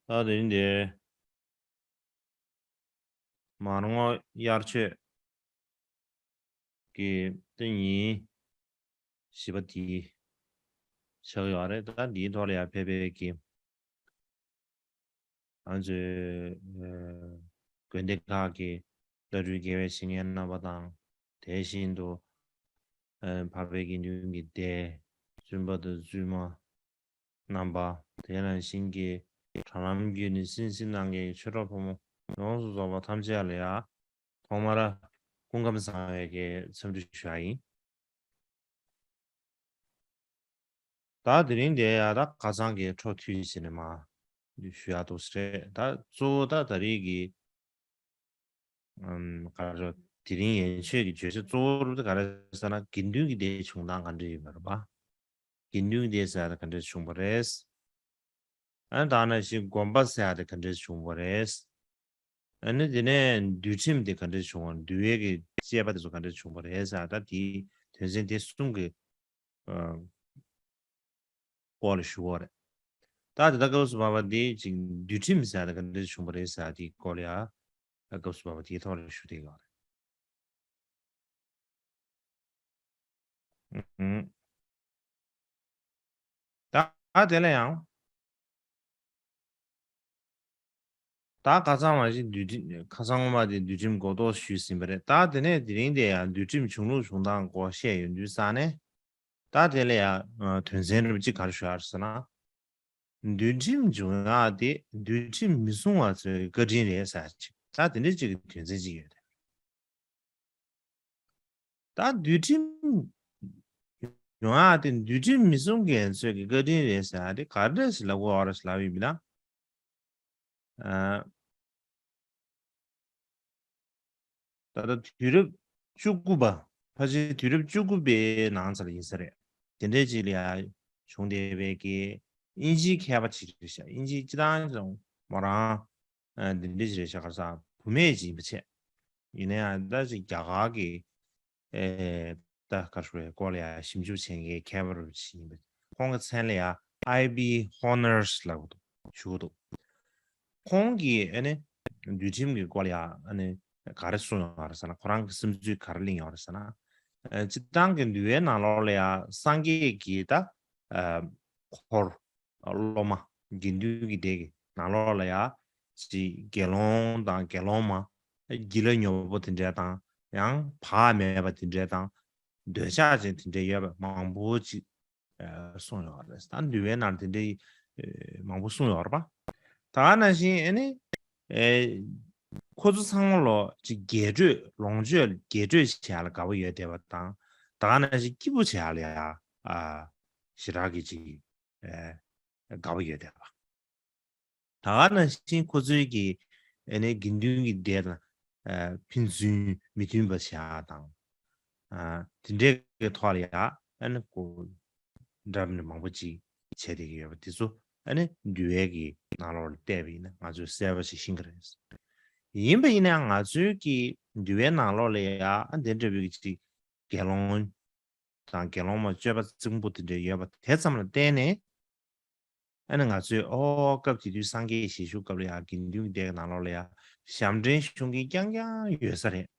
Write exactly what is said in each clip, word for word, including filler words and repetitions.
ད་དེ་རིང་འདིར་མར་ངོ་དབྱར་ཆོས་ཀྱི་ཏེ་ཉིན་བཞི་པ་དེ་ཆགས་ཡོད་རེད། ད་འདིའི་ཐོག་ལ་ཡང་ཕེབས་པའི་གི་ང་ཚོའི་ཨ་དགོན་སྡེ་ཁག་གི་བླ་སྤྲུལ་དགེ་བའི་བཤེས་གཉེན་རྣམ་པ་དང་། དེ་བཞིན་དུ་ཨ་འཕགས་པའི་དགེ་འདུན་གྱི་སྡེ་བཙུན་པ་དང་བཙུན་མ་རྣམ་པ། དེ་ནང་བཞིན་གྱི་དྲ་ལམ་བརྒྱུད་ནས་གསན་གཟིགས་གནང་མཁན་གྱི་ཆོས་གྲོགས་ཕོ་མོ་ཡོངས་སུ་རྫོགས་པ་ཐམས་ཅད་ལ་ཡང་ཐོག་མར་སྐུ་ཁམས་བཟང་བའི་གི་འཚམས་འདྲི་ཞུ་ཡ་ཡིན། ད་དེ་རིང་འདིར་ཡང་ད་ཁ་སང་གི་འཕྲོ་མཐུད་བྱས་ནས་མར་ཞུ་ཡ་འདུག་ཟེར། ད་གཙོ་བོ་ད་ད་རེས་ཀྱི་ཨམ་ག་རེ་དེ་རིང་ཡན་ཆོད་ཀྱི་བརྗོད་བྱ་གཙོ་བོ་རུ་ད་ག་རེ་ཟེར་ན། དགེ་འདུན་གྱི་སྡེ་བྱུང་སྟངས་ག་འདྲ་ཡིན་པ་རེད་པ། དགེ་འདུན་གྱི་སྡེ་ཟེར་ཡ་ད་ག་འདྲ་བྱུང་བ་རེད། ཨ་ནི་ད་ནང་བཞིན་དགོན་པ་ཟེར་ཡ་དེ་ག་འདྲས་བྱུང་བ་རེད། ཨ་ནི་དེ་ནས་འདུལ་ཁྲིམས་དེ་ག་འདྲས་བྱུང་བ། འདུལ་བའི་གི་བཅས་པ་དེ་ཚོ་ག་འདྲས་བྱུང་བ་རེད་ཟེར་ཡ་ད་དེའི་དོན་ཚན་དེ་གསུམ་གྱི་ཨ་སྐོར་ལ་ཞུ་བ་རེད། ད་དེ་ད་སྐབས་སུ་བབ་པ་དེ་ཅིག་འདུལ་ཁྲིམས་ཟེར་ཡ་དེ་ག་འདྲས་བྱུང་བ་རེད་ཟེར་ཡ་དེའི་སྐོར་ལ་ཡ་ད་སྐབས་སུ་བབ་པ་དེའི་ཐོག་ལ་ཞུ་བསྡད་ཡོད་རེད། ཨུ། ད་དེ་ལ་ཡང་ད་ཁ་སང་མ་གཞི་འདུལ་ཁྲིམས། ཁ་སང་སྔོན་མ་དེ་འདུལ་ཁྲིམས་གོ་རྟོགས་ཞུས་ཟིན་པ་རེད། ད་དེ་ནས་དེ་རིང་དེ་ཡང་འདུལ་ཁྲིམས་བྱུང་ལུགས་བྱུང་སྟངས་སྐོར་བཤད་ཡོང་དུས་ཙང་ནས། ད་དེ་ལ་ཡང་དོན་ཚན་རིམ་གཅིག་ག་རེ་ཞུ་ཡ་རེད་ཟེར་ན། འདུལ་ཁྲིམས་འབྱུང་ཡག་དེ་འདུལ་ཁྲིམས་མི་སྲུང་བ་ཚོའི་བཀའ་དྲིན་རེད་ཟེར་ཅིག་ད་དེ་འདྲའི་ཅིག་གི་དོན་ཚན་ཅིག་ཡོད་རེད། ད་འདུལ་ཁྲིམས་འབྱུང་ཡག་དེ་འདུལ་ཁྲིམས་མི་སྲུང་མཁན་ཚོའི་གི་བཀའ་དྲིན་རེད་ཟེར་ཡག་དེ་ག་འདྲ་ཞིག་ལབ་དགོས་རེད་ཟེར་ལབ་ཡིན་པ་ན། ཨ། ད་ལྟ་དུས་རབས་བཅུ་དགུ་པ། ཕལ་ཆེར་དུས་རབས་བཅུ་དགུ་པའི་ནང་ཚར་ཡིན་ས་རེད། དེ་འདྲའི་ཅིག་ལ་ཡ་བྱུང་བསྡད་པའི་གི་དབྱིན་ཇིའི་མཁས་པ་ཅིག་རེད་ཤག་དབྱིན་ཇིའི་སྤྱི་བཏང་ཅིག་མོ་རང་ཨ་འདི་འདྲ་ཅིག་རེད་ཤག་ག་རེ་ཟ། བུད་མེད་ཅིག་ཡིན་པ་བྱས། ཡིན་ན་ཡང་ད་ཅིག་རྒྱ་གར་གི་ཨེ་ད་ག་རེ་ཞུ་དགོས་རེད། སྐོར་ལ་ཡ་ཞིབ་འཇུག་བྱེད་མཁན་མཁས་པ་རུ་ཞིག་ཡིན་པ། ཁོང་གི་མཚན་ལ་ཡ་ཨའི་བི་ཧོ་ནར་སི་ལབ་ཀྱི་འདུག་ཞུ་གི་འདུག་ཁོང་གིས་ཨ་ནི་འདུལ་ཁྲིམས་ཀྱི་སྐོར་ལ་ཡ་ཨ་ནི་ག་རེ་གསུངས་ཡོད་རེད་ཟེར་ན། ཁོ་རང་གི་བསམ་ཚུལ་ག་རེ་གླེང་ཡོད་རེད་ཟེར་ན། ཨ་སྤྱིར་བཏང་གི་འདུལ་བའི་ནང་ལོགས་ལ་ཡ་སངས་རྒྱས་ཀྱི་ད་ཨ་འཁོར་སློབ་མ་དགེ་འདུན་གྱི་སྡེ་གི་ནང་ལོགས་ལ་ཡ་ཅིག་དགེ་སློང་དང་དགེ་སློང་མ་སྒྱིད་ལ་སྙོམས་པོ་དེ་འདྲ་དང་། ཡང་བག་མེད་པ་དེ་འདྲ་དང་། འདོད་ཆགས་ཅན་དེ་འདྲ་ཡོད་པ་མང་པོ་ཅིག་ཨ་གསུངས་ཡོད་རེད། ད་འདུལ་བའི་ནང་དེ་འདྲའི་ཨ་མང་པོ་གསུངས་ཡོད་རེད་པ། ད་ག་ནང་བཞིན་ཨ་ནི་ཨེ་ཁོ་ཚོ་ཚང་མ་ལོ་ཅིག་རྒྱས་སྤྲོས་ལོངས་སྤྱོད་རྒྱས་སྤྲོས་བྱེད་ཡ་ལ་དགའ་པོ་ཡོད་བསྡད་པ་དང་། ད་ག་ནང་བཞིན་སྐྱིད་པོ་བྱེད་ཡ་ལ་ཡ་ཨ་ཞེ་དྲག་གི་ཅིག་ཨེ་དགའ་པོ་ཡོད་བསྡད་པ། ད་ག་ནང་བཞིན་ཁོ་ཚོའི་གི་ཨ་ནི་དགེ་འདུན་གྱི་སྡེ་དང་ཨ་ཕན་ཚུན་མི་མཐུན་པ་བྱེད་ཡ་དང་། ཨ་དེ་འདྲའི་གི་ཐོག་ལ་ཡ་ཨ་ནི་ཁོ་འདྲ་མི་མང་པོ་ཅིག་བྱས་བསྡད་ཀྱི་ཡོད་པ་དེ་ཚོ་ཨ་ནི་འདུལ་བའི་གི་ནང་ལོགས་ལ་བལྟས་པ་ཡིན་ན་ང་ཚོས་གསལ་པོ་ཞིག་ཤེས་ཀྱི་རེད། ཡིན་པ་ཡིན་ན་ང་ཚོའི་གི་འདུལ་བའི་ནང་ལོགས་ལ་ཡ་ཨ་དེ་འདྲ་བའི་གི་ཅིག་དགེ་སློང་དང་དགེ་སློང་མ་སྤྱོད་པ་རྩིང་པོ་དེ་འདྲ་ཡོད་པ་དེ་ཙམ་ལ་བརྟེན་ནས། ཨ་ནི་ང་ཚོས་ཨོ་སྐབས་དེ་དུས་སངས་རྒྱས་ཞལ་བཞུགས་སྐབས་ལ་ཡང་དགེ་འདུན་གྱི་སྡེ་གི་ནང་ལོགས་ལ་ཡང་ཞབས་འདྲེན་ཞུ་མཁན་རྐྱང་རྐྱང་ཡོད་ས་རེད།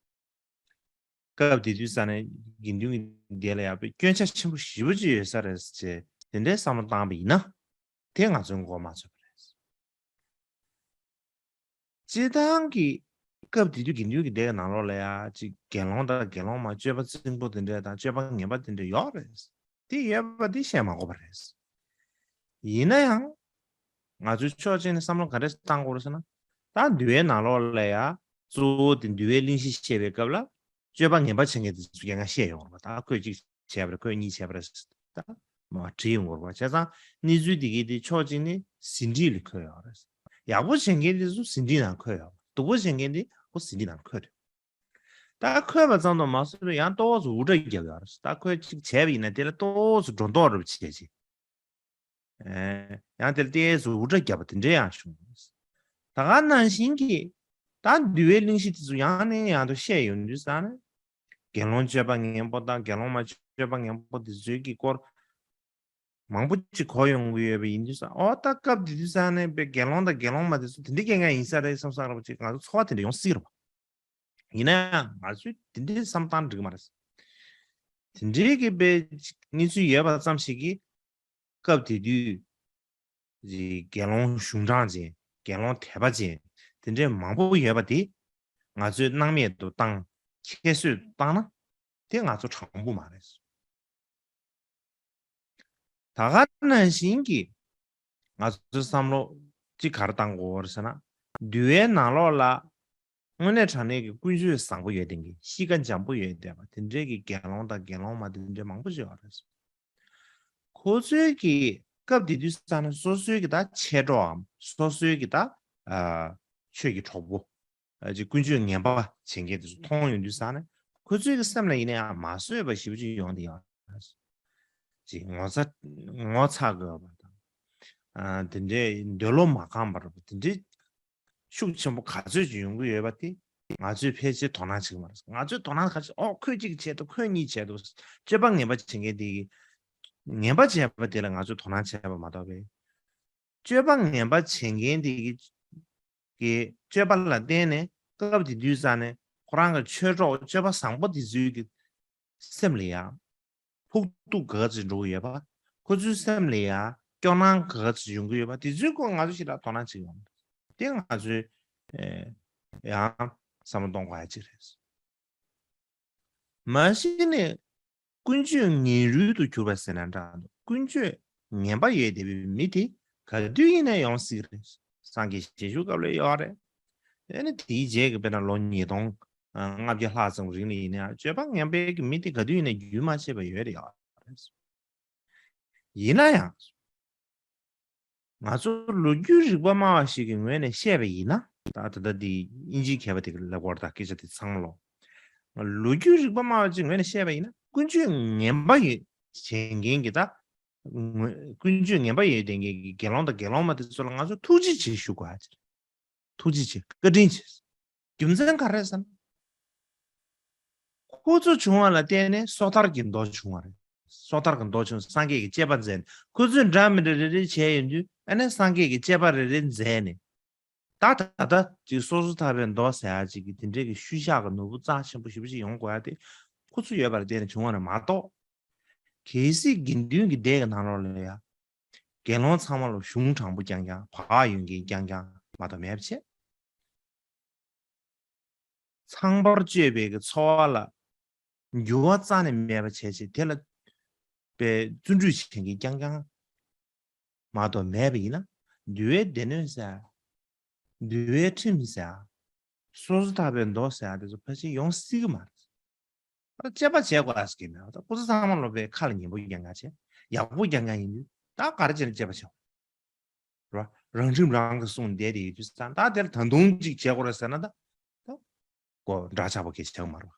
སྐབས་དེ་དུས་ས་ནས་དགེ་འདུན་གྱི་སྡེ་ལ་ཡང་དཔེ་སྐྱོན་ཆ་ཆེན་པོ་ཞེ་པོ་ཅིག་ཡོད་ས་རེད་ཅེས་དེ་འདྲའི་བསམ་བློ་བཏང་པ་ཡིན་ན། དེ་ང་ཚོའི་མགོ་མ་ཚོས་པ་རེད། སྤྱིར་བཏང་གི་སྐབས་དེ་དུས་དགེ་འདུན་གྱི་སྡེ་ནང་ལོགས་ལ་ཡ་ཅིག་དགེ་སློང་དང་དགེ་སློང་མ་སྤྱོད་པ་རྩིང་པོ་དེ་འདྲ་དང་སྤྱོད་པ་ངན་པ་དེ་འདྲ་ཡོད་རེད། དེ་ཡོད་པ་དེ་བཤད་མ་དགོས་པ་རེད། ཡིན་ན་ཡང་ང་ཚོས་ཕྱོགས་གཅིག་ནས་བསམ་བློ་ག་འདྲ་བཏང་དགོས་རེད་ཟེར་ན། ད་འདུལ་བའི་ནང་ལོགས་ལ་ཡ་གཙོ་བོ་དེ་འདུལ་བའི་གླེང་གཞི་བཤད་པའི་སྐབས་ལ་སྤྱོད་པ་ངན་པ་བྱེད་མཁན་དེ་ཚོ་སྐད་ངན་བཤད་ཡོང་རེད་པ། ད་ཁོས་གཅིག་བྱས་པ་རེད། ཁོས་གཉིས་བྱས་པ་རེད། ད་མ་བྲིས་ཡོང་གི་རེད་པ། བྱས་ཙང་གནས་ཚུལ་འདི་གའི་དེ་ཕྱོགས་གཅིག་ནས་ཟིན་བྲིས་ལ་འཁོད་ཡོད་རེད། ཡག་པོ་བྱེད་མཁན་དེ་ཚོ་ཟིན་བྲིས་ནང་འཁོད་ཡོད། སྡུག་པོ་བྱེད་མཁན་དེ་ཁོ་ཟིན་བྲིས་ནང་འཁོད་འདུག་ད་འཁོད་པ་ཙམ་དུ་མ་ཟད་པའི་ཡང་ཏོག་ཙམ་འུར་སྒྲ་བརྒྱབ་ཡོད་རེད། ད་ཁོས་གཅིག་བྱས་པ་ཡིན་ན་དེ་ལ་ཏོག་ཙམ་སྒྲོ་འདོགས་རེ་བྱས་རྗེས། ཨེ། ཡང་དེ་ལ་ཏོག་ཙམ་འུར་སྒྲ་བརྒྱབ་པ་དེ་འདྲ་ཡང་བྱུང་། ད་ག་ནང་བཞིན་གྱི་ད་འདུལ་བའི་གླེང་གཞི་དེ་ཚོ་ཡང་ནས་ཡང་དུ་བཤད་ཡོང་དུས་ཙང་ནས། དགེ་སློང་སྤྱོད་པ་ངན་པོ་དང་དགེ་སློང་མ་སྤྱོད་པ་ངན་པོ་དེ་ཚོའི་གི་སྐོར། མང་པོ་ཅིག་གོ་ཡོང་གི་ཡོད་པ་ཡིན་དུས་ཙང་། ཨོ་ད་སྐབས་དེ་དུས་ཙང་ནས་པའི་དགེ་སློང་དང་དགེ་སློང་མ་དེ་ཚོ་དེ་འདྲའི་སྐད་ངན་ཡིན་ས་རེད་བསམ་བསམ་ར་བ་ཅིག་ང་ཚོ་ཚོར་བ་དེ་འདྲ་ཡོང་སྲིད་རེད་པ། ཡིན་ན་ཡང་ང་ཚོས་དེ་འདྲའི་བསམ་བློ་བཏང་འགྲིག་གི་མ་རེད། དེ་འདྲའི་གི་པའི་གནས་ཚུལ་ཡོད་པ་ཙམ་ཞིག་གིས་སྐབས་དེ་དུས་དགེ་སློང་གཞུང་དྲང་ཅན། དགེ་སློང་དད་པ་ཅན་དེ་འདྲའི་མང་པོ་ཡོད་པ་དེ་ང་ཚོས་སྣང་མེད་དུ་བཏང་། ཁྱད་གསོད་བཏང་ན་དེ་ང་ཚོ་དྲང་པོ་མ་རེད། ད་ག་ནང་བཞིན་གྱི་ང་ཚོའི་བསམ་བློ་གཅིག་ག་རེ་བཏང་དགོས་རེད་ཟེར་ན། འདུལ་བའི་ནང་ལོགས་ལ་དངོས་གནས་དྲང་གནས་ཀྱི་ཀུན་སྤྱོད་བཟང་པོ་ཡོད་མཁན་གྱི། གཤིས་ཀ་འཇམ་པོ་ཡོད་བསྡད་པ་དེ་འདྲའི་གི་དགེ་སློང་དང་དགེ་སློང་མ་དེ་འདྲའི་མང་པོ་ཞིག་ཡོད་རེད། ཁོ་ཚོའི་གི་སྐབས་དེ་དུས་ཙང་ན་སོ་སོའི་གི་ད་མཆེད་གྲོགས་འམ་སོ་སོའི་གི་ད་ཨ་ཆོས་ཀྱི་གྲོགས་པོ། ཨ་ཅིག་ཀུན་སྤྱོད་ངན་པ་བྱེད་མཁན་དེ་ཚོ་མཐོང་ཡོང་དུས་ཙང་ནས། ཁོ་ཚོའི་གི་སེམས་ལ་ཡིན་ན་ཡང་མ་བཟོད་པ་ཞེ་པོ་ཅིག་ཡོང་བསྡད་ཡོད། ཅིག་ངོ་ཚ་ངོ་ཚ་དགོས་པ་དང་། ཨ་དེ་འདྲའི་འདོད་བློ་མ་ཁེངས་པ་ར་བ་དེ་འདྲའི་ཤུགས་ཆེན་པོ་ག་ཚོད་ཅིག་ཡོང་གི་ཡོད་པ་དེ་ང་ཚོས་ཕལ་ཆེར་དོ་སྣང་བྱེད་ཀྱི་མ་རེད། ང་ཚོས་དོ་སྣང་ག་ཚོད། ཨོ་ཁོས་གཅིག་བྱས་འདུག་ཁོས་གཉིས་བྱས་འདུག་སྤྱོད་པ་ངན་པ་བྱེད་མཁན་དེ་གི་ངན་པ་བྱས་པ་དེ་ལ་ང་ཚོས་དོ་སྣང་བྱས་པ་མ་གཏོགས་པའི། སྤྱོད་པ་ངན་པ་བྱེད་མཁན་དེ་གི་གི་སྤྱོད་པ་ལ་བརྟེན་ནས་སྐབས་དེ་དུས་ཙང་ནས་ཁོ་རང་གི་ཆོས་གྲོགས་སྤྱོད་པ་བཟང་པོ་དེ་ཚོའི་གི་སེམས་ལ་ཡང་ཕོག་ཐུག་ག་ཚོད་འགྲོ་གི་ཡོད་པ། ཁོ་ཚོའི་སེམས་ལ་ཡང་སྐྱོ་སྣང་ག་ཚོད་ཡོང་གི་ཡོད་པ། དེ་ཚོའི་སྐོར་ང་ཚོ་ཞིག་ལ་དོ་སྣང་བྱེད་ཡོང་། དེ་ང་ཚོས་ཨེ་ཡང་བསམ་བློ་གཏོང་དགོས་ཡ་གཅིག་རེད། མ་གཞི་ནས་ཀུན་སྤྱོད་ངན་རུལ་དུ་གྱུར་པ་ཟེར་ན་འདྲ་འདུག་ཀུན་སྤྱོད་ངན་པ་ཡོད་བསྡད་པའི་མི་དེ་ག་དུས་ཡིན་ན་ཡོང་སྲིད་རེད། སངས་རྒྱས་ཞལ་བཞུགས་སྐབས་ལ་ཡོད་རེད། ཨ་ནི་དེའི་རྗེས་ཀྱི་དཔེར་ན་ལོ་ཉིས་སྟོང་ལྔ་བརྒྱ་ལྷག་ཙམ་རིང་ལ་ཡིན་ན་ཡང་སྤྱོད་པ་ངན་པའི་གི་མི་དེ་ག་དུས་ཡིན་ན་རྒྱུན་མ་ཆད་པ་ཡོད་རེད་ཡོད་རེད། ཡིན་ན་ཡང་། ང་ཚོ་ལོ་རྒྱུས་རིག་པ་སྨྲ་བ་ཞིག་གི་ངོས་ནས་བཤད་པ་ཡིན་ན། ད་ད་ལྟ་འདི་དབྱིན་ཇིའི་མཁས་པ་དེ་གི་ལབ་དགོས་རེད། ད་སྐད་ཆ་དེ་ཚང་མ་ལོ། ལོ་རྒྱུས་རིག་པ་སྨྲ་བ་ཅིག་ངོས་ནས་བཤད་པ་ཡིན་ན། ཀུན་སྤྱོད་ངན་པ་ཡོད་བྱེད་མཁན་གྱི་ད། ངོ་ཀུན་སྤྱོད་ངན་པ་ཡོད་བསྡད་མཁན་གྱི་དགེ་སློང་དང་དགེ་སློང་མ་དེ་ཚོ་ལ་ང་ཚོ་ཐུགས་རྗེ་ཆེ་ཞུ་དགོས་ཡ་ཅིག་རེད། ཐུགས་རྗེ་ཆེ། བཀའ་དྲིན་ཆེ། རྒྱུ་མཚན་ག་རེ་རེད་ཟེར་ན། ཁོ་ཚོ་བྱུང་བ་ལ་བརྟེན་ནས་སོ་ཐར་གྱི་མདོ་བྱུང་བ་རེད། སོ་ཐར་གྱི་མདོ་བྱུང་། སངས་རྒྱས་ཀྱི་བཅས་པ་མཛད་ནས། ཁོ་ཚོས་འདྲ་མི་འདྲ་རེ་རེ་བྱས་ཡོང་དུས། ཨ་ནི་སངས་རྒྱས་ཀྱི་བཅས་པ་རེ་རེ་མཛད་ནས། ད་ད་ལྟ་ཅིག་སོ་སོ་ཐར་པའི་མདོ་ཟེར་ཡ་ཅིག་གི་དེ་འདྲའི་གི་ཤུལ་བཞག་གི་ནོར་བུ་རྩ་ཆེན་པོ་ཞེ་པོ་ཅིག་ཡོང་དགོས་ཡ་དེ་ཁོ་ཚོ་ཡོད་པར་བརྟེན་ནས་བྱུང་བ་རེད་མ་གཏོགས། གལ་སྲིད་དགེ་འདུན་གྱི་སྡེ་གི་ནང་ལོགས་ལ་ཡ། དགེ་སློང་ཚང་མ་ལ་གཞུང་དྲང་པོ་རྐྱང་རྐྱང་། བག་ཡོད་མཁན་རྐྱང་རྐྱང་མ་གཏོགས་མེད་པ་བྱས། ཚངས་པར་སྤྱོད་པའི་གི་འཚོ་བ་ལ་འགྱུར་བ་རྩ་ནས་མེད་པ་བྱས་བྱས། དེ་ལ་པའི་བརྩོན་འགྲུས་བྱེད་མཁན་རྐྱང་རྐྱང་མ་གཏོགས་མེད་པ་ཡིན་ན། འདུལ་བའི་སྡེ་སྣོད་ཟེར། འདུལ་བའི་ཁྲིམས་ཟེར། སོ་སོ་ཐར་པའི་མདོ་ཟེར་དེ་ཚོ་ཕལ་ཆེར་ཡོང་སྲིད་ཀྱི་མ་རེད། ཨ་དཔྱད་པ་བྱེད་དགོས་ཟེར་གྱི་མེད་པ། ད་ཁོ་ཚོ་ཚང་མ་ལོ་པའི་ཁ་ལ་ཉན་པོ་རྐྱང་རྐྱང་བྱས། ཡག་པོ་རྐྱང་རྐྱང་ཡིན་དུས་ད་ག་རེ་བྱས་ནས་དཔྱད་པ་བྱེད། ར། རང་ཁྲིམས་རང་གིས་སྲུང་བསྡད་དེ་ཡོད་དུས་ཙང་། ད་དེར་ད་དུང་ཅིག་བྱེད་དགོས་རེད་ཟེར་ན། ད་ད་ཀོ་འདྲ་ཆགས་པོ་གས་བྱེད་མ་རེད་པ།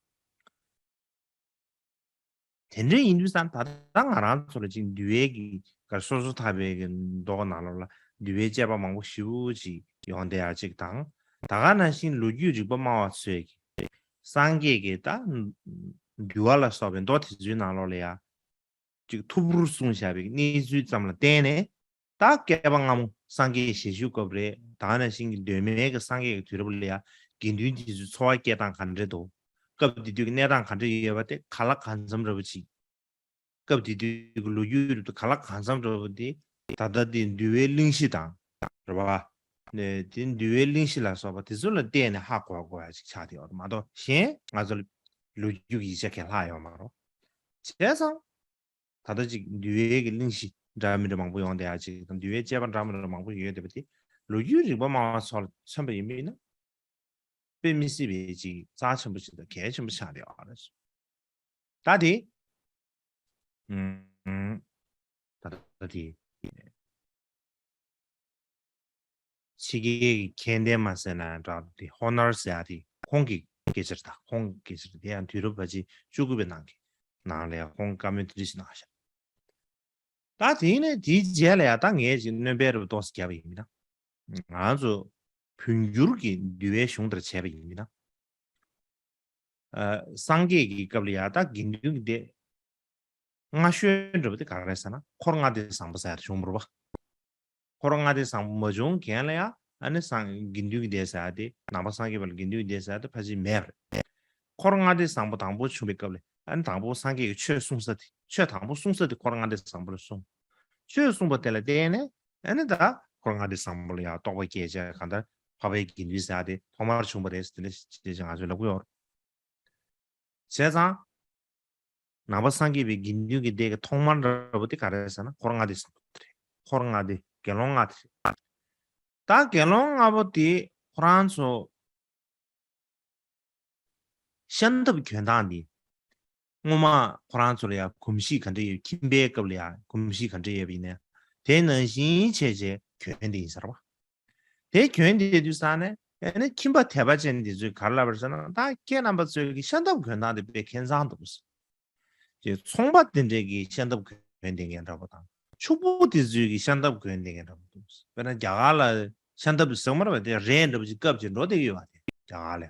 དེ་འདྲ་ཡིན་དུས་ཙང་ད་ལྟ་ང་རང་ཚོ་ལ་ཅིག་འདུལ་བའི་གི་ག་སོ་སོ་ཐར་པའི་གི་མདོ་ནང་ལོགས་ལ་འདུལ་བའི་དཔྱད་པ་མང་པོ་ཞེ་པོ་ཅིག་ཡོང་བསྡད་ཡ་ཅིག་དང་། ད་ག་ནང་བཞིན་ལོ་རྒྱུས་རིག་པ་སྨྲ་བ་ཚོས་ཀྱི་སངས་རྒྱས་ཀྱི་ད་འདུལ་བ་ལ་སོགས་པའི་མདོ་དེ་ཚོའི་ནང་ལོགས་ལ་ཡ། ཅིག་ཐུབ་རུ་གསུངས་བཞག་པའི་གནས་ཚུལ་ཙམ་ལ་བརྟེན་ནས། ད་བསྐལ་པ་སྔ་མོ་སངས་རྒྱས་ཞལ་བཞུགས་སྐབས་རེད། ད་ག་ནང་བཞིན་གྱི་གདོད་མའི་གི་སངས་རྒྱས་ཀྱི་དུས་རབས་ལ་ཡ། དགེ་འདུན་དེ་ཚོའི་འཚོ་བ་སྐྱེལ་སྟངས་ག་འདྲ་འདུག་སྐབས་དེ་དུས་ཀྱི་གནས་སྟངས་ག་འདྲ་ཡོད་པ་དེ་ག་ལ་གང་འཚམ་འདྲ་པོ་ཅིག་སྐབས་དེ་དུས་ཀྱི་ལོ་རྒྱུས་རུ་དུ་ག་ལ་གང་འཚམ་འདྲ་པོ་དེ། ད་ལྟ་དེ་འདུལ་བའི་གླེང་གཞི་དང་། རེད་པ། ནས་དེ་འདུལ་བའི་གླེང་གཞི་ལ་སོགས་པ་དེ་ཚོ་ལ་བལྟས་ནས་ཧ་གོ་དགོས་ཡ་ཅིག་ཆགས་བསྡད་ཡོད་རེད་མ་གཏོགས། གཞན་ང་ཚོ་ལོ་རྒྱུས་ཀྱི་ཡིག་ཆ་གང་ལྷག་ཡོད་མ་རེད། བྱས་ཙང་། ད་ལྟ་ཅིག་འདུལ་བའི་གི་གླེང་གཞི་འདྲ་མི་འདྲ་མང་པོ་ཡོང་བསྡད་ཡ་ཅིག་དང་། འདུལ་བའི་དཔྱད་པ་འདྲ་མི་འདྲ་མང་པོ་ཡོད་བསྡད་པ་དེ་ལོ་རྒྱུས་རིག་པ་སྨྲ་བ་ཚོ་ལ་མཚོན་པ་ཡིན་པ་ཡིན་ན། དཔེ་མི་སྲིད་པའི་ཅིག་རྩ་ཆེན་པོ་ཞིག་དང་གལ་ཆེན་པོ་ཆགས་བསྡད་ཡོད་རེད། ད་དེ། ཨུམ། ད་ལྟ་དེ། ཕྱི་རྒྱལ་གྱི་མཁྱེན་ལྡན་མ་ཟེར་ན་འདྲ། དེ་ཧོ་ནར་ཟེར་ཡ་དེ་ཁོང་གི་སྐད་ཆ་རེད། ད་ཁོང་གི་སྐད་ཆ་རེད། དེ་ཡང་དུས་རབས་ཕལ་ཆེར་བཅུ་དགུ་པའི་ནང་གི་ནང་ལ་ཡང་ཁོང་བཀའ་མོལ་དེ་འདྲ་ཞིག་གནང་ཤག་ད་དེ་ནས་དེའི་རྗེས་ལ་ཡང་ད་ངས་ཅིག་སྣོན་པ་རུ་ཏོག་ཙམ་བརྒྱབ་པ་ཡིན་ན། ང་ཚོ་བོད་འགྱུར་གྱི་འདུལ་བའི་གཞུང་ལྟར་བྱས་པ་ཡིན་ན། ཨ། སངས་རྒྱས་ཀྱི་སྐབས་ལ་ཡང་ད་དགེ་འདུན་གྱི་སྡེ་ སྔ་ཤོས་འདྲ་པོ་དེ་ག་རེ་རེད་ཟེར་ན། འཁོར་ལྔ་སྡེ་བཟང་པོ་ཟེར་ཡ་དེ་བྱུང་བ་རེད་པ། འཁོར་ལྔ་སྡེ་བཟང་པོ་མ་བྱུང་གོང་ལ་ཡ། ཨ་ནི་སངས་དགེ་འདུན་གྱི་སྡེ་ཟེར་ཡ་དེ། ནང་པ་སངས་རྒྱས་པ་ལ་དགེ་འདུན་གྱི་སྡེ་ཟེར་ཡ་དེ་ཕལ་ཆེར་མེད་པ་རེད། འཁོར་ལྔ་སྡེ་བཟང་པོ་དང་པོ་བྱུང་བའི་སྐབས་ལ། ཨ་ནི་དང་པོ་སངས་རྒྱས་ཀྱིས་ཆོས་གསུངས་ས་དེ། ཆོས་དང་པོ་གསུངས་ས་དེ་འཁོར་ལྔ་སྡེ་བཟང་པོ་ལ་གསུངས། ཆོས་གསུངས་པ་དེ་ལ་བརྟེན་ནས། ཨ་ནི་ད་འཁོར་ལྔ་སྡེ་བཟང་པོ་ལ་ཡང་རྟོགས་པ་སྐྱེས་བྱས། གང་ལྟར་འཕགས་པའི་དགེ་འདུན་ཟེར་ཡ་དེ་ཐོག་མར་བྱུང་བ་རེད་ཟེར་དེ་འདྲ་ཞིག་ང་ཚོས་ལབ་ཀྱི་ཡོད་རེད། བྱས་ཙང་། ནང་པ་སངས་རྒྱས་པའི་དགེ་འདུན་གྱི་སྡེ་གི་ཐོག་མར་འདྲ་པོ་དེ་ག་རེ་རེད་ཟེར་ན། འཁོར་ལྔ་སྡེ་བཟང་པོ་དེ་རེད། འཁོར་ལྔ་སྡེ། དགེ་སློང་ལྔ་དེ་རེད། ད་དགེ་སློང་ལྔ་པོ་དེ་ཁོ་རང་ཚོ་ཤམ་ཐབས་གྱོན་སྟངས་དེ། སྔོན་མ་ཁོ་རང་ཚོ་ལ་ཡང་གོམས་གཤིས་ག་འདྲ་ཡོད། ཁྱིམ་པའི་སྐབས་ལ་ཡང་གོམས་གཤིས་ག་འདྲ་ཡོད་པ་ཡིན་ན། དེ་ནང་བཞིན་བྱས་བྱས་གྱོན་བསྡད་ཡིན་ཟེར་བ། དེ་གྱོན་བསྡད་དུས་ཙང་ནས། ཨ་ནི་ཁྱིམ་པ་དད་པ་ཅན་དེ་ཚོས་ག་རེ་ལབ་པ་རེད་ཟེར་ན། ད་ཁྱེད་རྣམ་པ་ཚོའི་གི་ཤམ་ཐབས་གྱོན་སྟངས་དེ་དཔེ་ཁྱད་མཚར་འདུག་ཟེར། ཅེས། ཚོང་པ་དེ་འདྲས་ཀྱི་ཤམ་ཐབས་གྱོན་བསྡད་མཁན་འདྲ་པོ་དང་། ཕྱུག་པོ་དེ་ཚོའི་གི་ཤམ་ཐབས་གྱོན་བསྡད་མཁན་འདྲ་པོ་འདུག། དཔེར་ན་རྒྱ་གར་ལ་ཤམ་ཐབས་ཟེར་མ་རེད་པ། དེ་རས་འདྲ་པོ་ཅིག་བཀབ་བྱས་འགྲོ་བསྡད་ཀྱི་ཡོད་པ། དེ་རྒྱ་གར་ལ་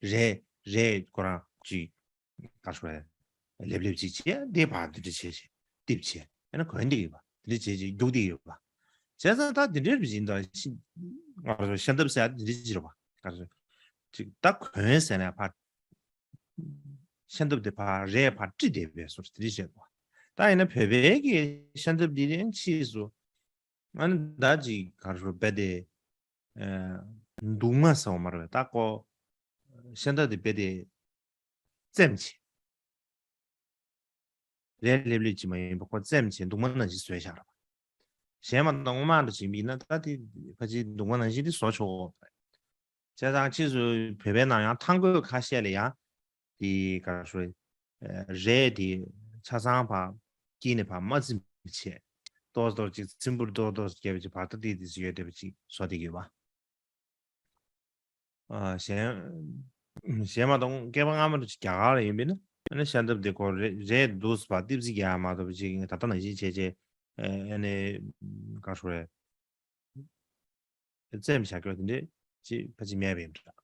རས། རས་ཁོ་རང་ཅིག་ག་རེ་ཟེར། ལེབ་ལེབ་ཅིག་བྱས། དེ་ཕར་འདི་འདྲ་བྱས་བྱས། རྡིབ་བྱས། ཨ་ནི་གྱོན་བསྡད་ཀྱི་ཡོད་པ། དེ་འདྲ་བྱས་བྱས་རྒྱུག་བསྡད་ཀྱི་ཡོད་པ། བྱས་ཙང་ད་དེ་འདྲའི་རིགས་ཡིན་ད། ཤམ་ཐབས་ཟེར་ཡ་དེ་འདྲ་ཅིག་རེད་པ། ག་རེ་ཟེར། ཅིག་ད་གྱོན་ཟེར་ན་ཕར། ཤམ་ཐབས་དེ་ཕར་རས་ཕར་དཀྲིས་བསྡད་པའི་བཟོ་འདྲ་དེ་འདྲ་བྱས་འདུག། ད་ཡིན་ན་བོད་པའི་གི་ཤམ་ཐབས་འདི་ནི་ཕྱིས་སུ། ཨ་ནི་ད་ཅིག་ག་རེ་ཟེར། རྦད་དེ། ཨ། མདུང་མ་ཟེར་བ་མ་རེད་པས། ད་ཁོ་ཤམ་ཐབས་དེ་རྦད་དེ་བཙེམས་བྱས། རས་ལེབ་ལེབ་ཅིག་མ་ཡིན་པ་ཁོ་བཙེམས་བྱས་མདུང་མ་ནང་བཞིན་བཟོས་བཞག་རེད་པ། གཞན་མ་གཏོགས་སྔོན་མ་འདྲ་བྱས་པ་ཡིན་ན། ད་དེ་ཕལ་ཆེར་མདུང་མ་ནང་བཞིན་དེ་བཟོ་ཆོག་གི་རེད། བྱས་ཙང་ཕྱིས་སུ་བོད་པའི་ནང་ཡང་ཐང་རྒོད་ཁ་ཤས་ལ་ཡང་དེ་ག་རེ་ཟེར། ཨ། རས་དེ་ཆ་ཚང་ཕར་དཀྱིལ་ནས་ཕར་མ་བཙེམས་པ་བྱས། ཏོག་ཏོག་ཅིག་རྫིང་བུར་ཏོག་ཏོག་བརྒྱབ་བྱས་བར་ཐག་ཏིག་ཏིག་ཅིག་ཡོད་བསྡད་པ་ཅིག་བཟོ་བསྡད་ཀྱི་ཡོད་པ། ཨ། གཞན། གཞན་མ་གཏོགས་སྐྱེས་པ་སྔ་མ་རུ་རྒྱ་གར་ལ་ཡིན་པས་ན། ཨ་ནི་ཤམ་ཐབས་དེ་ཁོ་རས་རས་འདུག་སེ་ཕར་ལྟེབ་རྩེག་རྒྱག་ཡ་མ་གཏོགས་པ་ཅིག་ད་ལྟ་ནང་བཞིན་བྱས་བྱས། ཨ་ནི་ག་རེ་ཟེར། བཙེམས་བཞག་རྒྱུ་དེ་འདྲས་ཅིག་ཕལ་ཆེར་མེད་པ་ཡིན་འདྲ།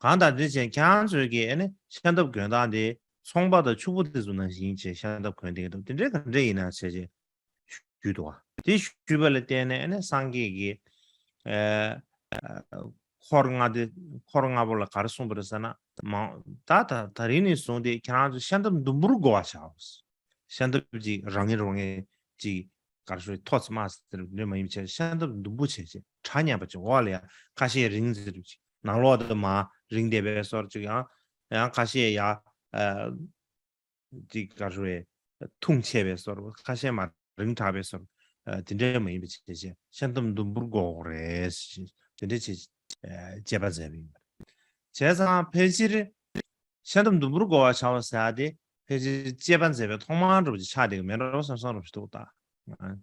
གང་ལྟར་དེ་བྱས་ཁྱེད་རང་ཚོས་ཀྱིས་ཨ་ནི་ཤམ་ཐབས་གྱོན་སྟངས་དེ་ཚོང་པ་དང་ཕྱུག་པོ་དེ་ཚོ་ནང་བཞིན་བྱས་ཤམ་ཐབས་གྱོན་བསྡད་ཀྱི་འདུག། དེ་འདྲས་ག་འདྲས་ཡིན་ན་བྱས་བྱས་ཞུས་འདུག་པ། དེ་ཞུས་པ་ལ་བརྟེན་ནས་ཨ་ནི་སངས་རྒྱས་ཀྱིས། ཨ། འཁོར་ལྔ་སྡེ། འཁོར་ལྔ་པོ་ལ་ག་རེ་གསུངས་པ་རེད་ཟེར་ན། མ། ད་ད་ད་རིང་ནས་བཟུང་སྟེ་ཁྱེད་རང་ཚོ་ཤམ་ཐབས་དུམ་བུར་བགོ་བར་བྱའོ། ཤམ་ཐབས་ཅིག་ར་ངེ་རོ་ངེ་ཅིག་ག་རེ་ཟེར། མཐོ་ཙམ་དམའ་ཙམ་དེ་འདྲ་མ་ཡིན་པ་བྱས། ཤམ་ཐབས་དུམ་བུ་བྱས་བྱས། གྲ་མཉམ་པ་ཅིག། འོག་ལ་ཡ་ཁ་ཤས་རིང་ཙམ་ཅིག། ནང་ལོགས་དེ་མར་རིང་བསྡད་པའི་བཟོ་འདྲ་ཅིག། ཡང་ཡང་ཁ་ཤས་ཡ། ཨ། ཅིག་ག་རེ་ཟེར། ཐུང་ཆད་པའི་བཟོ་འདྲ། ཁ་ཤས་མར་རིང་དྲགས་པའི་བཟོ་འདྲ། ཨ། དེ་འདྲ་མ་ཡིན་པ་བྱས་བྱས་ཤམ་ཐབས་དུམ་བུར་བགོ་དགོས་རེད། དེ་འདྲ་བྱས། ཨ། དཔྱད་པ་མཛད་པ་ཡིན་པ་རེད། བྱས་ཙང་ཕལ་ཆེར་ཤམ་ཐབས་དུམ་བུར་བགོ་བར་བྱའོ་ཟེར་ཡ་དེ་ཕལ་ཆེར་དཔྱད་པ་མཛད་པའི་ཐོག་མ་འདྲ་པོ་ཅིག་ཆགས་བསྡད་ཀྱི་མེད་འགྲོ་བསམ་བསམ་འདྲ་པོ་ཞིག་འདུག་ད། ཨ།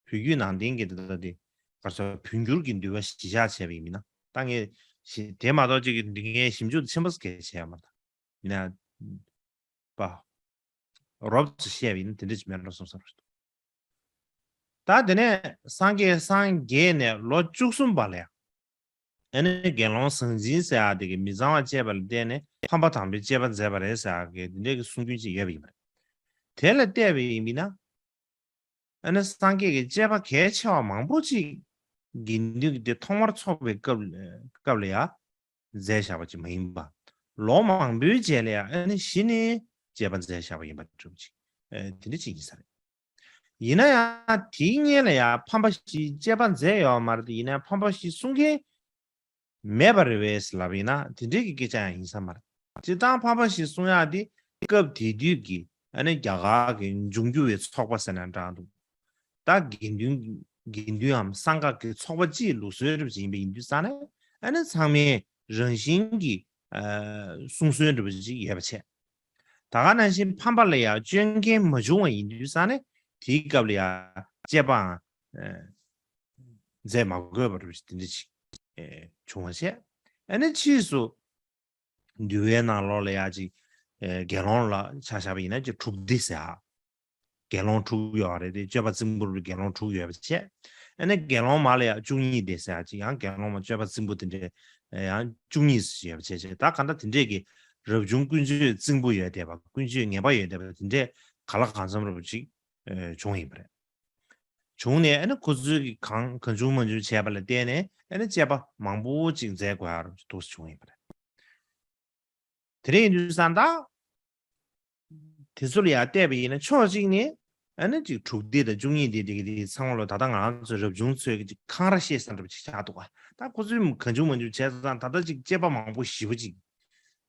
བོད་བརྒྱུད་ནང་བསྟན་གྱི་དེ་ལྟ་དེ་ག་རེ་ཟེར། བོད་འགྱུར་གྱི་འདུལ་བ་གཞི་བཞག་བྱས་པ་ཡིན་ན། ད་ངས་ཞི། དེ་མ་གཏོགས་ཅིག་གི་འདི་ངས་ཞིབ་འཇུག་ཆེན་པོ་གང་ཡང་བྱས་ཡོད་མ་རེད། ཡིན་ན། པ། རོབ་ཙམ་བཤད་པ་ཡིན་ན་དེ་འདྲ་ཅིག་མེད་འགྲོ་བསམ་བསམ་འདྲ་པོ་ཞིག་འདུག། ད་དེ་ནས་སངས་རྒྱས་སངས་རྒྱས་ནས་ལོ་བཅུ་གསུམ་པ་ལ་ཡང་། ཨ་ནི་དགེ་སློང་གཟང་སྦྱིན་ཟེར་ཡ་དེ་གིས་མི་གཙང་བ་བྱས་པ་ལ་བརྟེན་ནས་ཕམ་པ་དམ་པའི་དཔྱད་པ་མཛད་པ་རེད་ཟེར་ཡ་གི་དེ་འདྲའི་གི་གསུང་རྒྱུན་ཅིག་ཡོད་པ་ཡིན་པ་རེད། དེ་ལ་བལྟས་པ་ཡིན་ན། ཨ་ནི་སངས་རྒྱས་ཀྱིས་དཔྱད་པ་གལ་ཆེ་བ་མང་པོ་ཅིག་དགེ་འདུན་གྱི་སྡེ་ཐོག་མར་ཚོགས་པའི་སྐབས་ལ། སྐབས་ལ་ཡང་མཛད་བཞག་པ་ཅིག་མ་ཡིན་པ། ལོ་མང་པོའི་རྗེས་ལ་ཡང་ཨ་ནི་གཞི་ནས་དཔྱད་པ་མཛད་བཞག་པ་ཡིན་པ་འདྲ་པོ་ཅིག། ཨ། དེ་འདྲ་ཅིག་ཡིན་ས་རེད། ཡིན་ན་ཡང་དེའི་སྔོན་ལ་ཡང་ཕམ་པ་བཞི་དཔྱད་པ་མཛད་ཡོད་མ་རེད་དེ། ཡིན་ན་ཡང་ཕམ་པ་བཞི་གསུང་མཁན་མེད་པ་རེད་པས་ལབ་ཡིན་ན་དེ་འདྲའི་གི་སྐད་ཆ་ཡང་ཡིན་ས་མ་རེད། སྤྱིར་བཏང་ཕམ་པ་བཞི་གསུང་ཡག་དེ་སྐབས་དེ་དུས་ཀྱི་ཨ་ནི་རྒྱ་གར་གྱི་འབྱུང་འགྱུར་བའི་ཚོགས་པ་ཟེར་ན་འདྲ་འདུག། ད་དགེ་འདུན། དགེ་འདུན་འམ་སངས་རྒྱས་ཀྱི་ཚོགས་པ་སྤྱིའི་ལུགས་སྲོལ་འདྲ་པོ་ཅིག་ཡིན་པ་ཡིན་དུས་ཙང་ནས། ཨ་ནི་ཚང་མས་རང་བཞིན་གྱིས། ཨ། གསུང་སྲོལ་འདྲ་པོ་ཅིག་ཡོད་པ་བྱས། ད་ག་ནང་བཞིན་ཕམ་པ་ལ་ཡང་སྤྱོད་མཁན་མ་བྱུང་བ་ཡིན་དུས་ཙང་ནས་དེའི་སྐབས་ལ་ཡང་དཔྱད་པའང་། ཨ། མཛད་མ་དགོས་པ་འདྲ་པོ་ཅིག་དེ་འདྲ་ཅིག། ཨ། བྱུང་བ་བྱས། ཨ་ནི་ཕྱིས་སུ་འདུལ་བའི་ནང་ལོགས་ལ་ཡང་ཅིག། ཨ། དགེ་སློང་ལ་ཆ་བཞག་པ་ཡིན་ན་ཅིག་དྲུག་སྡེ་ཟེར་ཡ། དགེ་སློང་དྲུག་ཡོད་རེད་དེ། སྤྱོད་པ་རྩིང་པོ་རུ་དགེ་སློང་དྲུག་ཡོད་པ་བྱས། ཨ་ནི་དགེ་སློང་མ་ལ་ཡང་བཅུ་གཉིས་སྡེ་ཟེར་ཡ་ཅིག། ཡང་དགེ་སློང་མ་སྤྱོད་པ་རྩིང་པོ་དེ་འདྲས་ཡང་བཅུ་གཉིས་ཡོད་པ་བྱས་བྱས། ད་ག་འདྲ་དེ་འདྲས་ཀྱི་རབ་བྱུང་ཀུན་སྤྱོད་རྩིང་པོ་ཡོད་བསྡད་པ། ཀུན་སྤྱོད་ངན་པ་ཡོད་བསྡད་པ་དེ་འདྲས་ ག་ལ་གང་འཚམ་རུ་ཅིག་ཨ་བྱུང་ཡིན་པ་རེད། བྱུང་ནས་ཨ་ནི་ཁོ་ཚོས་ཀྱི་གང་གང་བྱུང་མང་བྱུང་བྱས་པ་ལ་བརྟེན་ནས་ཨ་ནི་དཔྱད་པ་མང་པོ་ཅིག་མཛད་དགོས་ཡ་རུ་འདུག་སེ་བྱུང་ཡིན་པ་རེད། དེ་འདྲ་ཡིན་དུས་ཙང་ད། དེ་ཚོ་ལ་ཡང་བལྟས་པ་ཡིན་ན་ཕྱོགས་གཅིག་ནས་ཨ་ནི་ཅིག་དྲུག་སྡེ་དང་བཅུ་གཉིས་སྡེ་དེ་གི་དེ་ཚང་མ་ལ་ད་ལྟ་ང་རང་ཚོ་རབ་བྱུང་ཚོས་ཀྱི་ཅིག་འཁང་ར་བཤད་ས་འདྲ་པོ་ཅིག་ཆགས་འདུག་ག་ད་ཁོ་ཚོས་གང་བྱུང་མང་བྱུང་བྱས་ཙང་ད་ལྟ་ཅིག་དཔྱད་པ་མང་པོ་ཞེ་པོ་ཅིག་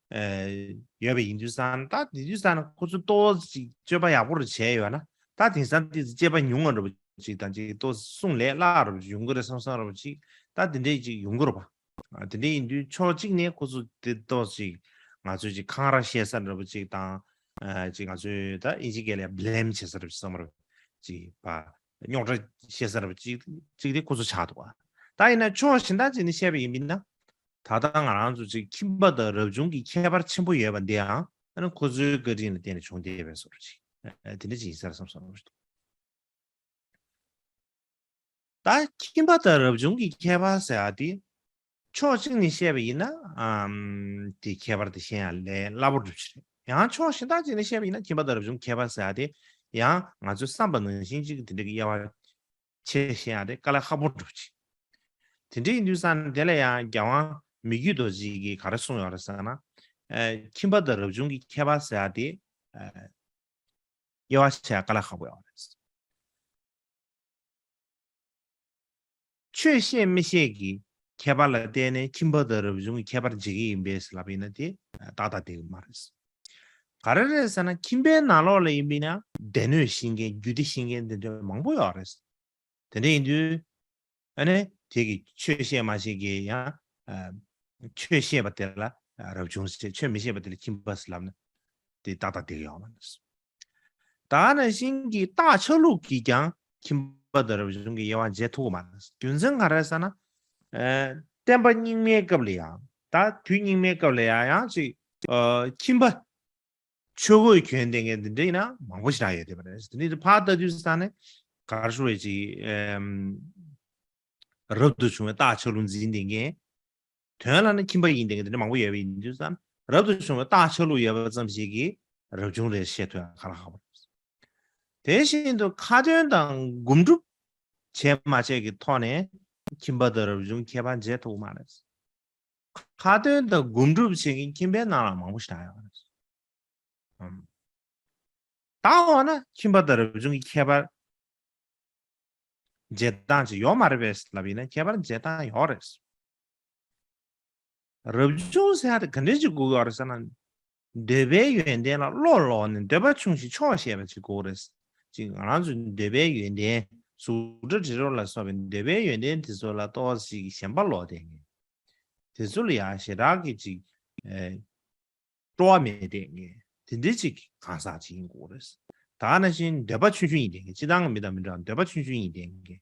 ཨ་ཡོད་པ་ཡིན་དུས་ཙང་ད་དེ་དུས་ཙང་ཁོ་ཚོ་ཏོག་ཙམ་ཅིག་དཔྱད་པ་ཡག་པོ་རུ་བྱས་ཡོད་ན་ད་དེང་སང་དེ་ཚོ་དཔྱད་པ་ཉུང་ང་འདྲ་པོ་ཅིག་དང་ཅིག་ཏོག་ཙམ་གསུང་ལས་སླ་རུ་ཡོང་གི་རེད་བསམ་བསམ་རུ་ཅིག་ད་དེ་འདྲས་ཅིག་ཡོང་གི་རེད་པ། ཨ་དེ་འདྲ་ཡིན་དུས་ཕྱོགས་གཅིག་ནས་ཁོ་ཚོ་དེ་ཏོག་ཅིག་ང་ཚོས་ཅིག་འཁང་ར་བཤད་ས་འདྲ་པོ་ཅིག་དང་ཨ་ཅིག་ང་ཚོས་ད་ཨིན་ཇི་སྐད་ལ་བྷི་ལེམ་བྱེད་ས་འདྲ་པོ་ཅིག་བསམ་རུ་ཅིག་པ་རྙོག་དྲ་བཤད་ས་འདྲ་པོ་ཅིག་ཅིག་དེ་ཁོ་ཚོ་ཆགས་འདུག་ག་ད་ཡིན་ན་ཕྱོགས་གཞན་དག་ཅིག་ནས་བཤད་པ་ཡིན་པ་ཡིན་ན་ད་ལྟ་ང་རང་ཚོ་ཅིག་ཁྱིམ་པ་དང་རབ་བྱུང་གི་ཁྱད་པར་ཆེན་པོ་ཡོད་པ་འདི་ཡང་ཨ་ནི་ཁོ་ཚོའི་བཀའ་དྲིན་ལ་བརྟེན་ནས་བྱུང་བསྡད་པའི་བཟོ་འདྲ་ཅིག་ཨ་དེ་འདྲ་ཅིག་ཡིན་ས་རེད་བསམ་སོང་། ད་ཁྱིམ་པ་དང་རབ་བྱུང་གི་ཁྱད་པར་ཟེར་ཡ་དེ་ཕྱོགས་གཅིག་ནས་བཤད་པ་ཡིན་ན་ཨམ་དེ་ཁྱད་པར་དེ་ཤེས་ཡ་ལས་སླ་པོ་འགྲུབ་ཀྱི་རེད། ཡང་ཕྱོགས་གཞན་དག་ཅིག་ནས་བཤད་པ་ཡིན་ན་ཁྱིམ་པ་དང་རབ་བྱུང་ཁྱད་པར་ཟེར་ཡ་དེ་ཡང་ང་ཚོས་བསམ་པ་ནང་བཞིན་ཅིག་དེ་འདྲ་གི་དབྱེ་བ་ཕྱེ་ཤེས་ཡ་དེ་དཀའ་ལས་ཁག་པོ་འགྲུབ་ཀྱི། དེ་འདྲ་ཡིན་དུས་ཙང་དེ་ལ་ཡང་རྒྱལ་དབང་མི་བསྐྱོད་རྡོ་རྗེ་གིས་ག་རེ་གསུངས་ཡོད་རེད་ཟེར་ན་ཨ་ཁྱིམ་པ་དང་རབ་བྱུང་གི་ཁྱད་པར་ཟེར་ཡ་དེ་ཨ། དབྱེ་བ་ཕྱེ་ཡ་དཀའ་ལས་ཁག་པོ་ཡོད་རེད། ཆོས་ཤེས་མི་ཤེས་ཀྱི་ཁྱད་པར་ལ་བརྟེན་ནས་ཁྱིམ་པ་དང་རབ་བྱུང་གི་ཁྱད་པར་འབྱེད་ཀྱི་ཡིན་པས་ལབ་ཡིན་ན་དེ་ཏག་ཏག་བསྡད་ཀྱི་མ་རེད། ག་རེ་རེད་ཟེར་ན་ཁྱིམ་པའི་ནང་ལོགས་ལ་ཡིན་པས་ན་སྡེ་སྣོད་ཤེས་མཁན་རྒྱུད་སྡེ་ཤེས་མཁན་དེ་འདྲ་མང་པོ་ཡོད་རེད། དེ་འདྲ་ཡིན་དུས། ཨ་ནི་དེ་གི་ཆོས་ཤེས་མ་ཤེས་ཀྱི་ཡང་ཨ་ཆོས་ཤེས་པ་དེ་ལ་ཨ་རབ་བྱུང་ཟེར། ཆོས་མི་ཤེས་པ་དེ་ལ་ཁྱིམ་པ་ཟེར་ལབ་ན་དེ་ཏག་ཏག་འགྲིག་ཡོང་བ་རེད། ད་ནང་བཞིན་གྱི་རྟགས་ཆ་ལུགས་ཀྱིས་ཀྱང་ཁྱིམ་པ་དང་རབ་བྱུང་གི་དབྱེ་བ་འབྱེད་ཐུབ་ཀྱི་མ་རེད། རྒྱུ་མཚན་ག་རེ་ཟེར་ན། ཨ་བསྟན་པ་རྙིང་མའི་སྐབས་ལ་ཡང་ད་དུས་རྙིང་མའི་སྐབས་ལ་ཡང་ཡང་ཅིག་ཨ་ཁྱིམ་པ། ཆོས་གོས་གྱོན་བསྡད་མཁན་འདི་འདྲ་ཡིན་ན་མང་པོ་ཞིག་རག་ཡོད་བསྡད་པ་རེད། དེ་ནི་ཕར་ལྟ་དུས་ཙང་ནས་ག་རེ་ཞུ་བའི་ཅིག་ཨེམ། རབ་ཏུ་བྱུང་བའི་རྟགས་ཆ་ལུགས་འཛིན་བསྡད་མཁན། དོན་ལ་ནི་ཁྱིམ་པ་ཡིན་བསྡད་མཁན་འདི་འདྲ་མང་པོ་ཡོད་པ་ཡིན་དུས་ཙང་རབ་ཏུ་བྱུང་བའི་རྟགས་ཆ་ལུགས་ཡོད་པ་ཙམ་ཞིག་གིས་རབ་བྱུང་རེད་བཤད་ཐུབ་ཡ་ག་ལ་ཁག་པོ་རེད། དེ་བཞིན་དུ་ཁ་ཏོན་དང་སྒོམ་སྒྲུབ་བྱས་མ་བྱས་ཀྱི་ཐོག་ནས་ཁྱིམ་པ་དང་རབ་བྱུང་ཁྱད་པར་འབྱེད་ཐུབ་མ་རེད། ཁ་ཏོན་དང་སྒོམ་སྒྲུབ་བྱེད་མཁན་ཁྱིམ་པའི་ནང་ལ་མང་པོ་ཞིག་ཡོད་རེད། ཨམ། ད་འོ་ན་ཁྱིམ་པ་དང་རབ་བྱུང་གི་ཁྱད་པར་འབྱེད་སྟངས་ཅིག་ཡོད་མ་རེད་པས་ལབ་ཡིན་ན་ཁྱད་པར་འབྱེད་སྟངས་ཡོད་རེད། རབ་བྱུང་ཟེར་ཡ་དེ་ག་འདྲས་ཅིག་དགོས་ཀྱི་ཡོད་རེད་ཟེར་ན། འདོད་པའི་ཡོན་ཏན་ལ་བློ་ལོག་ནས་འདོད་པ་ཆུང་ཞིང་ཆོག་ཤེས་པ་ཅིག་དགོས་རེད། ཅིག་ང་རང་ཚོའི་འདོད་པའི་ཡོན་ཏན་གཟུགས་སྒྲ་དྲི་རོ་ལ་སོགས་པའི་འདོད་པའི་ཡོན་ཏན་དེ་ཚོ་ལ་ཏོག་ཙམ་ཞིག་ཞེན་པ་ལོག་བསྡད་མཁན། དེ་ཚོ་ལ་ཡང་ཞེ་དྲག་གི་ཅིག་ཨེ། སྤྲོ་བ་མེད་བསྡད་མཁན་དེ་འདྲའི་ཅིག་གང་ཟག་ཅིག་ཡིན་དགོས་རེད། ད་ག་ནང་བཞིན་འདོད་པ་ཆུང་ཆུང་ཡིན་བསྡད་མཁན་སྤྱིར་བཏང་གི་མི་དང་མི་འདྲ་བ་འདོད་པ་ཆུང་ཆུང་ཡིན་བསྡད་མཁན།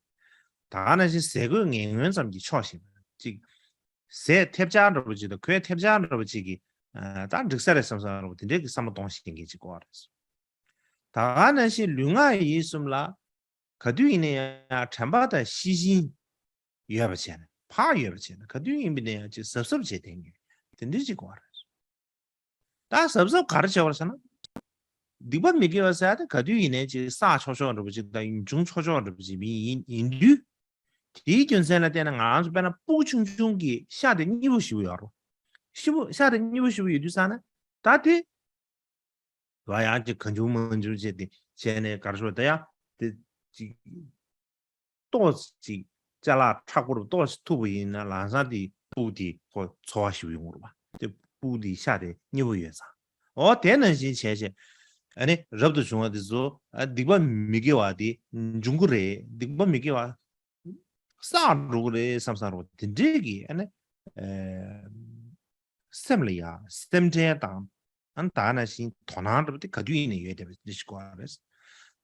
ད་ག་ནང་བཞིན་ཟས་གོས་ངན་ངོན་ཙམ་གྱིས་ཆོག་ཤེས་པ་ཅིག་ཟས་ཐེབས་ཆག་འདྲ་པོ་ཅིག་དང་གོས་ཐེབས་ཆག་འདྲ་པོ་ཅིག་གིས་ཨ་ད་འགྲིག་ས་རེད་བསམ་བསམ་འདྲ་པོ་དེ་འདྲའི་གི་བསམ་བློ་གཏོང་ཤེས་མཁན་ཅིག་དགོས་རེད། ད་ག་ནང་བཞིན་ལུས་ངག་ཡིད་གསུམ་ལ་ག་དུས་ཡིན་ན་ཡང་དྲན་པ་དང་ཤེས་བཞིན་ཡོད་པ་བྱས་ན་བག་ཡོད་པ་བྱས་ན་ག་དུས་ཡིན་པ་ན་ཡང་ཅིག་གཟབ་གཟབ་བྱེད་བསྡད་མཁན་དེ་འདྲའི་ཅིག་དགོས་རེད། ད་གཟབ་གཟབ་ག་རེ་བྱེད་པ་ཟེར་ན། སྡིག་པ་མི་དགེ་བ་ཟེར་ཡ་དེ་ག་དུས་ཡིན་ནའི་ཅིག་བསགས་ཆོག་ཆོག་འདྲ་པོ་ཅིག་དང་འབྱུང་ཆོག་ཆོག་འདྲ་པོ་ཅིག་མི་ཡིན་ཡིན་དུས། དེའི་རྒྱུ་མཚན་ལ་བརྟེན་ནས་ང་རང་ཚོ་དཔེར་ན་སྤུ་གུ་ཆུང་ཆུང་གི་ཤ་དེ་སྙི་པོ་ཞེ་པོ་ཡོད་རེད། ཤི་པོ་ཤ་དེ་སྙི་པོ་ཞེ་པོ་ཡོད་དུས་ཙང་ནས་ད་དེ། ལ་ཡང་ཅིག་གང་བྱུང་མང་བྱུང་བྱས་ཏེ་བྱས་ནས་ག་རེ་ཞུ་ད་ཡང་དེ་ཅིག་ཏོག་ཅིག་ཅ་ལག་མཁྲེགས་པོ་རུ་ཏོག་ཅིག་ཐུག་པ་ཡིན་ན་ལམ་སང་དེ་སྤུ་གུ་དེ་ཁོ་ཚོར་བ་ཞིག་ཡོང་གི་རེད་པ། དེ་སྤུ་གུ་དེ་ཤ་དེ་སྙི་པོ་ཡོད་ཙང་། འོ་དེ་ནང་བཞིན་བྱས་བྱས་ཨ་ནི་རབ་ཏུ་བྱུང་བ་དེ་ཚོ་ཨ་སྡིག་པ་མི་དགེ་བ་དེ་འབྱུང་གི་རེད། སྡིག་པ་མི་དགེ་བ་བསགས་འགྲོ་གི་རེད་བསམ་བསམ་རུ་དེ་འདྲས་ཀྱི་ཨ་ནི་ཨེ། སེམས་ལ་ཡང་སེམས་ཁྲལ་དང་ཨ་ནི་ད་ག་ནང་བཞིན་དོ་སྣང་འདྲ་པོ་དེ་ག་དུས་ཡིན་ནའི་ཡོད་བསྡད་པ་འདི་ཞིག་དགོས་པ་རེད།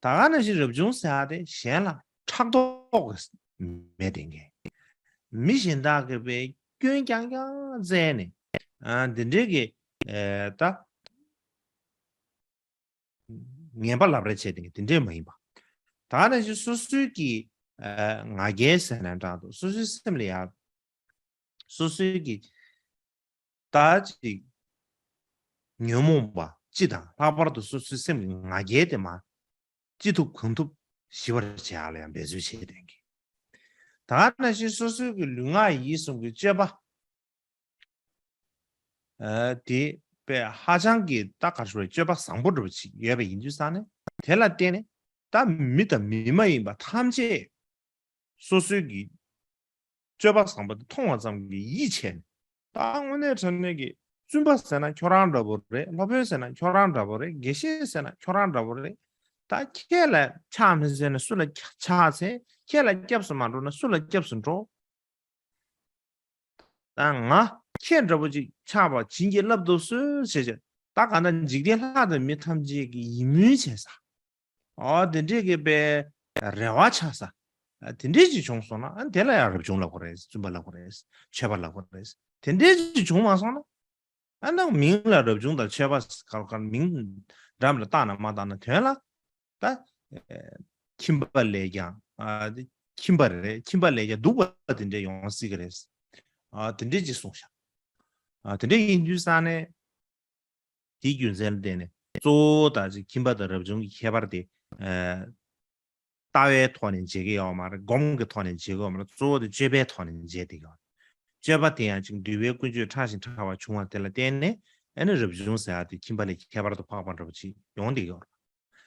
ད་ག་ནང་བཞིན་རབ་བྱུང་ཟེར་ཡ་དེ་གཞན་ལ་ཕྲག་དོག་གི་མེད་བསྡད་མཁན། མི་གཞན་དག་གིས་དཔེ་སྐྱོན་རྐྱང་རྐྱང་བཙལ་ནས་ཨ་འདི་འདྲའི་གི་ཨེ་ད། ངན་པ་ལབ་རེས་བྱས་དེ་དེ་འདྲས་མ་ཡིན་པ། ད་ནང་བཞིན་སོ་སོའི་གི་ཨ་ང་རྒྱལ་ཟེར་ན་འདྲ་འདུག་སོ་སོའི་སེམས་ལ་ཡང་སོ་སོའི་གི་ད་ཅིག་ཉོན་མོངས་པ་ སྤྱི་དང་། ལྷག་པར་དུ་སོ་སོའི་སེམས་ཀྱི་ང་རྒྱལ་དེ་མར་ཅི་ཐུབ་གང་ཐུབ་ཞི་བར་བྱེད་ཡག་ལ་ཡང་འབད་རྩོལ་བྱེད་དོན་གྱི། ད་ག་ནང་བཞིན་སོ་སོའི་གི་ལུས་ངག་ཡིད་གསུམ་གྱི་སྤྱོད་པ། ཨ་དེ་དཔེ་ཧ་ཅང་གི་ད་ག་རེ་ཞུ་དགོས་རེད། སྤྱོད་པ་བཟང་པོ་འདྲ་པོ་ཅིག་ཡོད་པ་ཡིན་དུས་ཙང་ནས། དེ་ལ་བརྟེན་ནས་ད་མི་དང་མི་མ་ཡིན་པ་ཐམས་ཅད་སོ་སོའི་གི་སྤྱོད་པ་བཟང་པོ་དེ་མཐོང་བ་ཙམ་གྱིས་ཡིད་ཆེས་ནས། ད་དངོས་གནས་དྲང་གནས་ཀྱི་བཙུན་པ་ཟེར་ན་ཁྱོད་རང་འདྲ་པོ་རེད། སློབ་དཔོན་ཟེར་ན་ཁྱོད་རང་འདྲ་པོ་རེད། དགེ་བཤེས་ཟེར་ན་ཁྱོད་རང་འདྲ་པོ་རེད། ད་ཁྱེད་ལ་ཕྱག་མི་འཚལ་ན་སུ་ལ་ཕྱག་འཚལ། ཁྱེད་ལ་སྐྱབས་སུ་མ་འགྲོ་ན་སུ་ལ་སྐྱབས་སུ་འགྲོ། ད་ང་ཁྱེད་འདྲ་པོ་ཅིག་ཆགས་པ་བྱིན་གྱིས་བརླབ་ཏུ་གསོལ་ཞེས་བྱ། ད་གང་ལྟར་འཇིག་རྟེན་ལྷ་དང་མི་ཐམས་ཅད་ཀྱིས་ཡིད་སྨོན་བྱེད་ས། ཨོ་དེ་འདྲས་ཀྱི་དཔེ་རེ་བ་ཆགས་ས། ཨ་དེ་འདྲས་ཅིག་བྱུང་སོང་ན། ཨ་དེ་ལ་ཡང་རབ་བྱུང་ལབ་དགོས་རེད། བཙུན་པ་ལབ་དགོས་རེད། ཆོས་པ་ལབ་དགོས་རེད། དེ་འདྲས་ཅིག་བྱུང་མ་སོང་ན། ཨ་ནང་མིང་ལ་རབ་བྱུང་དང་ཆོས་པ་ག་ག་མིང་འདྲ་མི་འདྲ་བཏགས་ན་མ་བཏགས་ན་དོན་ལ། ད་ཨེ་ཁྱིམ་པ་ལས་ཀྱང་ཨ་ཁྱིམ་པ་རེད། ཁྱིམ་པ་ལས་ཀྱང་སྡུག་པ་དེ་འདྲ་ཡོང་སྲིད་ཀྱི་རེད། ཨ་དེ་འདྲ་ཅིག་གསུངས་ཤག་ཨ་དེ་འདྲ་ཡིན་དུས་ཙང་ནས། དེའི་རྒྱུ་མཚན་ལ་བརྟེན་ནས་གཙོ་བོ་ད་ཅིག་ཁྱིམ་པ་དང་རབ་བྱུང་གི་ཁྱད་པར་དེ། ཨ་ལྟ་བའི་ཐོག་ནས་འབྱེད་ཀྱི་ཡོད་མ་རེད། སྒོམ་གྱི་ཐོག་ནས་འབྱེད་ཀྱི་ཡོད་མ་རེད། གཙོ་བོ་དེ་སྤྱོད་པའི་ཐོག་ནས་འབྱེད་བསྡད་ཀྱི་ཡོད་རེད། སྤྱོད་པ་དེ་ཡང་ཅིག་འདུལ་བའི་ཀུན་སྤྱོད་ཕྲ་ཞིང་ཕྲ་བ་བྱུང་བ་དེ་ལ་བརྟེན་ནས། ཨ་ནི་རབ་བྱུང་ཟེར་ཡག་དེ་ཁྱིམ་པ་ལས་ཁྱད་པར་དུ་འཕགས་པ་འདྲ་པོ་ཅིག་ཡོང་བསྡད་ཀྱི་ཡོད་རེད།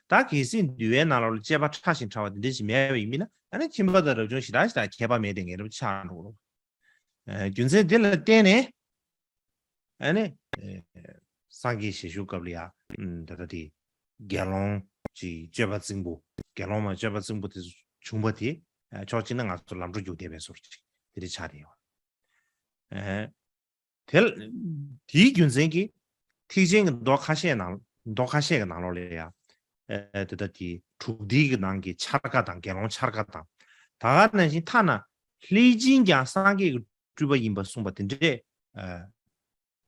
ད་གལ་སྲིད་འདུལ་བའི་ནང་ལོགས་ལ་སྤྱོད་པ་ཕྲ་ཞིང་ཕྲ་བ་དེ་འདྲ་ཞིག་མེད་པ་ཡིན་མིན་ན། ཨ་ནི་ཁྱིམ་པ་དང་རབ་བྱུང་ཞེ་དྲག་ཞེ་དྲག་ཁྱད་པར་མེད་དེ་ངེས་པར་ཆགས་འགྲོ་གི་རེད། ཨ་རྒྱུ་མཚན་འདི་ལ་བརྟེན་ནས། ཨ་ནི་ཨ་སངས་རྒྱས་ཞལ་བཞུགས་སྐབས་ལ་ཡ། ཨ་ད་ལྟ་དེ་དགེ་སློང་གི་སྤྱོད་པ་རྩིང་པོ། དགེ་སློང་མ་སྤྱོད་པ་རྩིང་པོ་དེ་བྱུང་བ་དེ། ཨ་ཕྱོགས་གཅིག་ནས་ང་ཚོ་ལམ་འགྲོ་རྒྱུག་བསྡད་པའི་བཟོ་འདྲ་ཅིག་དེ་འདྲ་ཆགས་བསྡད་ཡོད། ཨ་དེ་ལ་དེའི་རྒྱུ་མཚན་གྱིས་ཐེག་ཆེན་གྱི་མདོ་ཁ་ཤས་ནང་། མདོ་ཁ་ཤས་ཀྱི་ནང་ལོགས་ལ་ཡ། ཨ་དེ་ལྟ་དེ་དྲུག་སྡེ་གི་ནང་གི་འཆར་ཀ་དང་། དགེ་སློང་འཆར་ཀ་དང་། ད་ག་ནང་བཞིན་ཐ་ན་ལྷས་སྦྱིན་ཀྱང་སངས་རྒྱས་ཀྱི་སྤྲུལ་པ་ཡིན་པ་གསུངས་པ་དེ་འདྲས། ཨ་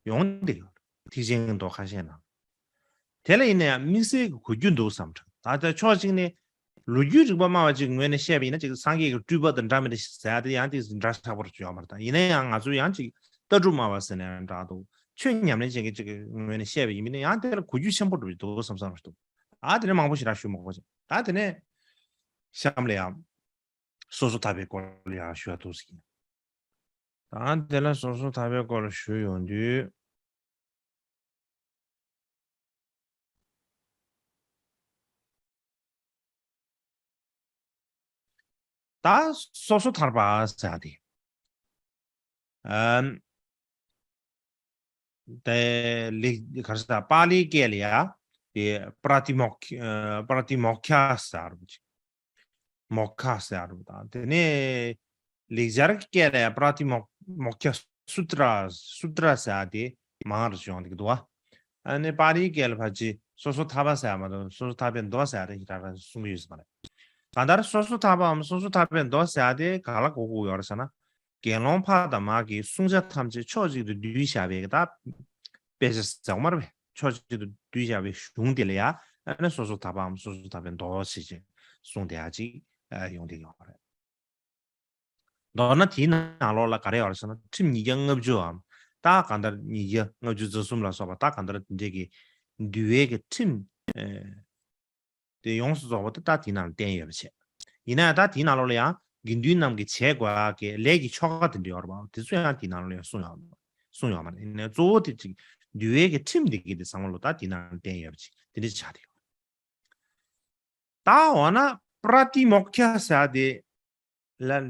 ཡོང་བསྡད་ཡོད། ཐེག་ཆེན་གྱི་མདོ་ཁ་ཤས་ནང་། དེ་ལ་ཡིན་ན་ཡང་དམིགས་བསལ་གྱི་གོ་རྒྱུ་འདུག་བསམ་དྲན། ད་ལྟ་ཕྱོགས་གཅིག་ནས་ལོ་རྒྱུས་རིག་པ་སྨྲ་བ་ཅིག་ངོས་ནས་བཤད་པ་ཡིན་ན། ཅིག་སངས་རྒྱས་ཀྱི་སྤྲུལ་པ་དང་འདྲ་མི་འདྲ་ཟེར་ཡག་དེ་ཡང་ཏོག་ཙམ་འདྲ་ཆགས་པོ་ཡོད་མ་རེད། ད་ཡིན་ན་ཡང་ང་ཚོ་ཡང་ཅིག་ལྟ་གྲུབ་སྨྲ་བ་ཟེར་ན་ཡང་འདྲ་འདུག་ཆོས་ཉམས་ལེན་བྱེད་མཁན་ཅིག་གི་ངོས་ནས་བཤད་པ་ཡིན་མིན་ན། ཡང་དེ་ལ་གོ་རྒྱུ་ཆེན་པོ་འདྲ་པོ་འདུག་བསམ་བསམ་འདྲ་འདུག་ཨ་དེ་ནས་མང་པོ་ཞེ་དྲག་ཞུ་མ་དགོས་ཅིག་ད་དེ་ནས་གཤམ་ལ་ཡང་སོ་སོ་ཐར་པའི་སྐོར་ལ་ཡང་ཞུ་བ་འདུག་ཟེར་གྱི། ད་དེ་ལ་སོ་སོ་ཐར་པའི་སྐོར་ལ་ཞུ་ཡོང་དུས། ད་སོ་སོ་ཐར་པ་ཟེར་ཡག་དེ། ཨམ། དེ་ལེགས། ག་རེ་ཟེར། པཱ་ལིའི་སྐད་ལ་ཡ་དེ་པྲ་ཏི་མོ་ཁྱ། ཨ་པྲ་ཏི་མོ་ཁྱ་ཟེར་བ་ཅིག་མོ་ཁ་ཟེར་བ་དང་། དེ་ནས་ལེགས་སྦྱར་སྐད་ལ་ཡ་པྲ་ཏི་མོ་མོ་ཁྱ་སུ་ཏྲ། སུ་ཏྲ་ཟེར་ཡག་དེ་མང་རུ་བྱུང་བསྡད་ཀྱི་འདུག་བ། ཨ་ནི་པཱ་ལིའི་སྐད་ལ་ཕལ་ཆེར་སོ་སོ་ཐར་པ་ཟེར་ཡག་མ་གཏོགས། སོ་སོ་ཐར་པའི་མདོ་ཟེར་ཡག་དེ་ཞེ་དྲག་གསུང་གི་ཡོད་ས་མ་རེད། གང་ལྟར་སོ་སོ་ཐར་པའམ་སོ་སོ་ཐར་པའི་མདོ་ཟེར་ཡག་དེ་ག་ལ་གོ་དགོས་ཡོད་རེད་ཟེར་ན། དགེ་སློང་ཕ་དང་མ་གི་བསྲུང་བྱ་ཐམས་ཅད་ཕྱོགས་གཅིག་ཏུ་བསྡུས་བཞག་པའི་ད་དཔེ་ཆ་ཟེར་དགོས་མ་རེད་པས། ཕྱོགས་གཅིག་ཏུ་བསྡུས་བཞག་པའི་གཞུང་དེ་ལ་ཡ། ཨ་ནི་སོ་སོ་ཐར་པའམ་སོ་སོ་ཐར་པའི་མདོ་ཞེས་བྱས་གསུངས་བསྡད་ཡག་ཅིག་ཨ་ཡོང་བསྡད་ཡོད་རེད། མདོར་ན་དེའི་ནང་ལོགས་ལ་ག་རེ་ཡོད་རེད་ཟེར་ན། ཁྲིམས་ཉིས་བརྒྱ་ལྔ་བཅུའམ། ད་གང་ལྟར་ཉིས་བརྒྱ་ལྔ་བཅུ་རྩ་གསུམ་ལ་སོགས་པ། ད་གང་ལྟར་དེ་འདྲས་ཀྱི་འདུལ་བའི་གི་ཁྲིམས། ཨེ། དེ་ཡོངས་སུ་རྫོགས་པ་དེ་ད་དེའི་ནང་ལ་བསྟན་ཡོད་པ་བྱས། ཡིན་ན་ཡང་ད་དེའི་ནང་ལོགས་ལ་ཡང་དགེ་འདུན་རྣམས་ཀྱིས་བྱེད་དགོས་ཡག་གི་ལས་ཀྱི་ཆོ་ག་དེ་འདྲ་ཡོད་རེད་པ། དེ་ཚོ་ཡང་དེའི་ནང་ལོགས་ལ་ཡང་གསུངས་ཡོད། གསུངས་ཡོད་མ་རེད། ཡིན་ནའི་གཙོ་བོ་དེ་ཅིག་འདུལ་བའི་གི་ཁྲིམས་དེ་གི་དེ་ཚང་མ་ལོ་ད་དེའི་ནང་ལ་བསྟན་ཡོད་པ་ཅིག་དེ་འདྲ་ཆགས་བསྡད་ཡོད། ད་འོ་ན་པྲ་ཏི་མོ་ཁྱ་ཟེར་ཡག་དེ་ལ།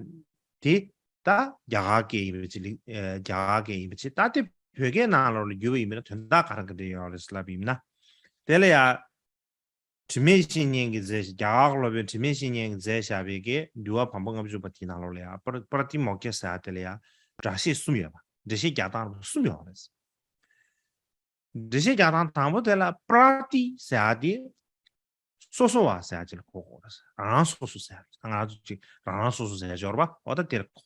དེ་ད་རྒྱ་གར་སྐད་ཡིན་པ་ཅིག་ལ། ཨེ་རྒྱ་གར་སྐད་ཡིན་པ་ཅིག་ད་དེ་བོད་སྐད་ནང་ལོགས་ལ་བསྒྱུར་བ་ཡིན་པ་ན་དོན་དག་ག་རེ་ག་འདྲ་ཡོད་རེད་ལབ་པ་ཡིན་ན། དེ་ལ་ཡ། དྲི་མེད་བཤེས་གཉེན་གྱིས་མཛད། རྒྱ་གར་གྱི་སློབ་དཔོན་དྲི་མེད་བཤེས་གཉེན་གྱིས་མཛད་བཞག་པའི་གི་འདུལ་བ་བམ་པོ་ལྔ་བཅུ་པ་དེའི་ནང་ལོགས་ལ་ཡ། པྲ་པྲ་ཏི་མོ་ཁྱ་ཟེར་ཡག་དེ་ལ་ཡ་འགྲེལ་བཤད་གསུམ་ཡོད་པ། འགྲེལ་བཤད་རྒྱག་སྟངས་གསུམ་ཡོད་རེད། འགྲེལ་བཤད་རྒྱག་སྟངས་དང་པོ་དེ་ལ་པྲ་ཏི་ཟེར་ཡག་དེ་སོ་སོ་བ་ཟེར་ཡག་ཅིག་ལ་གོ་དགོས་རེད། རང་རང་སོ་སོ་ཟེར་ཡག་ང་ཚོ་ཅིག་རང་རང་སོ་སོ་ཟེར་ཡག་ཅིག་ཡོད་རེད་པ། འོ་ད་དེ་ལ་གོ།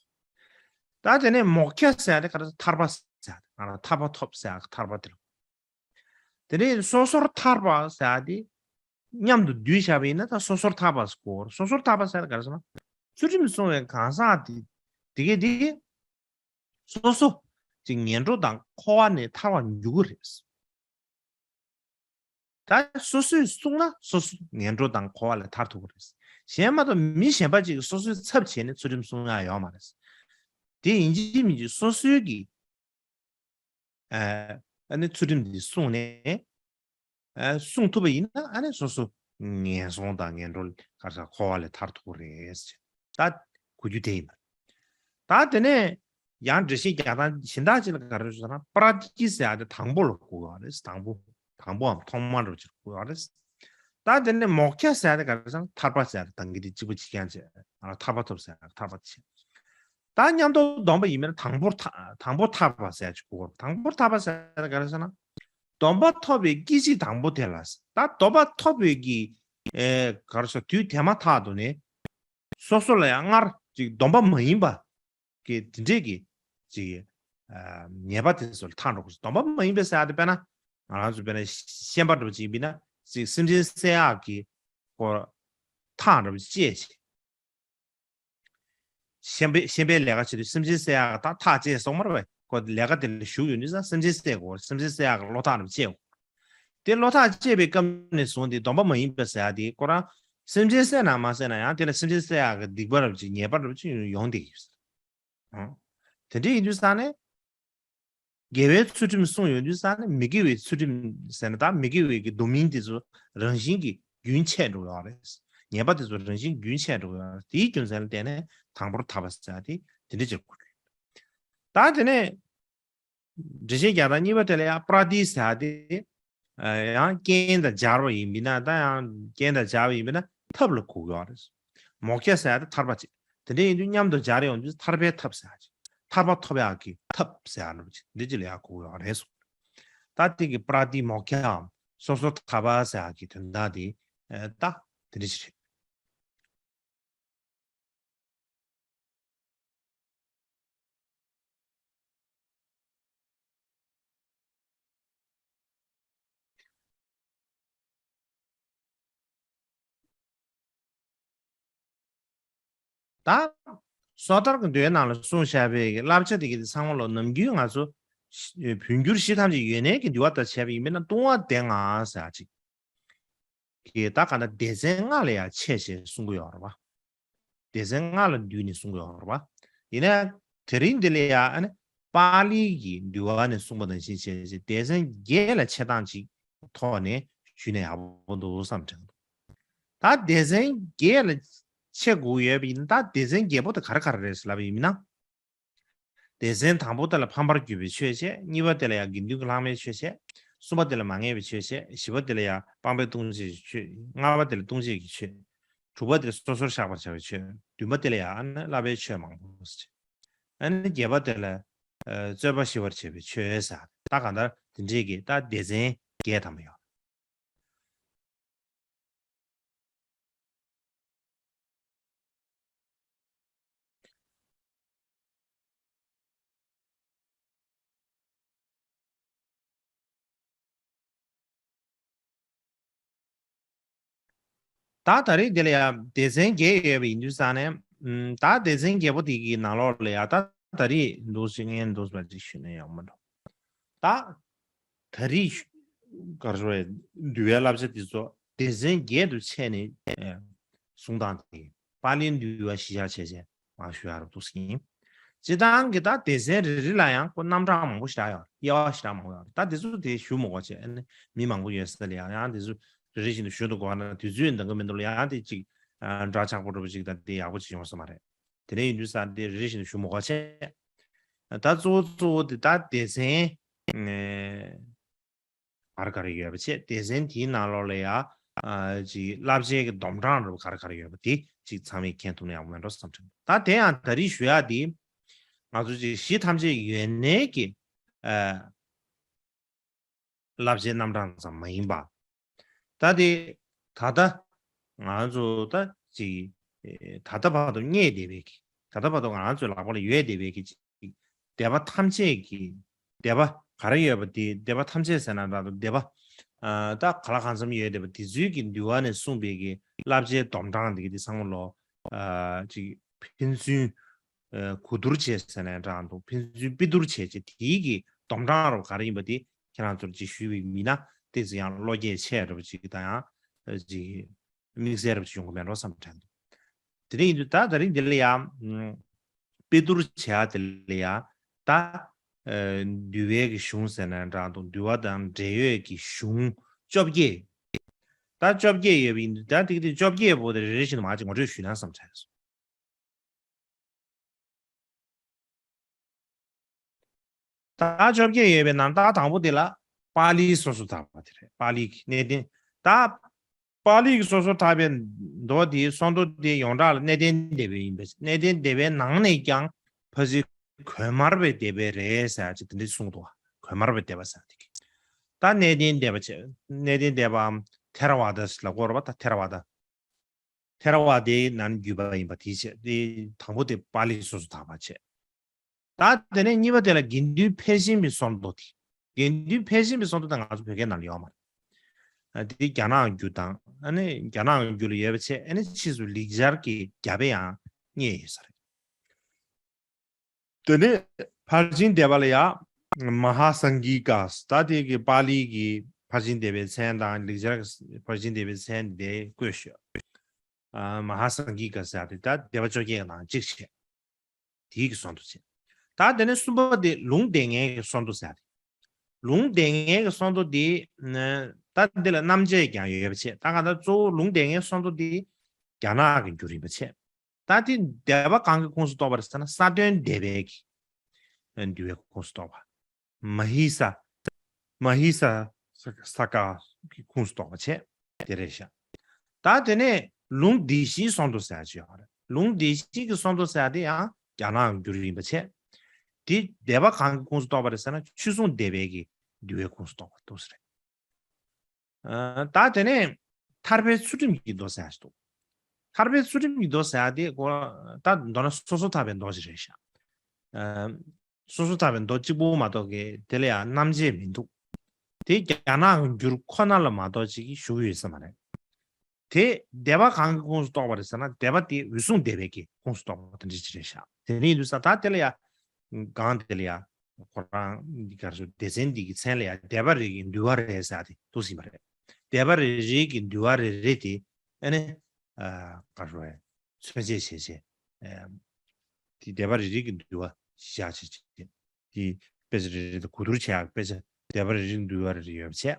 ད་དེ་ནས་མོ་ཁྱ་ཟེར་ཡག་དེ་ག་རེ། ཐར་པ་ཟེར་ཡག་དེ། ང་རང་ཐར་པ་ཐོབ་ཟེར་ཡག་ཐར་པ་དེ་ལ་གོ། དེ་ནས་སོ་སོར་ཐར་པ་ཟེར་ཡག་དེ་མཉམ་དུ་བསྡུས་བཞག་པ་ཡིན་ན་ད་སོ་སོར་ཐར་པ་ཟེར་གོ། སོ་སོར་ཐར་པ་ཟེར་ཡག་དེ་ག་རེ་ཟེར་ན། ཚུལ་ཁྲིམས་སྲུང་བའི་གང་ཟག་དེ་དེ་གས་དེ་སོ་སོ་ཅིག་ངན་འགྲོ་དང་འཁོར་བ་ནས་ཐར་བར་འགྱུར་གྱི་རེད། ད་སོ་སོས་བསྲུངས་ན་སོ་སོ་ངན་འགྲོ་དང་འཁོར་བ་ལས་ཐར་ཐུབ་ཀྱི་རེད། གཞན་མ་གཏོགས་མི་གཞན་པ་ཅིག་གིས་སོ་སོའི་ཚབ་བྱས་ནས་ཚུལ་ཁྲིམས་བསྲུང་ཡག་ཡོད་མ་རེད། དེ་ཡིན་གཅིག་མིན་གཅིག་སོ་སོའི་གི་ཨ་ནི་ཚུལ་ཁྲིམས་འདི་བསྲུངས་ནས། ཨ་བསྲུང་ཐུབ་པ་ཡིན་ན་ཨ་ནི་སོ་སོ་ངན་སོང་དང་ངན་འགྲོ་ག་རེ་ཟེར་འཁོར་བ་ལས་ཐར་ཐུབ་ཀྱི་རེད་ཟེར། ད་གོ་རྒྱུ་དེ་ཡིན་པ། ད་དེ་ནས་ཡང་འགྲེལ་བཤད་རྒྱག་སྟངས་གཞན་དག་ཅིག་ལ་ག་རེ་ཟེར་ན་པྲ་ཏི་ཟེར་ཡག་དེ་དང་པོ་ལ་གོ་དགོས་པ་རེད། དང་པོ། དང་པོའམ་ཐོག་མ་འདྲ་བོ་ཅིག་ལ་གོ་དགོས་པ་རེད། ད་དེ་ནས་མོཀྵ་ཟེར་ཡག་དེ་ག་རེ་ཟེར་ན་ཐར་པ་ཟེར་ཡག་དེ་དང་གི་དེ་གཅིག་པ་གཅིག་རྐྱང་བྱས། ཨ་ཐར་པ་ཐོབ་ཟེར་ཡག་ཐར་པ་བྱས། ད་མཉམ་དུ་སྡོམ་པ་ཡིན་མིན་ན་དང་པོ་ཐ་དང་པོ་ཐར་པ་ཟེར་ཅིག་གོ། དང་པོ་ཐར་པ་ཟེར་ག་རེ་ཟེར་ན། སྡོམ་པ་ཐོབ་པའི་སྐད་ཅིག་དང་པོ་དེ་ལ། ད་སྡོམ་པ་ཐོབ་པའི་གི་ཨེ་ག་རེ་ཟེར་དུས་དེ་མ་ཐག་ཏུ་ནས་སོ་སོ་ལ་ཡང་སྔར་ཅིག་སྡོམ་པ་མ་ཡིན་པ་གི་དེ་འདྲས་ཀྱི་ཅིག་ཨ་ཉེས་པ་དེ་ཚོ་ལ་ཐར་འགྲོ་དགོས། སྡོམ་པ་མ་ཡིན་པའི་ཟེར་ཡག་དེ་དཔེར་ན་ང་རང་ཚོ་དཔེར་ན་ཤན་པ་འདྲ་བོ་ཅིག་ཡིན་པ་ཡིན་ན་ཅིག་སེམས་ཅན་བསད་ཡག་གི་ཁོ་ཐག་འདྲ་བོ་ཅིག་བཅད་བྱས། ཤན་པའི་ཤན་པའི་ལས་ཀ་བྱེད་དུས་སེམས་ཅན་བསད་ཡག་ད་ཐག་བཅད་སོང་མ་རེད་པས། ཁོ་ལས་ཀ་དེ་ལ་ཞུགས་ཡོང་དུས་ཙང་སེམས་ཅན་བསད་དགོས། སེམས་ཅན་བསད་ཡག་གི་བློ་ཐག་རེ་བཅད་དགོས། དེ་བློ་ཐག་བཅད་པའི་སྐབས་ནས་བཟུང་སྟེ་སྡོམ་པ་མ་ཡིན་པ་ཟེར་ཡག་དེ་ཁོ་རང་སེམས་ཅན་བསད་ན་མ་བསད་ན་ཡང་དེ་ལ་སེམས་ཅན་བསད་ཡག་གི་སྡིག་པ་རེ་ཅིག་ཉེས་པ་རེ་ཅིག་ཡོང་བསྡད་ཀྱི་ཡོད་ཟེར། ཨང་། དེ་འདྲ་ཡིན་དུས་ཙང་ནས། དགེ་བའི་ཚུལ་ཁྲིམས་བསྲུངས་ཡོང་དུས་ཙང་ནས་མི་དགེ་བའི་ཚུལ་ཁྲིམས་ཟེར་ན་ད་མི་དགེ་བའི་གི་སྡོམ་མིན་དེ་ཚོ་རང་བཞིན་གྱིས་རྒྱུན་ཆད་འགྲོ་ཡོད་རེད། ཉེས་པ་དེ་ཚོ་རང་བཞིན་རྒྱུན་ཆད་འགྲོ་ཡོད་རེད། དེའི་རྒྱུ་མཚན་ལ་བརྟེན་ནས་དང་པོར་ཐར་པ་ཟེར་ཡག་དེ་དེ་འདྲ་ཅིག་གོ་དགོས། ད་དེ་ནས་འགྲེལ་བཤད་རྒྱག་སྟངས་གཉིས་པ་དེ་ལ་ཡང་པྲ་ཏི་ཟེར་ཡག་དེ་ཡང་རྐྱེན་དང་སྦྱར་བ་ཡིན་པ་ཡིན་ན། ད་ཡང་རྐྱེན་དང་སྦྱར་བ་ཡིན་པ་ཡིན་ན་ཐབས་ལ་གོ་དགོས་པ་རེད། མོཀྵ་ཟེར་ཡག་དེ་ཐར་པ་བྱེད། དེ་འདྲ་ཡིན་དུས་མཉམ་དུ་སྦྱར་ཡོང་དུས་ཐར་པའི་ཐབས་ཟེར་ཡག་ཅིག་ཐར་པ་ཐོབ་ཡག་གི་ཐབས་ཟེར་ཡག་འདྲ་བོ་ཅིག་འདི་ཅིག་ལ་ཡང་གོ་དགོས་པ་རེད་གསུངས། ད་དེ་གི་པྲ་ཏི་མོཀྵའམ་སོ་སོར་ཐར་པ་ཟེར་ཡག་གི་དོན་དག་དེ་ད་དེ་འདྲ་ཅིག་རེད། ད་སོ་ཐར་གྱི་མདོའི་ནང་ལ་གསུངས་བཞག་པའི་བསླབ་བྱ་དེ་གི་དེ་ཚང་མ་ལོ་ནམ་རྒྱུན་ང་ཚོ་བོད་འགྱུར་གཞི་ཐམས་ཅད་ཡོད་གནས་ཀྱི་འདུལ་བ་ལྟར་བྱས་པ་ཡིན་པས་ན་ལྟུང་བ་སྡེ་ལྔ་ཟེར་ཡག་ཅིག་གི་ད་ག་ད་སྡེ་ཚན་ལྔ་ལ་ཡང་ཕྱེ་བྱས་གསུང་གི་ཡོད་རེད་པ། སྡེ་ཚན་ལྔ་ལ་བསྡུས་ནས་གསུང་གི་ཡོད་རེད་པ། ཡིན་ན་དེ་རིང་འདི་ལ་ཡང་ཨ་ནི་པཱ་ལི་གི་འདུལ་བ་ནས་གསུངས་པ་ནང་བཞིན་བྱས་བྱས་སྡེ་ཚན་བརྒྱད་ལ་ཕྱེ་སྟངས་ཅིག་ཐོག་ནས་ཞུས་ན་ཡག་པོ་འདུག་བསམ་དྲན་འདུག་ད་སྡེ་ཚན་བརྒྱད་ལ་ཕྱེ་དགོས་ཡོད་པ་ཡིན་ན་ད་སྡེ་ཚན་བརྒྱད་པོ་དེ་ག་རེ་ག་རེ་རེད་ཟེར་ལབ་པ་ཡིན་ན། སྡེ་ཚན་དང་པོ་དེ་ལ་ཕམ་པར་གྱུར་པའི་ཆོས་བཤད། གཉིས་པ་དེ་ལ་ཡང་དགེ་འདུན་གྱི་ལྷག་མའི་ཆོས་བཤད། གསུམ་པ་དེ་ལ་མ་ངེས་པའི་ཆོས་བཤད། བཞི་པ་དེ་ལ་ཡང་སྤངས་པའི་ལྟུང་བྱེད་ཀྱི་ཆོས། ལྔ་པ་དེ་ལ་ལྟུང་བྱེད་ཀྱི་ཆོས། དྲུག་པ་དེ་ལ་སོ་སོར་བཤགས་པར་བྱ་བའི་ཆོས། བདུན་པ་དེ་ལ་ཡང་ཨ་ནི་བསླབ་པའི་ཆོས་མང་པོ་ཟེར། ཨ་ནི་བརྒྱད་པ་དེ་ལ་ཨ་རྩོད་པ་ཞི་བར་བྱེད་པའི་ཆོས་ཟེར། ད་གང་ལྟར་དེ་འདྲས་ཀྱི་ད་སྡེ་ཚན་བརྒྱད་ཐམ་པ་ཡོད། ད་ད་རེས་འདི་ལ་ཡང་སྡེ་ཚན་བརྒྱད་ཡོད་པ་ཡིན་དུས་ཙང་ནས། ཨམ། ད་སྡེ་ཚན་བརྒྱད་པོ་དེ་གི་ནང་ལོགས་ལ་ཡང་ད་ད་རེས་འདུག་ཞིག་ངས་འདུག་པ་ཅིག་ཞུས་ན་ཡག་མོ་འགྲོ། ད་ད་རེས་གར་ཞུ་བའི་འདུལ་བའི་བསླབ་བྱ་འདི་ཚོ་སྡེ་ཚན་བརྒྱད་དུ་ཕྱེ་ནས་ཨེ་གསུང་སྟངས་དེ། པཱ་ལིའི་འདུལ་བ་གཞི་བཞག་བྱས་བྱས་མར་ཞུ་ཡག་རུ་འདུག་ཟིན། སྤྱིར་བཏང་གི་ད་སྡེ་ཚན་རེ་རེ་ལ་ཡང་ཁོ་རྣམ་གྲངས་མང་པོ་ཞེ་དྲག་ཡོད། དབྱེ་བ་ཞེ་དྲག་མང་པོ་ཡོད། ད་དེ་ཚོ་དེ་ཞུ་མི་དགོས་བྱས། ཨ་ནི་མི་མང་པོ་ཡོད་ས་ལ་ཡང་ཡང་དེ་ཚོ་རེ་རེ་བཞིན་དུ་ཞུ་འདུག་གོ། ན་དུས་ཚོད་འདང་གི་མི་འདུག་ལ་ཡང་དེ་ཅིག་ཨ་འདྲ་ཆགས་པོ་འདྲ་པོ་ཅིག་ད་དེ་ཡག་པོ་ཅིག་ཡོང་ས་མ་རེད། དེ་འདྲ་ཡིན་དུས་ས་དེ་རེ་རེ་བཞིན་དུ་ཞུ་མི་དགོས་བྱས། ད་གཙོ་བོ་གཙོ་བོ་དེ་ད་སྡེ་ཚན་ཨེ་ག་རེ་ག་རེ་ཡོད་པ་བྱས། སྡེ་ཚན་དེའི་ནང་ལོགས་ལ་ཡང་ཨ་ཅིག་བསླབ་བྱའི་གི་སྡོམ་གྲངས་འདྲ་པོ་ག་རེ་ག་རེ་ཡོད་པ་དེ་ཅིག་ཚང་མས་མཁྱེན་ཐུབ་ན་ཡག་པོ་མེད་འགྲོ་བསམ་དྲན། ད་དེ་ཡང་ད་རེས་ཞུ་ཡག་དེ་ང་ཚོ་ཅིག་གཞི་ཐམས་ཅད་ཡོད་གནས་ཀྱི་ཨ་བསླབ་བྱའི་རྣམ་གྲངས་ཙམ་མ་ཡིན་པ། ད་དེ་ད་ལྟ་ང་ཚོ་ད་ཅིག་ད་ལྟ་བར་དུ་རྙེད་བསྡད་པའི་གི། ད་ལྟ་བར་དུ་ང་ཚོའི་ལག་པ་ལ་ཡོད་བསྡད་པའི་གི་ཅིག་སྡེ་པ་ཐམས་ཅད་ཀྱི་སྡེ་པ་ག་རེ་ཡོད་པ་དེ། སྡེ་པ་ཐམས་ཅད་ཟེར་ན་འདྲ་འདུག་སྡེ་པ་ཨ་ད་ག་ལ་གང་འཚམ་ཡོད་བསྡད་པ་དེ་ཚོའི་གི་འདུལ་བ་ནས་གསུངས་པའི་གི་བསླབ་བྱའི་སྡོམ་གྲངས་དེ་གི་དེ་ཚང་མ་ལོ་ཨ་ཅིག་ཕན་ཚུན་ཨ་གོ་བསྡུར་བྱས་ཟེར་ན་འདྲ་འདུག་ཕན་ཚུན་དཔེ་བསྡུར་བྱས་བྱས་དེའི་གི་སྡོམ་གྲངས་རོ་ག་རེ་ཡིན་པ་དེ་ཁྱེད་རང་ཚོར་ཅིག་ཞུས་པའི་མིན་ན། ཏོག་ཙམ་ཡང་བློ་སྐྱེད་ཆེ་འདྲ་པོ་ཅིག་དང་ཡང་ཅིག་དམིགས་བསལ་འདྲ་པོ་ཅིག་ཡོང་གི་མེད་འགྲོ་བསམ་དྲན་འདུག་དེ་རིང་ཡིན་དུས་ད་ད་རིང་འདི་ལ་ཡང་དཔེ་བསྡུར་བྱེད་ཡ་དེ་ལ་ཡང་ད་འདུལ་བའི་གི་གཞུང་ཟེར་ན་འདྲ་འདུག་འདུལ་བ་དང་འབྲེལ་ཡོད་ཀྱི་གཞུང་བཅོ་བརྒྱད། ད་བཅོ་བརྒྱད་ཡོད་པ་ཡིན་དུས་ད་དེ་གི་དེ་བཅོ་བརྒྱད་པོ་དེ་རེ་རེ་བཞིན་དུ་མར་ཅིག་ངོ་སྤྲོད་ཞུས་ན་བསམ་དྲན་སོང་། ད་བཅོ་བརྒྱད་ཡོད་པའི་ནང་ད་དང་པོ་དེ་ལ་པཱ་ལིའི་སོ་སོར་བཏགས་པ་དེ་རེད། པཱ་ལིའི་གནས་བརྟན། ད་པཱ་ལིའི་སོ་སོར་བཏགས་པའི་མདོ་དེའི་གསུང་མདོ་དེ་ཡོངས་གྲགས་ལ་གནས་བརྟན་སྡེ་པའི་ཡིན་པས། གནས་བརྟན་སྡེ་པའི་ནང་ནས་ཀྱང་ཕལ་ཆེར་གོས་དམར་པའི་སྡེ་པ་རེད་ཟེར་ཅིག་དེ་འདྲ་གསུངས་འདུག་གོས་དམར་པའི་སྡེ་པ་ཟེར་དེ་གི། ད་གནས་བརྟན་སྡེ་པ་བྱས། གནས་བརྟན་སྡེ་པའམ་ཐེ་ར་ཝཱ་ད་ལ་གོ་ར་བ་ད་ཐེ་ར་ཝཱ་ད། ཐེ་ར་ཝཱ་དའི་ནང་བརྒྱུད་པ་ཡིན་པ་དེའི་ཆེད་དེ་དང་པོ་དེ་པཱ་ལི་སོ་སོར་བཏགས་པ་བྱས། ད་དེ་ནས་གཉིས་པ་དེ་ལ་དགེ་འདུན་ཕལ་ཆེན་པའི་གསུང་མདོ་དེ། དགེ་འདུན་ཕལ་ཆེན་པའི་གསུང་མདོ་དེ་ང་ཚོ་བོད་སྐད་ནང་ལ་ཡོད་མ་རེད། ཨ་དེ་རྒྱ་ནག་བརྒྱུད་དང་ཨ་ནི་རྒྱ་ནག་བརྒྱུད་ལ་ཡོད་པ་བྱས། ཨ་ནི་ཕྱིས་སུ་ལེགས་སྦྱར་གྱི་རྒྱ་དཔེ་ཡང་རྙེད་ཡོད་ས་རེད། དེ་ནས་ཕར་ཕྱིན་སྡེ་པ་ལ་ཡང་མ་ཧཱ་སང་གི་ཀ་ད་དེ་གི་པཱ་ལི་གི་ཕར་ཕྱིན་སྡེ་པའི་མཚན་དང་ལེགས་སྦྱར་གྱི་ཕར་ཕྱིན་སྡེ་པའི་མཚན་དེ་བཀོད་ཞུ། ཨ་མ་ཧཱ་སང་གི་ཀ་ཟེར་དེ་ད་སྡེ་པ་བཅོ་བརྒྱད་ཀྱི་ནང་གཅིག་བྱས། དེའི་གི་གསུང་མདོ་བྱས། ད་དེ་ནས་གསུམ་པ་དེ་ལུང་སྡེ་ལྔའི་གི་གསུང་མདོ་ཟེར་དེ། ལུང་སྡེ་ལྔའི་གི་གསུང་མདོ་དེ་ད་འདི་ལ་རྣམ་བཅད་ཀྱང་ཡོད་པ་བྱས། ད་གང་ལྟར་གཙོ་བོ་ལུང་སྡེ་ལྔའི་གསུང་མདོ་དེ་རྒྱ་ནག་གི་འགྱུར་ཡིན་པ་བྱས། ད་དེ་སྡེ་པ་གང་གི་ཁོངས་སུ་གཏོགས་པ་རེད་ཟེར་ན་ས་བདོན་སྡེ་པའི་གི་འདུལ་བའི་ཁོངས་སུ་གཏོགས་པ། མ་ཧི་ས། མ་ཧི་ས་ས་ཀ་གི་ཁོངས་སུ་གཏོགས་པ་བྱས། དེ་རེད་ཤག་ད་དེ་ནས་ལུང་སྡེ་བཞིའི་གསུང་མདོ་ཟེར་ཡ་ཅིག་ཡོད་རེད། ལུང་སྡེ་བཞི་གི་གསུང་མདོ་ཟེར་ཡ་དེ་ཡང་རྒྱ་ནག་གི་འགྱུར་ཡིན་པ་བྱས། དེ་སྡེ་པ་གང་གི་ཁོངས་སུ་གཏོགས་པ་རེད་ཟེར་ན་ཆོས་སྲུང་སྡེ་པའི་གི་འདུལ་བའི་ཁོངས་སུ་གཏོགས་པ་འདུག་ཟེར། ཨ་ད་དེ་ནས་ཐར་པའི་ཚུལ་ཁྲིམས་ཀྱི་མདོ་ཟེར་ཡ་ཞིག་འདུག་ཐར་པའི་ཚུལ་ཁྲིམས་ཀྱི་མདོ་ཟེར་ཡ་དེ་ཀོ་ད་མདོར་ན་སོ་སོར་ཐར་པའི་མདོ་ཞིག་རེད་ཤག་ཨ་སོ་སོར་ཐར་པའི་མདོ་གཅིག་པུ་མ་གཏོགས་ཀྱི་དེ་ལ་ཡང་རྣམ་འབྱེད་མི་འདུག་དེ་རྒྱ་ནག་གི་འགྱུར་ཁོ་ན་ལ་མ་གཏོགས་ཅིག་ཞུགས་ཡོད་ས་མ་རེད། དེ་སྡེ་པ་གང་གི་ཁོངས་སུ་གཏོགས་པ་རེད་ཟེར་ན་སྡེ་པ་དེ་འོད་སྲུང་སྡེ་པའི་གི་ཁོངས་སུ་གཏོགས་པ་དེ་འདྲ་ཅིག་རེད་ཤག་དེ་འདྲ་ཡིན་དུས་ས་ད་དེ་ལ་ཡང་གང་དེ་ལ་ཡང་ཁོ་རང་འདི་ག་རེ་ཟེར་སྡེ་ཚན་འདི་གི་མཚན་ལ་ཡང་སྡེ་པ་རེ་གི་འདུལ་བ་རེ་ཟེར་དེ་འདུག་ཟིན་པ་རེད། སྡེ་པ་རེ་རེ་གི་འདུལ་བ་རེ་རེ་དེ་ཨ་ནི་ཨ་ག་རེ་ཟེར་མཚོན་བྱེད་བྱས་བྱས་ཨ་དེ་སྡེ་པ་རེ་རེ་གི་འདུལ་བ་བཞག་བྱས་བྱས་དེ་དཔེ་ཆ་རེ་རེ་དང་གོ་བསྡུར་བྱས་ཡག་དཔེ་ཆ་སྡེ་པ་རེ་རེ་གི་འདུལ་བ་རེ་རེ་ཡོད་པ་བྱས།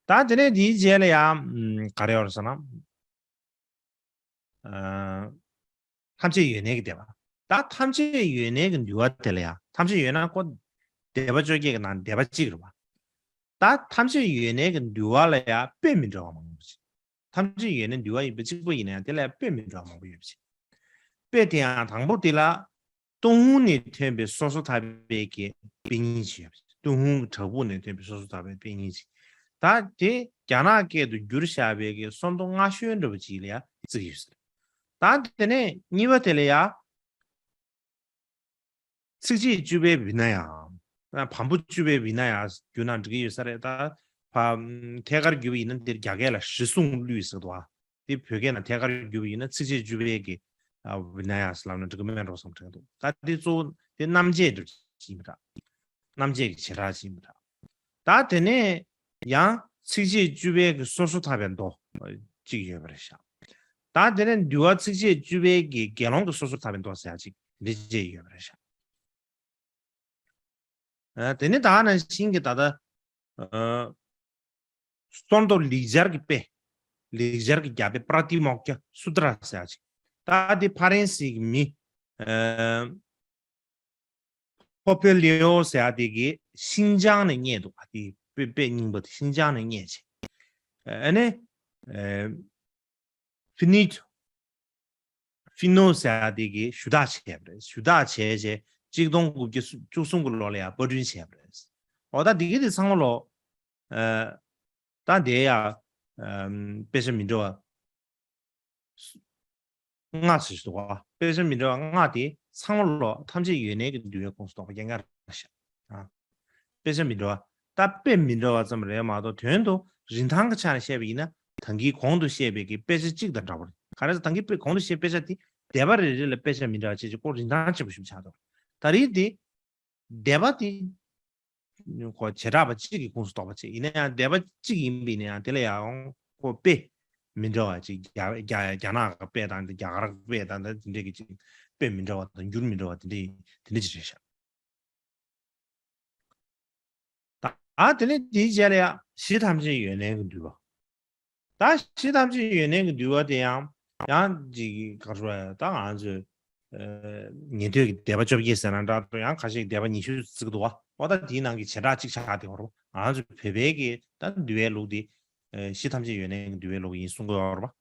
ད་དེ་ནས་དེའི་རྗེས་ལ་ཡང་ག་རེ་ཡོད་རེད་ཟེར་ན། ཨ་ཐམས་ཅད་ཡོད་གནས་ཀྱི་སྡེ་པ། ད་ཐམས་ཅད་ཡོད་གནས་ཀྱི་འདུལ་བ་དེ་ལ་ཡང་ཐམས་ཅད་ཡོད་ན་ཁོ་སྡེ་པ་བཅོ་བརྒྱད་ཀྱི་ནང་སྡེ་པ་གཅིག་རེད་བ། ད་ཐམས་ཅད་ཡོད་གནས་ཀྱི་འདུལ་བ་ལ་ཡང་དཔེ་མི་འདྲ་བ་མང་པོ་ཅིག་ཐམས་ཅད་ཡོད་གནས་འདུལ་བ་ཡིན་པ་གཅིག་པུ་ཡིན་ན་ཡང་དེ་ལ་ཡང་དཔེ་མི་འདྲ་བ་མང་པོ་ཡོད་པ་ཅིག་དཔེ་དེ་ཡང་དང་པོ་དེ་ལ། ཏུན་ཧོང་ནས་ཐོན་པའི་སོ་སོར་ཐར་པའི་གི་དཔེ་རྙིང་ཅིག་ཡོད་པ་ཅིག་ཏུན་ཧོང་གི་བྲག་ཕུག་ནས་ཐོན་པའི་སོ་སོར་ཐར་པའི་དཔེ་རྙིང་ཅིག་ད་དེ་རྒྱ་ནག་སྐད་དུ་བསྒྱུར་བཞག་པའི་གི་གསུང་མདོ་སྔ་ཤོས་འདྲ་པོ་ཅིག་ལ་ཡང་བརྩི་གི་ཡོད་ས་རེད། ད་དེ་ནས་གཉིས་པ་དེ་ལ་ཡང་། ཚིགས་བཅད་བཅུ་པའི་བི་ན་ཡ། བམ་པོ་བཅུ་པའི་བི་ན་ཡ་བསྒྱུར་ན་འགྲིག་གི་ཡོད་ས་རེད་ད། བ་ཐད་ཀར་བསྒྱུར་བ་ཡིན་ན་འདིར་རྒྱ་སྐད་ལ་རི་སུང་ལུས་ཟེར་འདུག་བ། དེ་བོད་སྐད་ནང་ཐད་ཀར་བསྒྱུར་བ་ཡིན་ན་ཚིགས་བཅད་བཅུ་པའི་གི་བི་ན་ཡ་ཟེར་ལབ་ན་འགྲིག་གི་མེད་འགྲོ་བསམ་དྲན་འདུག་ད་དེ་གཙོ་བོ་དེ་རྣམ་འབྱེད་འདྲ་ཅིག་ཡིན་པ་འདྲ། རྣམ་འབྱེད་ཀྱི་བྱེ་བྲག་ཅིག་ཡིན་པ་འདྲ། ད་དེ་ནས་ཡང་ཚིགས་བཅད་བཅུ་པའི་གི་སོ་སོར་ཐར་པའི་མདོ་གཅིག་ཡོད་པ་རེད་ཤག་ད་དེ་ནས་འདུལ་བ་ཚིགས་བཅད་བཅུ་པའི་གི་དགེ་སློང་གི་སོ་སོར་ཐར་པའི་མདོ་ཟེར་ཡག་ཅིག་འདི་བཅས་ཡོད་པ་རེད་ཤག་ཨ་དེ་ནས་ད་ནང་བཞིན་གྱི་ད་ལྟ་ཨ་གསུང་མདོ་ལེགས་སྦྱར་གྱི་དཔེ། ལེགས་སྦྱར་གྱི་རྒྱ་དཔེ་པྲ་ཏི་མོཀྵ་སུ་ཏྲ་ཟེར་ཡག་ཅིག་ད་དེ་ཕ་རན་སི་གི་མི་ཨ་ཕོ་པེ་ལེའོ་ཟེར་ཡག་དེ་གིས་ཤིན་ཅང་ནས་རྙེད་འདུག་ཨ་དེ་དཔེ་དཔེ་རྙིང་པ་དེ་ཤིན་ཅང་ནས་རྙེད་བྱས། ཨ་ནི་ཨ་ཕི་ནི་ཕི་ནོ་ཟེར་ཡག་དེ་གིས་ཞུ་དག་བྱས་པ་རེད། ཞུ་དག་བྱས་བྱས་གཅིག་སྟོང་དགུ་བརྒྱ་བཅུ་གསུམ་གྱི་ལོ་ལ་ཡང་པར་སྐྲུན་བྱས་པ་རེད། འོ་ད་དེ་གི་དེ་ཚང་མ་ལོ། ཨ་ད་དེ་ཡང་ཨམ་དཔེ་ཆ་མི་འདྲ་བ་ལྔ་ཞིག་འདུག་ག་དཔེ་ཆ་མི་འདྲ་བ་ལྔ་དེ་ཚང་མ་ལོ་ཐམས་ཅད་ཡོད་གནས་ཀྱི་འདུལ་བའི་ཁོངས་སུ་གཏོགས་པ་རྐྱང་རྐྱང་རེད་ཤག་ཨ། དཔེ་ཆ་མི་འདྲ་བ། ད་དཔེ་མི་འདྲ་བ་ཙམ་རེད་མ་གཏོགས་དོན་དུ་རིན་ཐང་གི་ཆ་ནས་བཤད་པ་ཡིན་ན་ད་གིན་གོང་དུ་བཤད་པའི་གི་དཔེ་ཆ་གཅིག་དང་འདྲ་བོ་རེད། ག་རེ་ཟེར་ད་གིན་དཔེ་གོང་དུ་བཤད་དཔེ་ཆ་དེ་སྡེ་པ་རེ་རེ་ལ་དཔེ་ཆ་མི་འདྲ་བ་བྱས་ཀྱི་ཁོ་རིན་ཐང་ཆེན་པོ་ཞིག་ཆགས་འདུག་ད་རེས་དེ་སྡེ་པ་དེ་ ཁོ་བྱེ་བྲག་པ་གཅིག་གི་ཁོངས་སུ་གཏོགས་པ་བྱས། ཡིན་ན་ཡང་སྡེ་པ་གཅིག་ཡིན་པ་ཡིན་ན་ཡང་དེ་ལ་ཡང་ཁོ་དཔེ་མི་འདྲ་བ་ཅིག་རྒྱ་རྒྱ་རྒྱ་ནག་གི་དཔེ་དང་རྒྱ་གར་གྱི་དཔེ་དང་དེ་འདྲ་གི་ཅིག་དཔེ་མི་འདྲ་བ་དང་འགྱུར་མི་འདྲ་བ་དེ་འདྲ་དེ་འདྲ་ཅིག་རེད་ཤག་ད་དེ་ནས་དེའི་རྗེས་ལ་ཡང་གཞི་ཐམས་ཅད་ཡོད་གནས་ཀྱི་འདུས་པ། ད་གཞི་ཐམས་ཅད་ཡོད་གནས་ཀྱི་འདུས་པ་དེ་ཡང་ཡང་ཅིག་ག་རེ་ཟེར་ད་ང་ཚོས་ཉན་ཐོས་ཀྱི་སྡེ་པ་བཅོ་བརྒྱད་ཟེར་ན་འདྲ་འདུག་ཡང་ཁ་ཤས་ཀྱི་སྡེ་པ་ཉི་ཤུ་བརྩི་གི་འདུག་བ། འོ་ད་དེའི་ནང་གི་བྱེ་བྲག་གཅིག་ཆགས་བསྡད་ཡོད་རེད་བ། ང་ཚོ་བོད་པའི་གི་ད་འདུལ་བའི་ལུགས་དེ་གཞི་ཐམས་ཅད་ཡོད་གནས་ཀྱི་འདུལ་བའི་ལུགས་ཡིན་གསུང་གི་ཡོད་རེད་བ།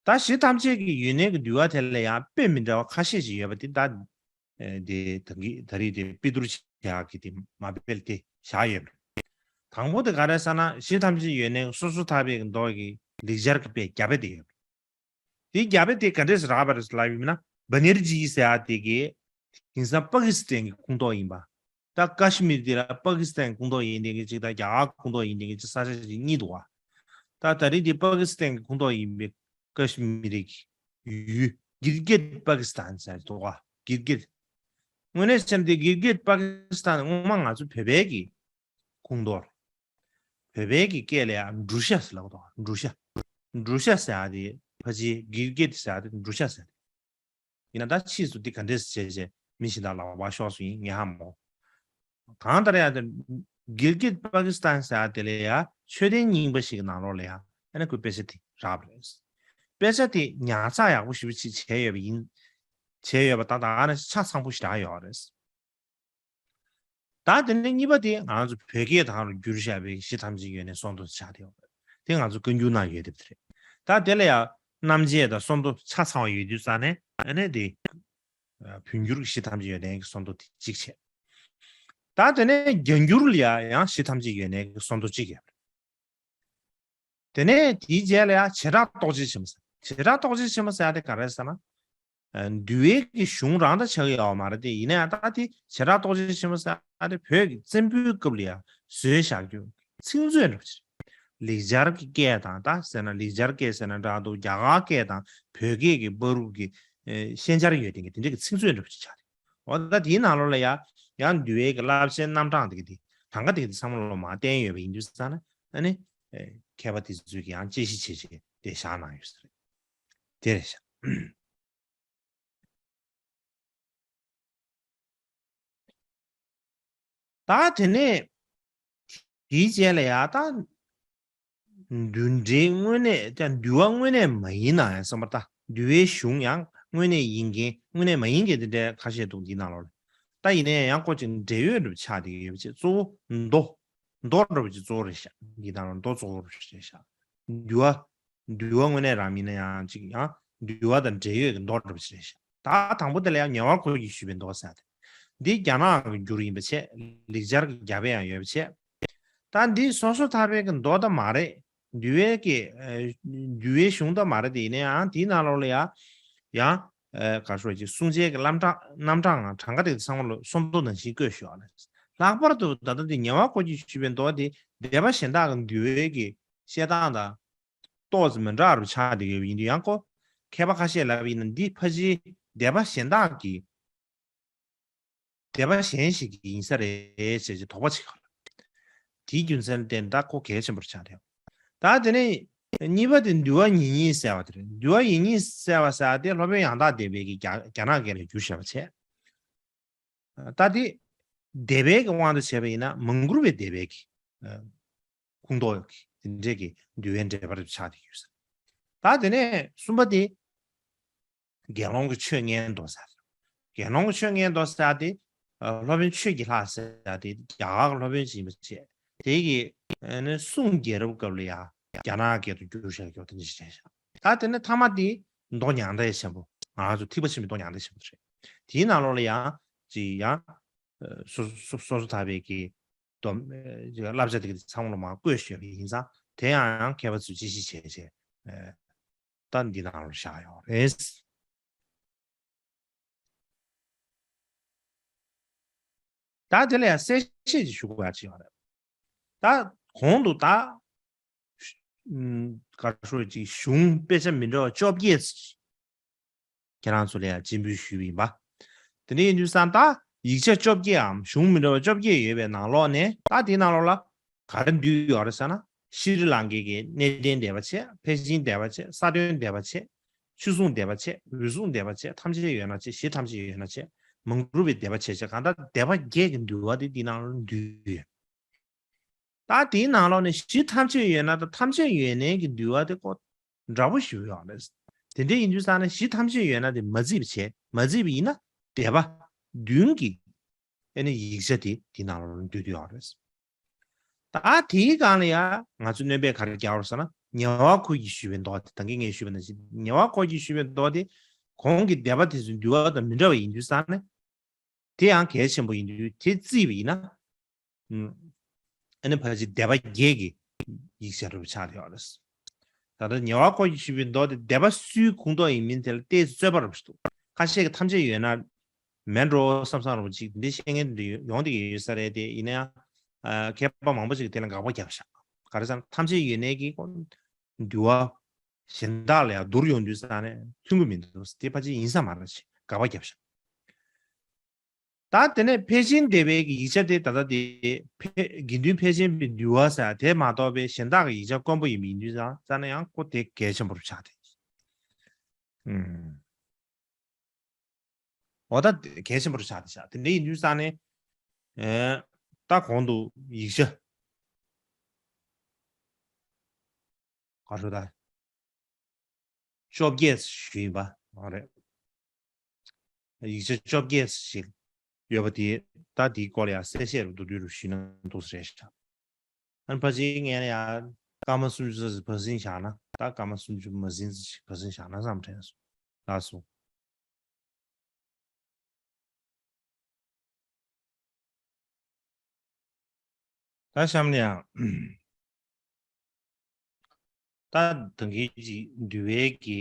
ད་གཞི་ཐམས་ཅད་ཀྱི་ཡོད་གནས་ཀྱི་འདུལ་བ་དེ་ལ་ཡང་དཔེ་མི་འདྲ་བ་ཁ་ཤས་ཤིག་ཡོད་པ་དེ་ད་ཨེ་དེ་ད་གི་ད་རེས་དེ་དཔེ་བསྡུར་བྱེད་ཡག་གི་དེ་མ་དཔེ་དེ་བཞག་ཡོད་པ་རེད། དང་པོ་དེ་ག་རེ་ཟེར་ན་གཞི་ཐམས་ཅད་ཡོད་གནས་སོ་སོར་ཐར་པའི་མདོ་གི་ལེགས་སྦྱར་གྱི་དཔེ་རྒྱ་དཔེ་དེ་ཡོད་པ་རེད། དེ་རྒྱ་དཔེ་དེ་ག་འདྲས་རག་པ་རེད་ལབ་ཡོད་ན་བ་ནེར་ཇི་ཟེར་ཡག་དེ་གི་དེང་སང་པ་ཀི་སི་ཐན་གྱི་ཁོངས་གཏོགས་ཡིན་པ། ད་ཀ་ཤི་མིར་དེ་ལ་པ་ཀི་སི་ཐན་ཁོངས་གཏོགས་ཡིན་མཁན་གཅིག་དང་རྒྱ་གར་ཁོངས་གཏོགས་ཡིན་མཁན་གཅིག་ས་ཆ་ཞིག་གཉིས་འདུག་བ། ད་ད་རེས་དེ་པ་ཀི་སི་ཐན་ཁོངས་གཏོགས་ཡིན་པའི་ཀ་ཤི་མིར་གྱི་ཡུལ་གིལ་གིད་པ་ཀི་སི་ཐན་ཟེར་འདུག་བ། གིལ་གིད། དངོས་གནས་བྱས་ན་དེ་གིལ་གིད་པ་ཀི་སི་ཐན་སྔོན་མ་ང་ཚོ་བོད་པའི་གི་ཁོངས་གཏོགས་རེད། བོད་པའི་གི་སྐད་ལ་ཡང་འབྲུ་ཤ་ཟེར་ལབ་འདུག་འབྲུ་ཤ། འབྲུ་ཤ་ཟེར་ཡག་དེ་ཕལ་ཆེར་གིལ་གིད་ཟེར་ཡག་དེ་འབྲུ་ཤ་ཟེར། ཡིན་ན་ད་ཕྱིས་སུ་འདི་ག་འདྲས་བྱས་བྱས་མི་གཞན་དག་ལ་བ་ཤོག་སུ་ཡིན་ངས་ཧ་མོ། གང་ལྟར་ཡང་དེ་གིལ་གིད་པ་ཀི་སི་ཐན་ཟེར་ཡག་དེ་ལ་ཡང་མཆོད་རྟེན་རྙིང་པ་ཞིག་གི་ནང་ལོགས་ལ་ཡང་ཨ་ནི་ཁོའི་དཔེ་ཆ་དེ་རག་པ་རེད། དཔེ་ཆ་དེ་ཉར་ཚགས་ཡག་པོ་ཞེ་པོ་ཅིག་བྱས་ཡོད་པ་ཡིན། བྱས་ཡོད་པ་དང་ད་ཨ་ནི་ཆ་ཚང་པོ་ཞིག་རག་ཡོད་རེད། ད་དེ་ནས་གཉིས་པ་དེ་ང་ཚོ་བོད་སྐད་དང་བསྒྱུར་བཞག་པའི་གཞི་ཐམས་ཅད་ཡོད་གནས་གསུང་རྟོག་ཆགས་བསྡད་ཡོད་རེད། དེ་ང་ཚོ་བཀའ་འགྱུར་ནང་ཡོད་དེ་རེད། ད་དེ་ལ་ཡང་རྣམ་འབྱེད་དང་གསུང་རྟོག་ཆ་ཚང་བ་ཡོད་དུས་ཙང་ནས་ཨ་ནི་དེ་བོད་འགྱུར་གྱི་གཞི་ཐམས་ཅད་ཡོད་གནས་ཀྱི་གསུང་རྟོག་དེ་གཅིག་བྱས། ད་དེ་ནས་རྒྱ་འགྱུར་ལ་ཡང་ཡང་གཞི་ཐམས་ཅད་ཡོད་གནས་ཀྱི་གསུང་རྟོག་གཅིག་ཡོད་རེད། དེ་ནས་དེའི་རྗེས་ལ་ཡང་བྱེ་བྲག་རྟོགས་བྱེད་ཆེན་མོ་ཟེར། བྱེ་བྲག་རྟོགས་བྱེད་ཆེན་མོ་ཟེར་ཡ་དེ་ག་རེ་ཟེར་ན། ཨ་འདུལ་བའི་གི་གཞུང་རང་ད་ཆགས་ཡོད་མ་རེད་དེ། ཡིན་ན་ཡང་ད་དེ་བྱེ་བྲག་རྟོགས་བྱེད་ཆེན་མོ་ཟེར་ཡ་དེ་བོད་ཀྱི་བཙན་པོའི་སྐབས་ལ་ཡང་བཟོས་བཞག་རྒྱུ་ཚིག་མཛོད་འདྲ་པོ་ཅིག་རེད། ལེགས་སྦྱར་གྱི་སྐད་དང་ད་ཟེར་ན་ལེགས་སྦྱར་སྐད་ཟེར་ན་འདྲ་འདུག་རྒྱ་གར་སྐད་དང་བོད་སྐད་ཀྱི་བར་དུ་གི་ཨེ་ཤན་སྦྱར་ཡོད་དེ་གི་དེ་འདྲ་གི་ཚིག་མཛོད་འདྲ་པོ་ཅིག་ཆགས་རེད། འོ་ད་དེའི་ནང་ལོགས་ལ་ཡང་ཡང་འདུལ་བའི་གི་བསླབ་བྱའི་རྣམ་གྲངས་དེ་གི་དེ་གྲངས་ཀ་དེ་གི་དེ་ཚང་མ་ལོ་མ་བསྟན་ཡོད་པ་ཡིན་དུས་ཙང་ན་ཨ་ནི་ཨེ་མཁས་པ་དེ་ཚོས་ཀྱི་ཡང་དཔྱད་གཞི་བྱས་བྱས་དེ་བཞག་གནང་ཡོད་ས་རེད། དེ་རེད་ཤག་ད་དེ་ནས་དེའི་རྗེས་ལ་ཡང་ད་འདུལ་འབྲེལ་དངོས་གནས་ཀྱང་འདུལ་བ་དངོས་གནས་མ་ཡིན་ན་ཡང་བསམ་པ་ད་འདུལ་བའི་གཞུང་ཡང་དངོས་གནས་ཡིན་མཁན་དངོས་གནས་མ་ཡིན་མཁན་དེ་འདྲའི་ཁ་ཤས་འདུག་འདིའི་ནང་ལོགས་ལ། ད་ཡིན་ནའི་ཡང་ཁོ་ཅིག་འབྲེལ་ཡོད་འདྲ་པོ་ཆགས་བསྡད་ཀྱི་ཡོད་པ་བྱས་གཙོ་བོ་མདོ། མདོ་འདྲ་པོ་ཅིག་གཙོ་བོ་རེད་ཤག་འདིའི་ནང་ལོགས་མདོ་གཙོ་བོ་རེད་ཤག་འདུལ་བ། འདུལ་བ་དངོས་གནས་རང་མིན་ན་ཡང་ཅིག་ཡང་འདུལ་བ་དང་འབྲེལ་ཡོད་ཀྱི་མདོ་འདྲ་པོ་ཅིག་རེད་ཤག་ད་དང་པོ་དེ་ལ་ཡང་ཉེ་བར་འཁོར་གྱིས་ཞུས་པའི་མདོ་ཟེར་ཏེ། འདི་རྒྱ་ནག་གི་འགྱུར་ཡིན་པ་བྱས། ལེགས་སྦྱར་གྱི་རྒྱ་དཔེ་ཡང་ཡོད་པ་བྱས། ད་འདི་སོ་སོར་ཐར་པའི་གི་མདོ་ད་མ་རེད། འདུལ་བའི་གི་ཨ་འདུལ་བའི་གཞུང་ད་མ་རེད་དེ། ཡིན་ན་ཡང་དེའི་ནང་ལོགས་ལ་ཡང་ཡང་ཨ་ག་རེ་ཞུ་དགོས་ཅིག་གསུང་བྱའི་གི་རྣམ་གྲངས་རྣམ་གྲངས་ངང་གྲངས་ཀ་དེ་ཚང་མ་ལོ་གསུང་མདོ་ནང་བཞིན་བཀོད་ཞུ་བ་ལ། ལྷག་པར་དུ་ད་ལྟ་འདི་ཉེ་བར་འཁོར་གྱིས་ཞུས་པའི་མདོ་དེ་སྡེ་པ་གཞན་དག་གི་འདུལ་བའི་གི་བཤད་སྟངས་དང་ཏོག་ཙམ་མི་འདྲ་བར་ཆགས་བསྡད་ཡོད་པ་ཡིན་དུས་ཡང་ཁོ་མཁས་པ་ཁ་ཤས་ལབ་པ་ཡིན་ན་འདི་ཕལ་ཆེར་སྡེ་པ་གཞན་དག་གི་སྡེ་པ་གཞན་ཞིག་གི་ཡིན་ས་རེད་ཅེས་ཀྱི་དོགས་པ་བྱེད་ཀྱི་ཡོད་རེད། དེའི་རྒྱུ་མཚན་ལ་བརྟེན་ད་ཁོ་གལ་ཆེན་པོར་ཆགས་བསྡད་ཡོད། ད་དེ་ནས་གཉིས་པ་དེ་འདུལ་བ་ཡིན་གཉིས་ཟེར་བ་དེ་རེད། འདུལ་བ་ཡིན་གཉིས་ཟེར་བ་ཟེར་བ་དེ་སློབ་དཔོན་ཡང་དག་སྡེ་པའི་གི་རྒྱ་རྒྱ་ནག་སྐད་ལ་བསྒྱུར་བཞག་པ་བྱས། ད་དེ་སྡེ་པའི་གི་དབང་དུ་བྱས་པ་ཡིན་ན་མང་བསྐུར་བའི་སྡེ་པའི་གི་ཁུངས་གཏོགས་ཀྱི་དེ་འདྲས་ཀྱི་འདུལ་བའི་འགྲེལ་པ་རེ་ཆགས་བསྡད་ཡོད་ས། ད་དེ་ནས་གསུམ་པ་དེ་དགེ་སློང་གི་ཆོས་ངན་འདོད་ཟེར། དགེ་སློང་གི་ཆོས་ངན་འདོད་ཟེར་དེ་སློབ་དཔོན་ཆོས་ཀྱི་ལྷ་ཟེར་དེ་རྒྱ་གར་གྱི་སློབ་དཔོན་ཅིག་ཡིན་པ་བྱས། དེ་གི་ནི་གསུང་རྒྱལ་རབས་སྐབས་ལ་ཡང་རྒྱ་ནག་སྐད་དུ་བསྒྱུར་བཞག་རྒྱུ་དེ་འདྲ་ཞིག་རེད་ཤག་ད་དེ་ནས་ཐ་མ་དེ་མདོ་མྱང་འདས་ཆེན་པོ། ང་ཚོ་ཐེག་པ་ཆེན་པོའི་མདོ་མྱང་འདས་ཆེན་པོ་རེད། དེའི་ནང་ལོགས་ལ་ཡང་ཅིག་ཡང་སོ་སོ་སོ་སོ་ཐར་པའི་གི་སྡོམ་བསླབ་བྱ་དེ་གི་ཚང་མ་ལ་མར་བཀོད་བཞག་པ་ཡིན་ཙང་དེ་ཡང་ཡང་མཁས་པ་ཚོས་དཔྱད་གཞི་བྱས་བྱས་ད་འདི་ནང་ལ་བཞག་ཡོད་རེད། ད་དེ་ལ་ཡང་གསལ་བཤད་ཅིག་ཞུ་དགོས་ཡ་ཅིག་ཡོད་རེད། ད་གོང་དུ་ད་ག་རེ་ཞུ་ཅིག་གཞུང་དཔེ་ཆ་མི་འདྲ་བ་བཅོ་བརྒྱད་ཁྱེད་རང་ཚོ་ལ་ཡང་སྤྱན་འབུལ་ཞུས་པ་ཡིན་པ། དེ་འདྲ་ཡིན་དུས་ཙང་ད་ ཡིག་ཆ་བཅོ་བརྒྱད་འམ་གཞུང་མི་འདྲ་བ་བཅོ་བརྒྱད་ཡོད་པའི་ནང་ལོགས་ནས། ད་དེའི་ནང་ལོགས་ལ་ག་རེ་འདུས་ཡོད་རེད་ཟེར་ན། ཤྲི་ལང་ཀའི་གི་གནས་བརྟན་བཟླས་པ་བྱས། ཕལ་ཆེན་བཟླས་པ་བྱས། ས་བོན་བཟླས་པ་བྱས། ཆོས་སྲུང་བཟླས་པ་བྱས། འོད་སྲུང་བཟླས་པ་བྱས། ཐམས་ཅད་ཡོད་ན་བྱས། གཞི་ཐམས་ཅད་ཡོད་ན་བྱས། མང་པོ་སྒྲུབ་པའི་བཟླས་པ་བྱས་བྱས། གང་ལྟར་བཟླས་པ་བརྒྱད་ཀྱི་འདུལ་བ་དེ་འདིའི་ནང་ལ་འདུས་ཡོད། ད་དེའི་ནང་ལོགས་ནས་གཞི་ཐམས་ཅད་ཡོད་ན་དང་ཐམས་ཅད་ཡོད་ནའི་གི་འདུལ་བ་དེ་ཀོ་འདྲ་པོ་ཞིག་ཡོད་རེད། དེ་འདྲ་ཡིན་དུས་ཙང་ནས་གཞི་ཐམས་ཅད་ཡོད་ན་དེ་མ་བརྩིས་པ་བྱས། མ་བརྩིས་པ་ཡིན་ན་བཟླས་པ་བདུན་གྱི་ཨེ་ནི་ཡིག་ཆ་དེ་དེའི་ནང་ལོགས་ལ་འདུས་ཡོད་རེད། ད་དེའི་སྒང་ལ་ཡང་ང་ཚོས་སྣོན་པ་ག་རེ་རྒྱག་དགོས་ཟེར་ན། ཉེ་བར་འཁོར་གྱིས་ཞུས་པའི་མདོ་དེ། ད་གིན་ངས་ཞུས་པ་ནང་བཞིན་ཉེ་བར་འཁོར་གྱིས་ཞུས་པའི་མདོ་དེ་གོང་གི་བཟླས་པ་དེ་ཚོའི་འདུལ་བ་དང་མི་འདྲ་བ་ཡིན་དུས་ཙང་ནས། དེ་ཡང་གལ་ཆེན་པོ་ཡིན་དུས། དེ་བརྩིས་པ་ཡིན་ན། ཨ་ནི་ཕལ་ཆེར་བཟླས་པ་བརྒྱད་ཀྱི་ཡིག་ཆ་རུ་ཆགས་ཡོད་རེད། ད་ལྟ་ཉེ་བར་འཁོར་གྱིས་ཞུས་པའི་མདོ་དེ་བཟླས་པ་སུའི་ཁོངས་གཏོགས་ཡིན་མིན་དེ་ལ་ཏོག་ཙམ་རྩོད་པ་རུ་ཞིག་འདུག་ཁ་ཤས་ཀྱིས་ཐམས་ཅད་ཡོད་ན་མེད་འགྲོ་བསམ་བསམ་རུ་ཅིག་འདི་བཤད་མཁན་འདི་ཡོང་བསྡད་ཀྱི་ཡོད་ས་རེད་དེ། ཡིན་ན་ཡང་། ཨ། མཁས་པ་མང་པོ་ཅིག་གིས་དེ་ལ་དགག་པ་བརྒྱབ་ཤག་ག་རེ་ཟེར་ན། ཐམས་ཅད་ཡོད་ནའི་གི་འདུལ་བ་གཞན་དག་ལ་ཡང་བསྡུར་ཡོང་དུས་ཙང་ནས་མཐུན་གྱི་མི་འདུག་དེ་ཕལ་ཆེར་ཡིན་ས་མ་རེད་ཅེས་དགག་པ་བརྒྱབ་ཤག་ད་དེ་ནས་ཕལ་ཆེན་བཟླས་པའི་གི་ཡིག་ཆ་དེ། ད་ལྟ་དེ་ཕལ། དགེ་འདུན་ཕལ་ཆེན་པའི་འདུལ་བ་ཟེར་དེ་མ་གཏོགས་པའི་གཞན་དག་གི་ཡིག་ཆ་དཀོན་པོ་ཡིན་པ་ཡིན་དུས་ཙང་ཙང་ནས་ཡང་ཁོ་དེ་གལ་ཆེན་པོ་རུ་ཆགས་ཏེ། ཨུམ། འོ། ད་དེ་གལ་ཆེན་པོ་རུ་ཆགས་ཏེ་ཆགས། དེ་འདྲ་ཡིན་དུས་ཙང་ནས། ཨེ། ད་གོང་དུ་ཡིག་ཆ་ག་རེ་ཟེར་ད། བཅོ་བརྒྱད་ཞུས་ཡིན་པ། འོ་རེད། ཡིག་ཆ་བཅོ་བརྒྱད་ཞིག་ཡོད་པ་དེ། ད་དེའི་སྐོར་ལ་ཡང་གསལ་བཤད་རུ་མདོར་བསྡུས་རུ་ཞུས་ན་འདུག་ས་རེད་ཤག་ཨ་ནི་ཕལ་ཆེར་ངས་ཡང་སྐར་མ་སུམ་ཅུ་ཙམ་ཞིག་བབས་ཟིན་བཞག་ན། ད་སྐར་མ་སུམ་ཅུ་མ་ཟིན་ཙམ་ཞིག་བབས་ཟིན་བཞག་ན་བསམ་དྲན་སོང་། ལགས་སོ། ད་གཤམ་ལ་ཡང་། ད་ད་གིན་གྱི་འདུལ་བའི་གི།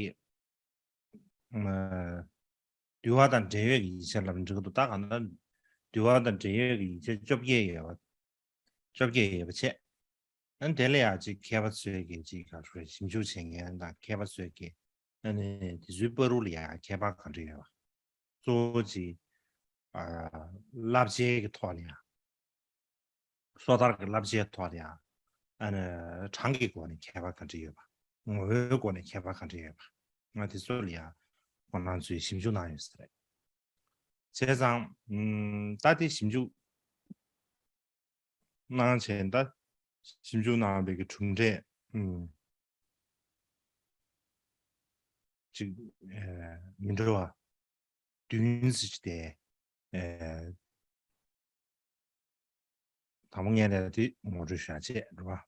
ཨ། འདུལ་བ་དང་འབྲེལ་ཡོད་ཀྱི་ཡིག་ཆ་ལབ་འགྲིག་གི་འདུག་ད་གང་ལྟར་འདུལ་བ་དང་འབྲེལ་ཡོད་ཀྱི་ཡིག་ཆ་བཅོ་བརྒྱད་ཡོད་པ། བཅོ་བརྒྱད་ཡོད་པ་བྱས། ཨ་ནི་དེ་ལ་ཡང་ཅིག་མཁས་པ་ཚོས་ཀྱི་ཅིག་ག་རེ་ཞིབ་འཇུག་བྱེད་མཁན་དང་མཁས་པ་ཚོས་ཀྱི། ཨ་ནི་དེ་ཚོའི་བར་དུ་ལ་ཡང་ཁྱད་པར་ག་འདྲ་ཡོད་པ། གཙོ་བོ་ཅིག་ཨ། བསླབ་བྱའི་གི་ཐོག་ལ་ཡང་། སོ་ཐར་གྱི་བསླབ་བྱའི་ཐོག་ལ་ཡང་། ཨ་ནི་གྲངས་ཀྱི་སྒོ་ནས་ཁྱད་པར་ག་འདྲ་ཡོད་པ། ངོ་བོའི་སྒོ་ནས་ཁྱད་པར་ག་འདྲ་ཡོད་པ། ང་དེ་ཚོ་ལ་ཡང་ཁོང་རྣམ་ཚོས་ཞིབ་འཇུག་གནང་ཡོད་ས་རེད། བྱས་ཙང་། ཨུམ། ད་དེ་ཞིབ་འཇུག་གནང་བྱས། ད་ཞིབ་འཇུག་གནང་བའི་གི་གྲུབ་འབྲས། ཨུམ། ཅིག་ཨེ། མི་འདྲ་བ་བདུན་ཙམ་ཞིག་དེ། ཨེ། དང་པོ་ངས་ལས་དེ་ངོ་སྤྲོད་ཞུ་ཡ་བྱས་རེད་པ།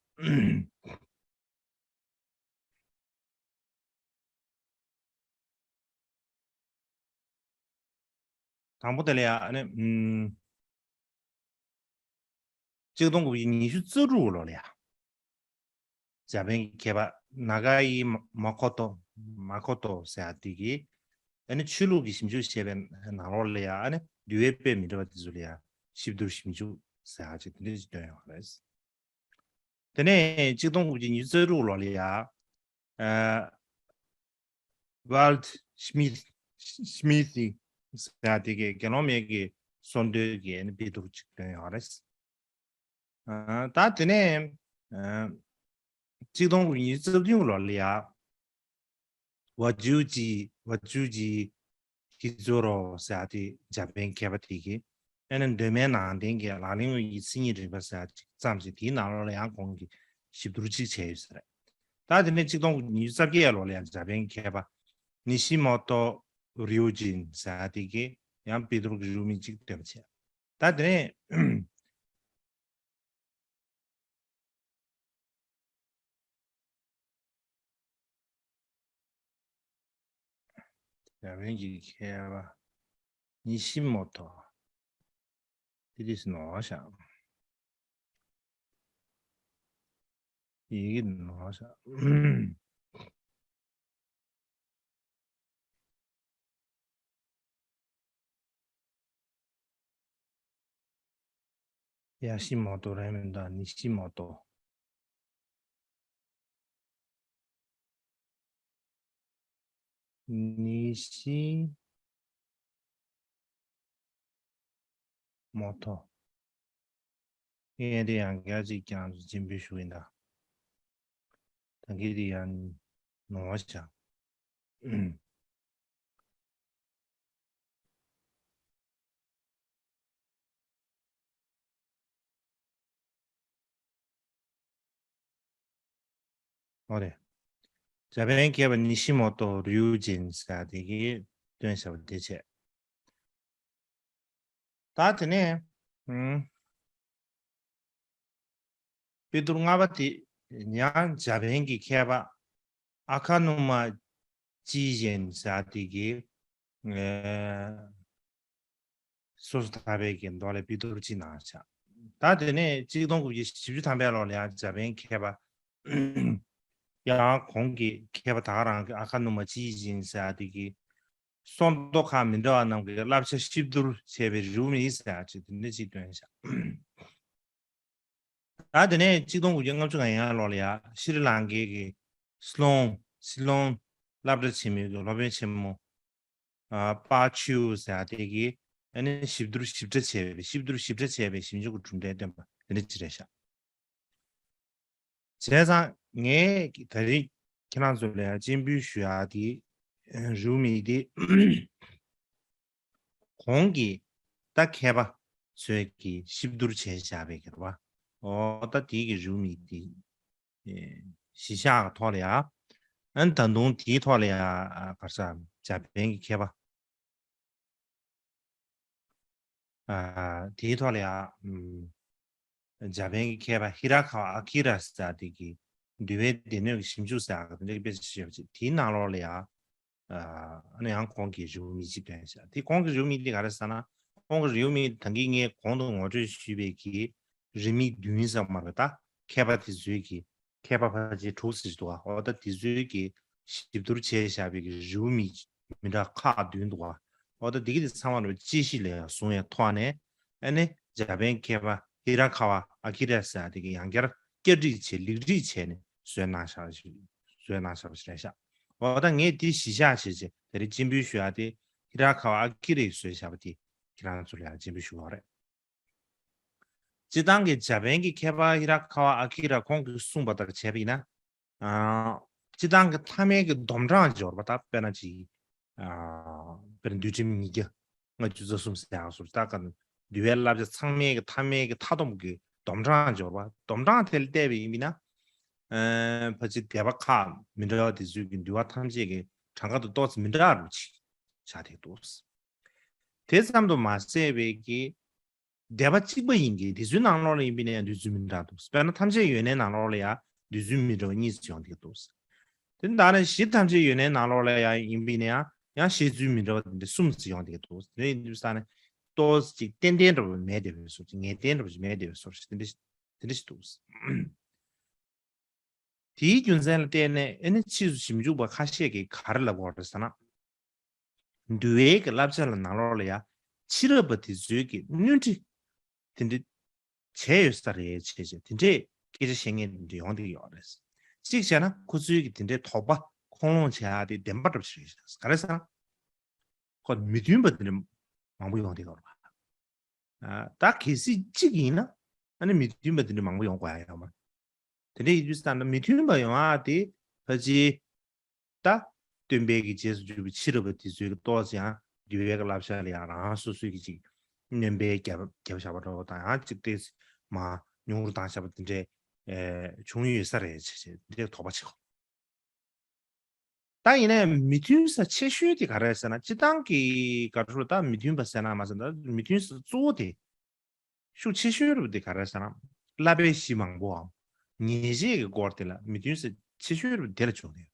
དང་པོ་དེ་ལ་ཡ། ཨ་ནི། ཨུམ། གཅིག་སྟོང་དགུ་བརྒྱ་ཉི་ཤུ་རྩ་དྲུག་ལོ་ལ་ཡ། འཇར་པན་གྱི་མཁས་པ་ནཱ་ག་ཡི་མ་ཁོ་ཏོ། མ་ཁོ་ཏོ་ཟེར་ཡ་དེ་གིས། ཨ་ནི་ཆོས་ལུགས་ཀྱི་ཞིབ་འཇུག་བྱས་པའི་ནང་ལོགས་ལ་ཡ། ཨ་ནི་འདུལ་བའི་དཔེ་མི་འདྲ་བ་དེ་ཚོ་ལ་ཡ་ཞིབ་ཏུ་ཞིབ་འཇུག་ཟེར་ཡ་ཅིག་དེ་འདྲ་ཅིག་བཏོན་ཡོད་རེད། དེ་ནས་གཅིག་སྟོང་དགུ་བརྒྱ་ཉི་ཤུ་རྩ་དྲུག་ལོ་ལ་ཡ། ཨ། ཝཱལ་ཤི་མིད། ཤི་མིད་ཟེར་ཡ་དེ་གིས་དགེ་སློང་མའི་གི་གསོལ་འདེབས་ཀྱི་དཔེ་སྡུར་ཅིག་བཏོན་ཡོད་རེད། ཨ། ད་དེ་ནས། ཨ། གཅིག་སྟོང་དགུ་བརྒྱ་ཉི་ཤུ་རྩ་བདུན་ལོ་ལ་ཡ། ཝ་ཇུ་ཇི། ཝ་ཇུ་ཇི་ཧི་ཛོ་རོ་ཟེར་ཡ་དེ་འཇར་པན་མཁས་པ་དེ་གིས། ཨ་ནི་གདོད་མའི་ནང་བསྟན་གྱི་ལག་ལེན་དངོས་ཀྱི་མཚན་ཉིད་རིག་པ་ཟེར་ཡ་ཅིག་བརྩམས་ཤིང་། དེའི་ནང་ལོགས་ལ་ཡང་ཁོང་གིས་ཞིབ་བསྡུར་ཅིག་བྱས་ཡོད་ས་རེད། ད་དེ་ནས་གཅིག་སྟོང་དགུ་བརྒྱ་ཉི་ཤུ་རྩ་བརྒྱད་ལོ་ལ་ཡང་འཇར་པན་གྱི་མཁས་པ་ནི་ཤི་མོ་ཏོ་རིའུ་ཇིན་ཟེར་ཡ་དེ་གིས་ཡང་དཔེ་སྡུར་གྱི་རེའུ་མིག་ཅིག་བཏོན་པ་བྱས། ད་དེ་ནས། འཇར་པན་གྱི་མཁས་པ་ནི་ཤི་མོ་ཏོ། དེ་དུས་སུ་ནོར་བཞག་ཡི་གེ་ནོར་བཞག་ཡ་ཤི་མོ་ཏོ་རེད་མི་འདུག་ནི་ཤི་མོ་ཏོ། ནི་ཤི། མོ་ཐོ། ངས་དེ་ཡང་བསྐྱར་ཅིག་ཀྱང་སྤྱན་འབུལ་ཞུ་ཡིན་ད། ད་གིན་དེ་ཡང་ནོར་བ་བྱ། ཨོ་རེད། འཇར་པན་མཁས་པ་ནི་ཤི་མོ་ཏོ་རིའུ་ཇིན་ཟེར་དེ་གིས་བཏོན་བཞག་པ་དེ་བྱས། ད་དེ་ནས་ཨུམ། པི་ཏུར་ལྔ་པ་དེ་ཡང་འཇར་པན་གྱི་མཁས་པ་ཨ་ཁ་ནུ་མ་ཅི་ཡན་ཟེར་དེ་གིས་ཨེ། སོ་སོ་ཐར་པའི་གི་མདོ་ལས་པི་ཏུར་གཅིག་གནང་བཞག་ད་དེ་ནས་གཅིག་སྟོང་དགུ་བརྒྱ་བཞི་བཅུ་ཐམ་པའི་ལོ་ལ་ཡང་འཇར་པན་མཁས་པ་ཡང་གོང་གི་མཁས་པ་ད་ག་རང་གི་ཨ་ཁ་ནུ་མ་ཅི་ཡིན་ཟེར་དེ་གི་སོར་མདོ་ཁག་མི་འདྲ་བ་རྣམས་ཀྱི་བསླབ་བྱ་གཤིབ་བསྡུར་བྱས་པའི་རེའུ་མིག་ཟེར་ཅིག་དེ་འདྲ་ཅིག་བཏོན་བཞག་ད་དེ་ནས་གཅིག་སྟོང་དགུ་བརྒྱ་ལྔ་བཅུ་ང་ཡང་ལོ་ལ་ཡ་ཤྲི་ལང་ཀའི་གི་སི་ལོང་སི་ལོང་སློབ་གྲྭ་ཆེན་མོའི་གི་སློབ་དཔོན་ཆེན་མོ་ཨ་པ་ཆུའུ་ཟེར་དེ་གིས་ཨ་ནི་ཞིབ་བསྡུར་ཞིབ་ཕྲ་བྱས་པའི་ཞིབ་བསྡུར་ཞིབ་ཕྲ་བྱས་པའི་ཞིབ་འཇུག་གི་གྲུབ་འབྲས་བཏོན་པ་དེ་འདྲ་ཅིག་རེད་ཤག་བྱས་ཙང་ངས་ད་རེས་ཁྱེད་རང་ཚོ་ལ་ཡང་སྤྱན་འབུལ་ཞུ་ཡག་དེ་རེའུ་མིག་དེ་གོང་གི་ད་མཁས་པ་ཚོས་ཀྱི་ཞིབ་བསྡུར་བྱས་བཞག་པའི་གི་རེད་བ། ཨོ་ད་དེའི་གི་རེའུ་མིག་དེ་ཨེ་གཞི་བཞག་གི་ཐོག་ལ་ཡ། ཨ་ནི་ད་དུང་དེའི་ཐོག་ལ་ཡ་ཨ་ག་རེ་ཟ་འཇར་པན་གྱི་མཁས་པ། ཨ་དེའི་ཐོག་ལ་ཡ་ཨམ་འཇར་པན་གྱི་མཁས་པ་ཧི་ར་ཁ་བ་ཨ་ཀི་ར་ཟེར་དེ་གི་འདུལ་བའི་སྡེ་སྣོད་ཀྱི་ཞིབ་འཇུག་ཟེར་ཡག་དེ་འདྲ་གི་དཔེ་ཆ་ཞིག་ཡོད་པ་ཅིག་དེའི་ནང་ལོགས་ལ་ཡ་ཨ་ནི་ཡང་ཁོང་གིས་རེའུ་མིག་ཅིག་བཏོན་ཤག་དེ་ཁོང་གི་རེའུ་མིག་དེ་ག་རེ་ཟེར་ན་ཁོང་གི་རེའུ་མིག་ད་གིན་ངས་གོང་དུ་ངོ་སྤྲོད་ཞུས་པའི་གི་རེའུ་མིག་བདུན་ཟེར་བ་མ་རེད་ད་མཁས་པ་དེ་ཚོའི་གི་མཁས་པ་ཕལ་ཆེར་དྲུག་ཙམ་ཞིག་འདུག་ཨ། འོ་ད་དེ་ཚོའི་གི་ཞིབ་བསྡུར་བྱས་བཞག་པའི་གི་རེའུ་མིག་མི་འདྲ་ཁག་བདུན་འདུག་ཨ། འོ་ད་དེ་གི་དེ་ཚང་མ་ལ་དཔྱད་གཞི་ལ་ཡང་བཟུང་བའི་ཐོག་ནས་ཨ་ནི་འཇར་པན་མཁས་པ་ཧི་ར་ཁ་བ་ཨ་ཀི་ར་ཟེར་དེ་གི་ཡང་བསྐྱར་བསྐྱར་སྒྲིག་བྱས་ལེགས་སྒྲིག་བྱས་ནས་བཟོས་གནང་བཞག་བཟོས་གནང་བཞག་པ་ཞིག་རེད་ཤག་འོ་ད་ངས་དེ་གཞི་བཞག་བྱས་བྱས་དེ་རིང་སྤྱན་འབུལ་ཞུ་ཡག་དེ་ཧི་ར་ཁ་བ་ཨ་ཀི་རས་བཟོས་བཞག་པ་དེ་ཁྱེད་རང་ཚོ་ལ་ཡང་སྤྱན་འབུལ་ཞུ་བ་རེད། སྤྱིར་བཏང་གི་འཇར་པན་གྱི་མཁས་པ་ཧི་ར་ཁ་བ་ཨ་ཀི་ར་ཁོང་གིས་གསུངས་པ་ལྟར་བྱས་པ་ཡིན་ན། ཨ་སྤྱིར་བཏང་གི་ཐ་མལ་གྱི་སྡོམ་གྲངས་སྦྱོར་བ་དང་དཔེར་ན་ཅིག་ཨ་དཔེར་ན་འདུལ་ཁྲིམས་ཉིས་བརྒྱ་ལྔ་བཅུ་རྩ་གསུམ་ཟེར་ཡག་སོགས་ད་ག་འདུལ་བའི་བསླབ་བྱ་ཚང་མའི་གི་ཐ་མལ་གྱི་མཐའ་སྡོམ་གྱི་སྡོམ་གྲངས་སྦྱོར་བ་སྡོམ་གྲངས་དེ་ལ་བལྟས་པ་ཡིན་པ་ཡིན་ན། ཨ་ཕལ་ཆེར་སྡེ་པ་ཁག་མི་འདྲ་བ་དེ་ཚོའི་གི་འདུལ་བ་ཐམས་ཅད་ཀྱི་གྲངས་ཀ་དང་ཏོག་ཙམ་མི་འདྲ་བ་ཅིག་ཆགས་བསྡད་འདུག་དེ་ཙམ་དུ་མ་ཟད་པའི་གི་སྡེ་པ་གཅིག་པ་ཡིན་གྱི་དེ་ཚོའི་ནང་ལོགས་ལ་ཡིན་པ་ཡིན་ན་ཡང་འདོད་ཚུལ་མི་འདྲ་འདུག་དཔེར་ན་ཐམས་ཅད་ཡོན་ཏན་ནང་ལོགས་ལ་ཡང་འདོད་ཚུལ་མི་འདྲ་བ་གཉིས་ཡོང་གི་འདུག་དེ་ལྟར་ན་གཞི་ཐམས་ཅད་ཡོན་ཏན་ནང་ལོགས་ལ་ཡང་ཡིན་པ་ཡིན་ན་ཡང་ཡང་བཤད་ཚུལ་མི་འདྲ་བ་དེ་འདྲ་གསུམ་ཡོང་གི་འདུག་དེ་འདྲ་ཡིན་དུས་ས་ནས་ཏོག་ཙམ་ཅིག་ཏན་ཏན་འདྲ་བ་མེད་བསྡད་པའི་བཟོ་ཅིག་ངེས་གཏན་འདྲ་བ་ཅིག་མེད་བསྡད་པའི་བཟོ་ཅིག་དེ་འདྲ་དེ་འདྲ་ཞིག་འདུག་དེའི་རྒྱུ་མཚན་ལ་བརྟེན་ནས་ཨེ་ནི་ཕྱིས་སུ་ཞིབ་འཇུག་པ་ཁ་ཤས་ཀྱིས་ག་རེ་ལབ་ཡོད་རེད་ཟེར་ན། འདུལ་བའི་གི་བསླབ་བྱ་ལ་ནང་ལོགས་ལ་ཡ་ཕྱི་རབས་པ་དེ་ཚོའི་གི་བསྣུན་འཕྲི་དེ་འདྲ་བྱས་ཡོད་ས་རེད་བྱས་བྱས་དེ་འདྲས་སྐད་ཆ་བཤད་མཁན་དེ་འདྲ་ཡོང་བསྡད་ཡོད་རེད། གཅིག་བྱས་ན་ཁོ་ཚོའི་གི་དེ་འདྲའི་དོགས་པ་ཁུངས་ལུང་བྱེད་ཡག་དེ་བདེན་པ་འདྲ་པོ་ཞིག་རེད། ག་རེ་ཟེར་ན། ཁོ་མི་མཐུན་པ་དེ་འདྲ་མང་པོ་ཡོང་བསྡད་ཡོད་རེད་པ། ཨ་ད་གལ་སྲིད་གཅིག་ཡིན་ན་ཨ་ནི་མི་མཐུན་པ་དེ་འདྲ་མང་པོ་ཡོང་དགོས་ཡ་ཡོད་མ་རེད། དེ་འདྲ་ཡིན་དུས་ཙམ་ན་མི་མཐུན་པ་ཡོང་ཡ་དེ་ཕལ་ཆེར་ད་སྟོན་པའི་གི་རྗེས་སུ་འཇུག་པའི་ཕྱི་རབས་པ་དེ་ཚོའི་གི་ཏོག་ཙམ་ཡང་འདུལ་བའི་གི་བསླབ་བྱ་ལ་ཡང་རང་སོ་སོའི་གི་ཅིག་སྣོན་པ་བརྒྱབ་བརྒྱབ་བཞག་པ་འདྲ་བོ་དང་ཡང་ཅིག་ཏོག་ཙམ་མར་ཉུང་རུ་བཏང་བཞག་པ་དེ་འདྲས་ཨེ་བྱུང་ཡོད་ས་རེད་བྱས་བྱས་དེ་འདྲས་དོགས་པ་བྱེད་དགོས། ད་ཡིན་ནའི་མི་མཐུན་ས་ཆེ་ཤོས་དེ་ག་རེ་རེད་ཟེར་ན་སྤྱིར་བཏང་གི་ག་རེ་ཟེར་ད་མི་མཐུན་པ་ཟེར་ན་མ་ཟེར་ན་ད་མི་མཐུན་ས་གཙོ་བོ་དེ་ཤུགས་ཆེ་ཤོས་རེད་པ་དེ་ག་རེ་ཟེར་ན་བསླབ་པའི་གཞི་མང་པོའམ་ཉེས་བྱས་ཀྱི་སྐོར་དེ་ལ་མི་མཐུན་ས་ཆེ་ཤོས་རེད་པ་དེ་ལ་བྱུང་དེ་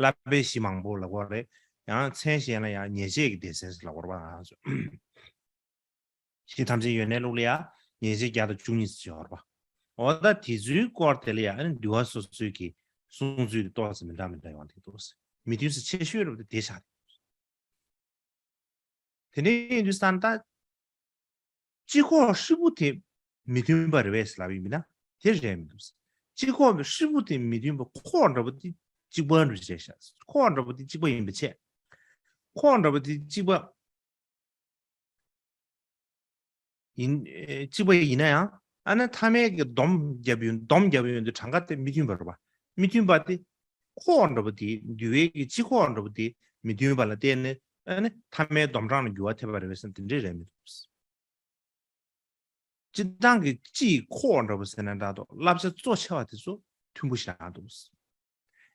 བསླབ་པའི་གཞི་མང་པོ་ལབ་དགོས་རེད། ཡང་མཚན་གཞན་ལ་ཡང་ཉེས་བྱས་ཀྱི་སྡེ་ཚན་ལབ་དགོས་རེད་པ། གཞི་ཐམས་ཅད་ཡོན་ཏན་ལུགས་ལ་ཡང་ཉེས་བྱས་བརྒྱ་དང་བཅུ་གཉིས་ཡོད་རེད་པ། འོ་ད་དེ་ཚོའི་སྐོར་དེ་ལ་ཡང་ཨ་ནི་འདུལ་བ་སོ་སོའི་གི་གསུང་ཚུལ་དེ་ཏོག་ཙམ་མི་འདྲ་མི་འདྲ་ཡོང་བསྡད་འདུག་མི་མཐུན་ས་ཆེ་ཤོས་རེད་པ་དེ་དེ་ཆགས་འདུག་དེ་འདྲ་ཡིན་དུས་ཙང་ད་སྤྱི་ཁོག་ཧྲིལ་པོ་དེ་མི་མཐུན་པ་རེད་པས་ལབ་ཡིན་ན་དེ་རེད་མི་འདུག་སྤྱི་ཁོག་ཧྲིལ་པོ་དེ་མི་མཐུན་པ་ཁོག་འདྲ་པོ་དེ་གཅིག་པ་འདྲ་བྱས་ཤག་ཁོག་འདྲ་པོ་དེ་གཅིག་པ་ཡིན་པ་བྱས། ཁོག་འདྲ་པོ་དེ་གཅིག་པ། ཡིན་ཨེ་གཅིག་པ་ཡིན་ན་ཡང་ཨ་ནི་ཐ་མལ་གྱི་སྡོམ་བརྒྱབ་ཡོང་སྡོམ་བརྒྱབ་ཡོང་དུས་གྲངས་ཀ་དེ་མི་མཐུན་པ་རེད་པ། མི་མཐུན་པ་དེ་འཁོར་བ་འདྲ་པོ་དེ་འདུལ་བའི་གི་སྤྱི་འཁོར་བ་འདྲ་པོ་དེ་མི་མཐུན་པ་ལ་བརྟེན་ནས་ཨ་ནི་ཐ་མལ་སྡོམ་གྲངས་ལ་འགྱུར་བ་ཐེབས་པ་རེད་པས་ཟེར་ན་དེ་འདྲས་རེད་མི་འདུག་སྤྱིར་བཏང་གི་སྤྱིའི་འཁོར་བ་འདྲ་པོ་ཟེར་ན་འདྲ་འདུག་བསླབ་བྱ་གཙོ་ཆེ་བ་དེ་ཚོ་མཐུན་པོ་ཞེ་དྲག་འདུག་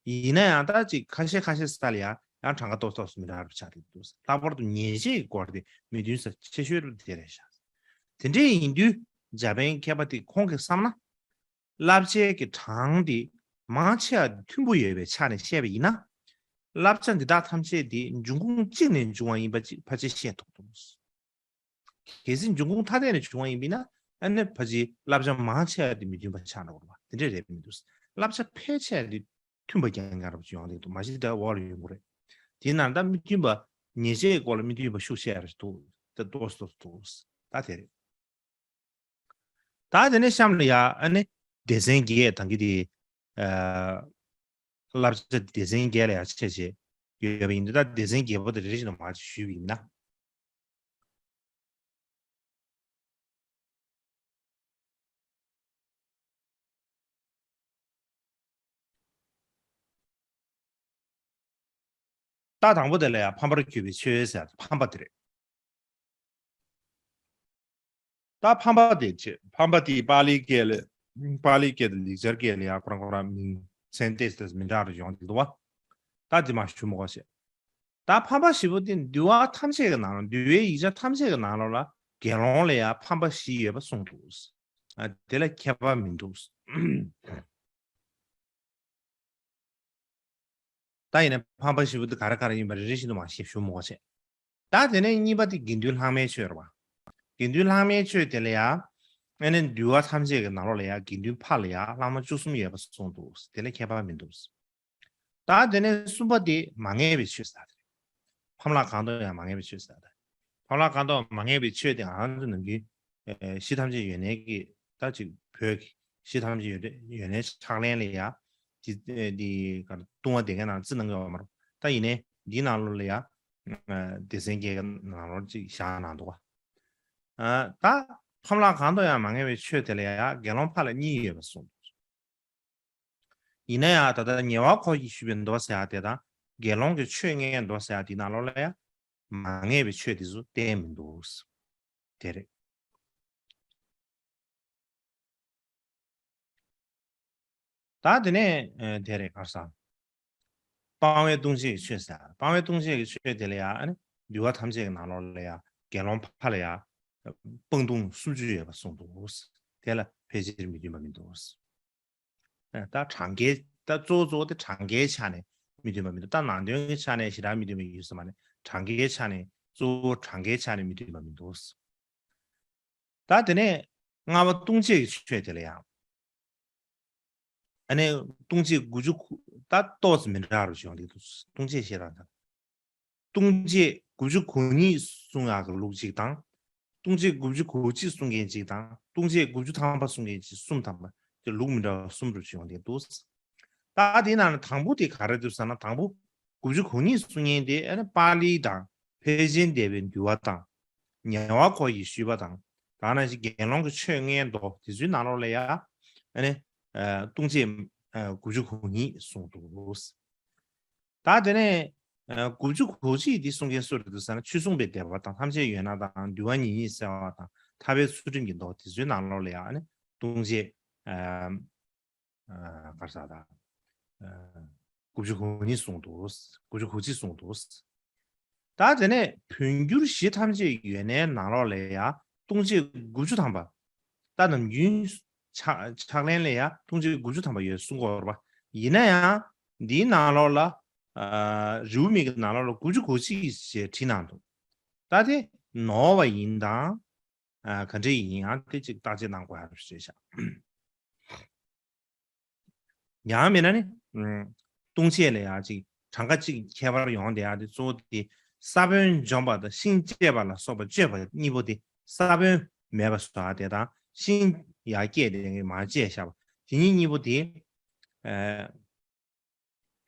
ཡིན་ན་ཡང་ད་ཅིག་ཁ་ཤས་ཁ་ཤས་སུ་ལ་ཡང་ཡང་གྲངས་ཀ་ཏོག་ཏོག་སུ་མི་འདྲ་བ་ཆགས་ཀྱི་འདུག་ལྷག་པར་དུ་ཉེས་བྱས་ཀྱི་སྐོར་དེ་མི་མཐུན་ས་ཆེ་ཤོས་རུ་དེ་རེད་ཤག་དེ་འདྲས་ཡིན་དུས་འཇར་པན་མཁས་པ་དེ་ཁོང་གིས་བསམ་ན། བསླབ་བྱའི་གི་གྲངས་དེ་མང་ཆེ་བ་མཐུན་པོ་ཡོད་པའི་ཆ་ནས་བཤད་པ་ཡིན་ན། བསླབ་བྱ་འདི་དག་ཐམས་ཅད་དེ་འབྱུང་ཁུངས་གཅིག་ནས་བྱུང་བ་ཡིན་པ་ཅིག་ཕལ་ཆེར་བཤད་ཐུབ་འདུག་གལ་སྲིད་འབྱུང་ཁུངས་ཐ་དད་ནས་བྱུང་བ་ཡིན་པས་ན་ཨ་ནི་ཕལ་ཆེར་བསླབ་བྱ་མང་ཆེ་བ་དེ་མི་མཐུན་པ་ཆགས་འགྲོ་བ་དེ་འདྲས་རེད་མི་འདུག་བསླབ་བྱ་ཕལ་ཆེ་བ་དེ་མཐུན་པ་རྐྱང་རྐྱང་རབ་ཡོང་གི་འདུག་མ་གཞི་དེ་འོག་ལ་ཡོང་གི་རེད། དེའི་ནང་ད་མི་མཐུན་པ་ཉེས་བྱས་སྐོར་ལ་མི་མཐུན་པ་ཤུགས་ཆེ་རེད་འདུག་ད་ཏོག་ཙམ་འདུག་ད་དེ་རེད། ད་དེ་ནས་གཤམ་ལ་ཡ་ཨ་ནི་སྡེ་ཚན་བརྒྱད་དང་གི་དེ་ཨ་བསླབ་བྱ་སྡེ་ཚན་བརྒྱད་ལ་ཡ་ཆེ་ཆེ་ཡོད་པ་ཡིན་དུས་ད་སྡེ་ཚན་བརྒྱད་པོ་དེ་རེ་རེ་བཞིན་དུ་མར་ཅིག་ཞུས་པ་ཡིན་ན། ད་དང་པོ་དེ་ལ་ཡང་ཕམ་པར་གྱུར་པའི་ཆོས་ཟེར་ཕམ་པ་དེ་རེད། ད་ཕམ་པ་དེ་ཆེ་ཕམ་པ་དེ་པཱ་ལིའི་སྐད་ལ་པཱ་ལིའི་སྐད་དང་ལེགས་སྦྱར་སྐད་ལ་ཡང་ཁོ་རང་ཁོ་རང་མིང་མཚན་ཏོག་ཙམ་མི་འདྲ་རུ་ཡོང་གི་འདུག་བ། ད་དེ་མ་ཞུ་མི་དགོས་ཤེས། ད་ཕམ་པ་བཞི་པོ་དེ་འདུལ་བ་ཐམས་ཅད་ཀྱི་ནང་ལ་འདུལ་བའི་ཡིག་ཆ་ཐམས་ཅད་ཀྱི་ནང་ལོགས་ལ་དགེ་སློང་ལ་ཡང་ཕམ་པ་བཞི་ཡོད་པ་གསུངས་འདུག་ཨ་དེ་ལ་ཁྱད་པར་མི་འདུག་ད་ཡིན་ན་ཕམ་པ་བཞི་པོ་དེ་ག་རེ་ག་རེ་ཡིན་པ་རེ་རེ་བཞིན་དུ་མར་ཞིབ་ཞུ་མི་དགོས་བྱས། ད་དེ་ནས་གཉིས་པ་དེ་དགེ་འདུན་ལྷག་མའི་ཆོས་རེད་བ། དགེ་འདུན་ལྷག་མའི་ཆོས་དེ་ལ་ཡང་ཨ་ནི་འདུལ་བ་ཐམས་ཅད་ཀྱི་ནང་ལོགས་ལ་ཡང་དགེ་འདུན་ཕར་ལ་ཡང་ལྷག་མ་བཅུ་གསུམ་ཡོད་པ་གསུངས་འདུག་དེ་ལ་ཁྱད་པར་མི་འདུག་ད་དེ་ནས་གསུམ་པ་དེ་མ་ངེས་པའི་ཆོས་ཟེར་དེ་རེད། ཕམ་ལྷག་གང་དུ་ཡང་མ་ངེས་པའི་ཆོས་ཟེར་དེ། ཕམ་ལྷག་གང་དུ་མ་ངེས་པའི་ཆོས་དེ་ང་ཚོ་ནམ་རྒྱུན་ཨེ་གཞི་ཐམས་ཅད་ཡོད་གནས་ཀྱི་ད་ཅིག་བོད་ཀྱི་གཞི་ཐམས་ཅད་ཡོད་ཡོད་གནས་ཕྱག་ལེན་ལ་ཡ་དེ་ཨེ་དེ་ག་ལྟུང་བ་སྡེ་བརྒྱད་ནང་རྩི་གནང་གི་ཡོད་མ་རེད། ད་ཡིན་ནའི་འདིའི་ནང་ལོགས་ལ་ཡ་ཨ་སྡེ་ཚན་བརྒྱད་ཀྱི་ནང་ལོགས་ཅིག་བཞག་གནང་འདུག་བ། ཨ་ད་ཕམ་ལྷག་གང་དུ་ཡང་མ་ངེས་པའི་ཆོས་དེ་ལ་ཡ་དགེ་སློང་ཕར་ལ་གཉིས་ཡོད་པ་གསུངས་འདུག་ཡིན་ན་ཡང་ད་ལྟ་ཉེ་བར་འཁོར་གྱིས་ཞུས་པའི་མདོ་ཟེར་ཡ་དེ་དང་དགེ་སློང་གི་ཆོས་ལྔའི་མདོ་ཟེར་ཡ་དེའི་ནང་ལོགས་ལ་ཡང་མ་ངེས་པའི་ཆོས་དེ་ཚོ་བསྟན་མི་འདུག་དེ་རེད། ད་དེ་ནས་ཨ་དེ་རེད་ག་རེ་ཟེར། སྤང་བའི་ལྟུང་བྱེད་ཀྱི་ཆོས་ཟེར། སྤང་བའི་ལྟུང་བྱེད་ཀྱི་ཆོས་དེ་ལ་ཡང་ཨ་ནི་འདུལ་བ་ཐམས་ཅད་ཀྱི་ནང་ལོགས་ལ་ཡང་དགེ་སློང་ཕར་ལ་ཡང་སྤང་ལྟུང་སུམ་ཅུ་ཡོད་པ་གསུངས་འདུག་དེ་ལ་ཕལ་ཆེར་མི་མཐུན་པ་མི་འདུག་ཨ་ད་གྲངས་ཀའི་ད་གཙོ་བོ་གཙོ་བོ་དེ་གྲངས་ཀའི་ཆ་ནས་མི་མཐུན་པ་མི་འདུག་ད་ནང་དོན་གྱི་ཆ་ནས་ཞེ་དྲག་མི་མཐུན་པ་ཡོད་ས་མ་རེད། གྲངས་ཀའི་ཆ་ནས་གཙོ་བོ་གྲངས་ཀའི་ཆ་ནས་མི་མཐུན་པ་མི་འདུག་ད་དེ་ནས་ལྔ་པ་ལྟུང་བྱེད་ཀྱི་ཆོས་དེ་ལ་ཡང་ཨ་ནི་ལྟུང་བྱེད་དགུ་བཅུ་གོ་ད་ཏོག་ཙམ་མི་འདྲ་རུ་བྱུང་འདུག་ལྟུང་བྱེད་ཞེས་དང་། ལྟུང་བྱེད་དགུ་བཅུ་གོ་གཉིས་གསུང་ཡག་གི་ལུགས་གཅིག་དང་། ལྟུང་བྱེད་དགུ་བཅུ་གོ་གཅིག་གསུང་མཁན་གཅིག་དང་ལྟུང་བྱེད་དགུ་བཅུ་ཐམ་པ་གསུང་མཁན་གཅིག་གསུམ་ཐམ་པ་དེ་ལུགས་མི་འདྲ་བ་གསུམ་རུ་བྱུང་སྟེ་འདུག་ད་དེའི་ནང་ནས་དང་པོ་དེ་ག་རེ་འདུག་ཟེར་ན་དང་པོ་དགུ་བཅུ་གོ་གཉིས་གསུང་མཁན་དེ་ཨ་ནི་པཱ་ལི་དང་ཕལ་ཆེར་འདས་པའི་འདུལ་བ་དང་ཉེ་བར་འཁོར་གྱིས་ཞུས་པ་དང་ད་ནང་བཞིན་དགེ་སློང་གི་ཆོས་ལྔའི་མདོ་དེ་ཚོའི་ནང་ལོགས་ལ་ཡ་ཨ་ནི་ལྟུང་བྱེད་དགུ་བཅུ་གོ་གཉིས་གསུངས་འདུག་ད་དེ་ནས་ཨ་དགུ་བཅུ་གོ་གཅིག་འདི་གསུང་མཁན་སུ་རེད་འདུག་ཟེར་ན་ཆོས་གསུངས་པའི་སྡེ་པ་དང་ཐམས་ཅད་ཡོད་ན་དང་འདུལ་བ་ཉེ་ཉེ་གསལ་བ་དང་ཐར་པའི་ཚུལ་ཁྲིམས་ཀྱི་མདོ་དེ་ཚོའི་ནང་ལོགས་ལ་ཡང་ཨ་ནི་ལྟུང་བྱེད་ཨ་ཨ་ག་རེ་ཟེར་ད་ཨ་དགུ་བཅུ་གོ་གཉིས་གསུངས་འདུག་དགུ་བཅུ་གོ་གཅིག་གསུངས་འདུག་ད་དེ་ནས་འཕོ་འགྱུར་བཞི་ཐམས་ཅད་ཡོད་ནའི་ནང་ལོགས་ལ་ཡང་ལྟུང་བྱེད་དགུ་བཅུ་ཐམ་པ། ད་ནམ་རྒྱུན་ཕྱག་ཕྱག་ལེན་ལ་ཡང་ལྟུང་བྱེད་དགུ་བཅུ་ཐམ་པ་ཡོད་གསུང་གི་ཡོད་རེད་པ། ཡིན་ན་ཡང་འདིའི་ནང་ལོགས་ལ་ཨ་རེའུ་མིག་གི་ནང་ལོགས་ལ་དགུ་བཅུ་གོ་གཅིག་ཞེས་བྲིས་གནང་འདུག་ད་དེ་ནོར་བ་ཡིན་དང་ཨ་ག་འདྲ་ཡིན་ཡང་དེ་ཅིག་བརྟག་དཔྱད་གནང་དགོས་ཡ་རེད་ཤག་ཡང་མིན་ན་ནི། ཨ་ལྟུང་བྱེད་ལ་ཡང་ཅིག་གྲངས་ཀ་གཅིག་ཁྱད་པར་ཡོང་བསྡད་ཡ་དེ་གཙོ་བོ་དེ་ས་བོན་འཇོམས་པ་དང་ཤིང་བཅད་པ་ལ་སོགས་པ་བཅད་པ་གཉིས་པོ་དེ་ས་བོན་མེད་པ་བཟོ་ཡ་དེ་དང་ཤིང་ཡར་སྐྱེས་དེ་མར་བཅད་བཞག་པ་དེ་གཉིས་གཉིས་པོ་དེ་ཨ་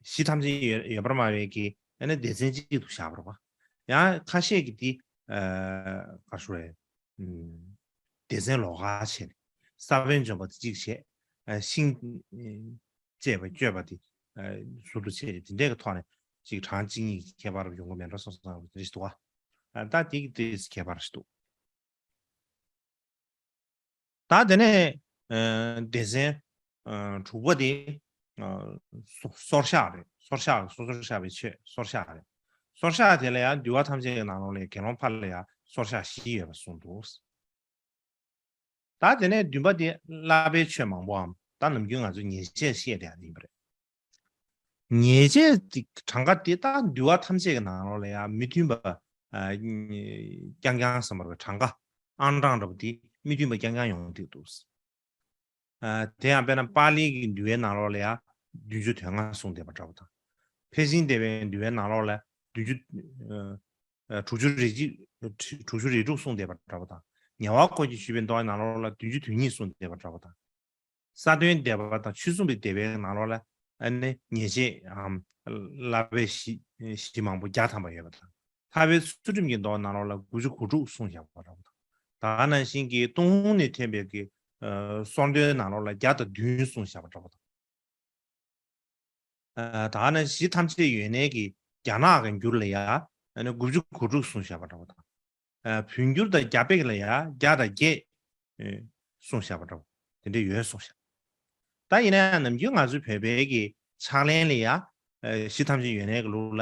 གཞི་ཐམས་ཅད་ཡོད་ཡོད་པར་སྨྲ་བའི་གི་ཨ་ནི་སྡེ་ཚན་གཅིག་ཏུ་བཞག་པ་རེད་པ། ཡང་ཁ་ཤས་ཀྱིས་དེ་ཨ་ག་རེ་ཞུ་དགོས་རེད། ཨ་ སྡེ་ཚན་ལོགས་ཀ་བྱས་ནས་ས་བོན་འཇོམས་པ་དེ་གཅིག་བྱས། ཨ་ཤིང་བཅད་པ་གཅོད་པ་དེ་ཨ་ཟུར་དུ་བྱས་ནས་དེ་འདྲའི་གི་ཐོག་ནས་ཅིག་གྲངས་གཅིག་གཉིས་ཀྱི་ཁྱད་པར་ཡོང་གི་མེད་འགྲོ་བསམ་བསམ་རེད་འདུག་ཨ། ད་དེ་གི་དེ་ཁྱད་པར་ཞིག་འདུག་ད་དེ་ནས་ཨ་སྡེ་ཚན་ཨ་དྲུག་པ་དེ་ཨ་སོ་སོར་བཤགས་རེད། སོར་བཤགས། སོ་སོར་བཤགས་པའི་ཆོས་སོར་བཤགས་རེད། སོར་བཤགས་དེ་ལ་ཡང་འདུལ་བ་ཐམས་ཅད་ཀྱི་ནང་ལོགས་ལ་དགེ་སློང་ཕར་ལ་ཡང་སོར་བཤགས་བཞི་ཡོད་པ་གསུངས་འདུག་ད་དེ་ནས་བདུན་པ་དེ་བསླབ་པའི་ཆོས་མང་པོའམ། ད་ནམ་རྒྱུན་ང་ཚོས་ཉེས་བྱས་བཤད་བསྡད་ཡ་དེ་ཡིན་པ་རེད། ཉེས་བྱས་དེ་གྲངས་ཀ་དེ་ད་འདུལ་བ་ཐམས་ཅད་ཀྱི་ནང་ལོགས་ལ་ཡང་མི་མཐུན་པ་ཨ་རྐྱང་རྐྱང་བསམ་པར་བའི་གྲངས་ཀ་ཨང་གྲངས་འདྲ་པོ་དེ་མི་མཐུན་པ་རྐྱང་རྐྱང་ཡོང་གི་འདུག་ཨ་དེ་ཡང་དཔེར་ན་པཱ་ལིའི་གི་འདུལ་བའི་ནང་ལོགས་ལ་ཡང་བདུན་ཅུ་དོན་ལྔ་གསུངས་བསྡད་པ་འདྲ་པོ་དང་། ཕྱི་ནང་སྡེ་པའི་འདུལ་བའི་ནང་ལོགས་ལ་བདུན་ཅུ་ཨ་དྲུག་ཅུ་རེ་གཅིག་དྲུག་ཅུ་རེ་དྲུག་གསུངས་བསྡད་པ་འདྲ་པོ་དང་། ཉེ་བར་འཁོར་གྱི་ཞུས་པའི་མདོ་ནང་ལོགས་ལ་བདུན་ཅུ་དོན་གཉིས་གསུངས་བསྡད་པ་འདྲ་པོ་དང་། ས་བདུན་སྡེ་པ་དང་ཆོས་སྲུང་པའི་སྡེ་པའི་ནང་ལོགས་ལ་ཨ་ནི་ཉེས་བྱས་ཨམ་བསླབ་པའི་གཞི་གཞི་མང་པོ་བརྒྱ་ཐམ་པ་ཡོད་པ་དང་། ཐར་པའི་ཚུལ་ཁྲིམས་ཀྱི་མདོ་ནང་ལོགས་ལ་དགུ་བཅུ་གོ་དྲུག་གསུངས་བཞག་པ་འདྲ་པོ་དང་། ད་ག་ནང་བཞིན་གྱི་ཏུན་ཧོང་ནས་ཐོན་པའི་གི་ཨ་སོར་མདོའི་ནང་ལོགས་ལ་བརྒྱ་དང་བདུན་གསུངས་བཞག་པ་འདྲ་པོ་དང་། ཨ་ད་ནི་གཞི་ཐམས་ཅད་ཡོན་གནས་ཀྱི་རྒྱ་ནག་གི་འགྱུར་ལ་ཡ་ཨ་ནི་དགུ་བཅུ་གོ་དྲུག་གསུངས་བཞག་པ་འདྲ་པོ་དང་། ཨ་བོད་འགྱུར་དང་རྒྱ་སྤེལ་ལ་ཡ་བརྒྱ་དང་བརྒྱད་ཨེ་གསུངས་བཞག་པ་འདྲ་པོ་དེ་འདྲ་ཡོད་གསུངས་བཞག་ད་ཡིན་ན་ཡང་ནམ་རྒྱུན་ང་ཚོའི་བོད་པའི་གི་ཕྱག་ལེན་ལ་ཡ་ཨ་གཞི་ཐམས་ཅད་ཡོན་གནས་ཀྱི་ལུགས་ལ་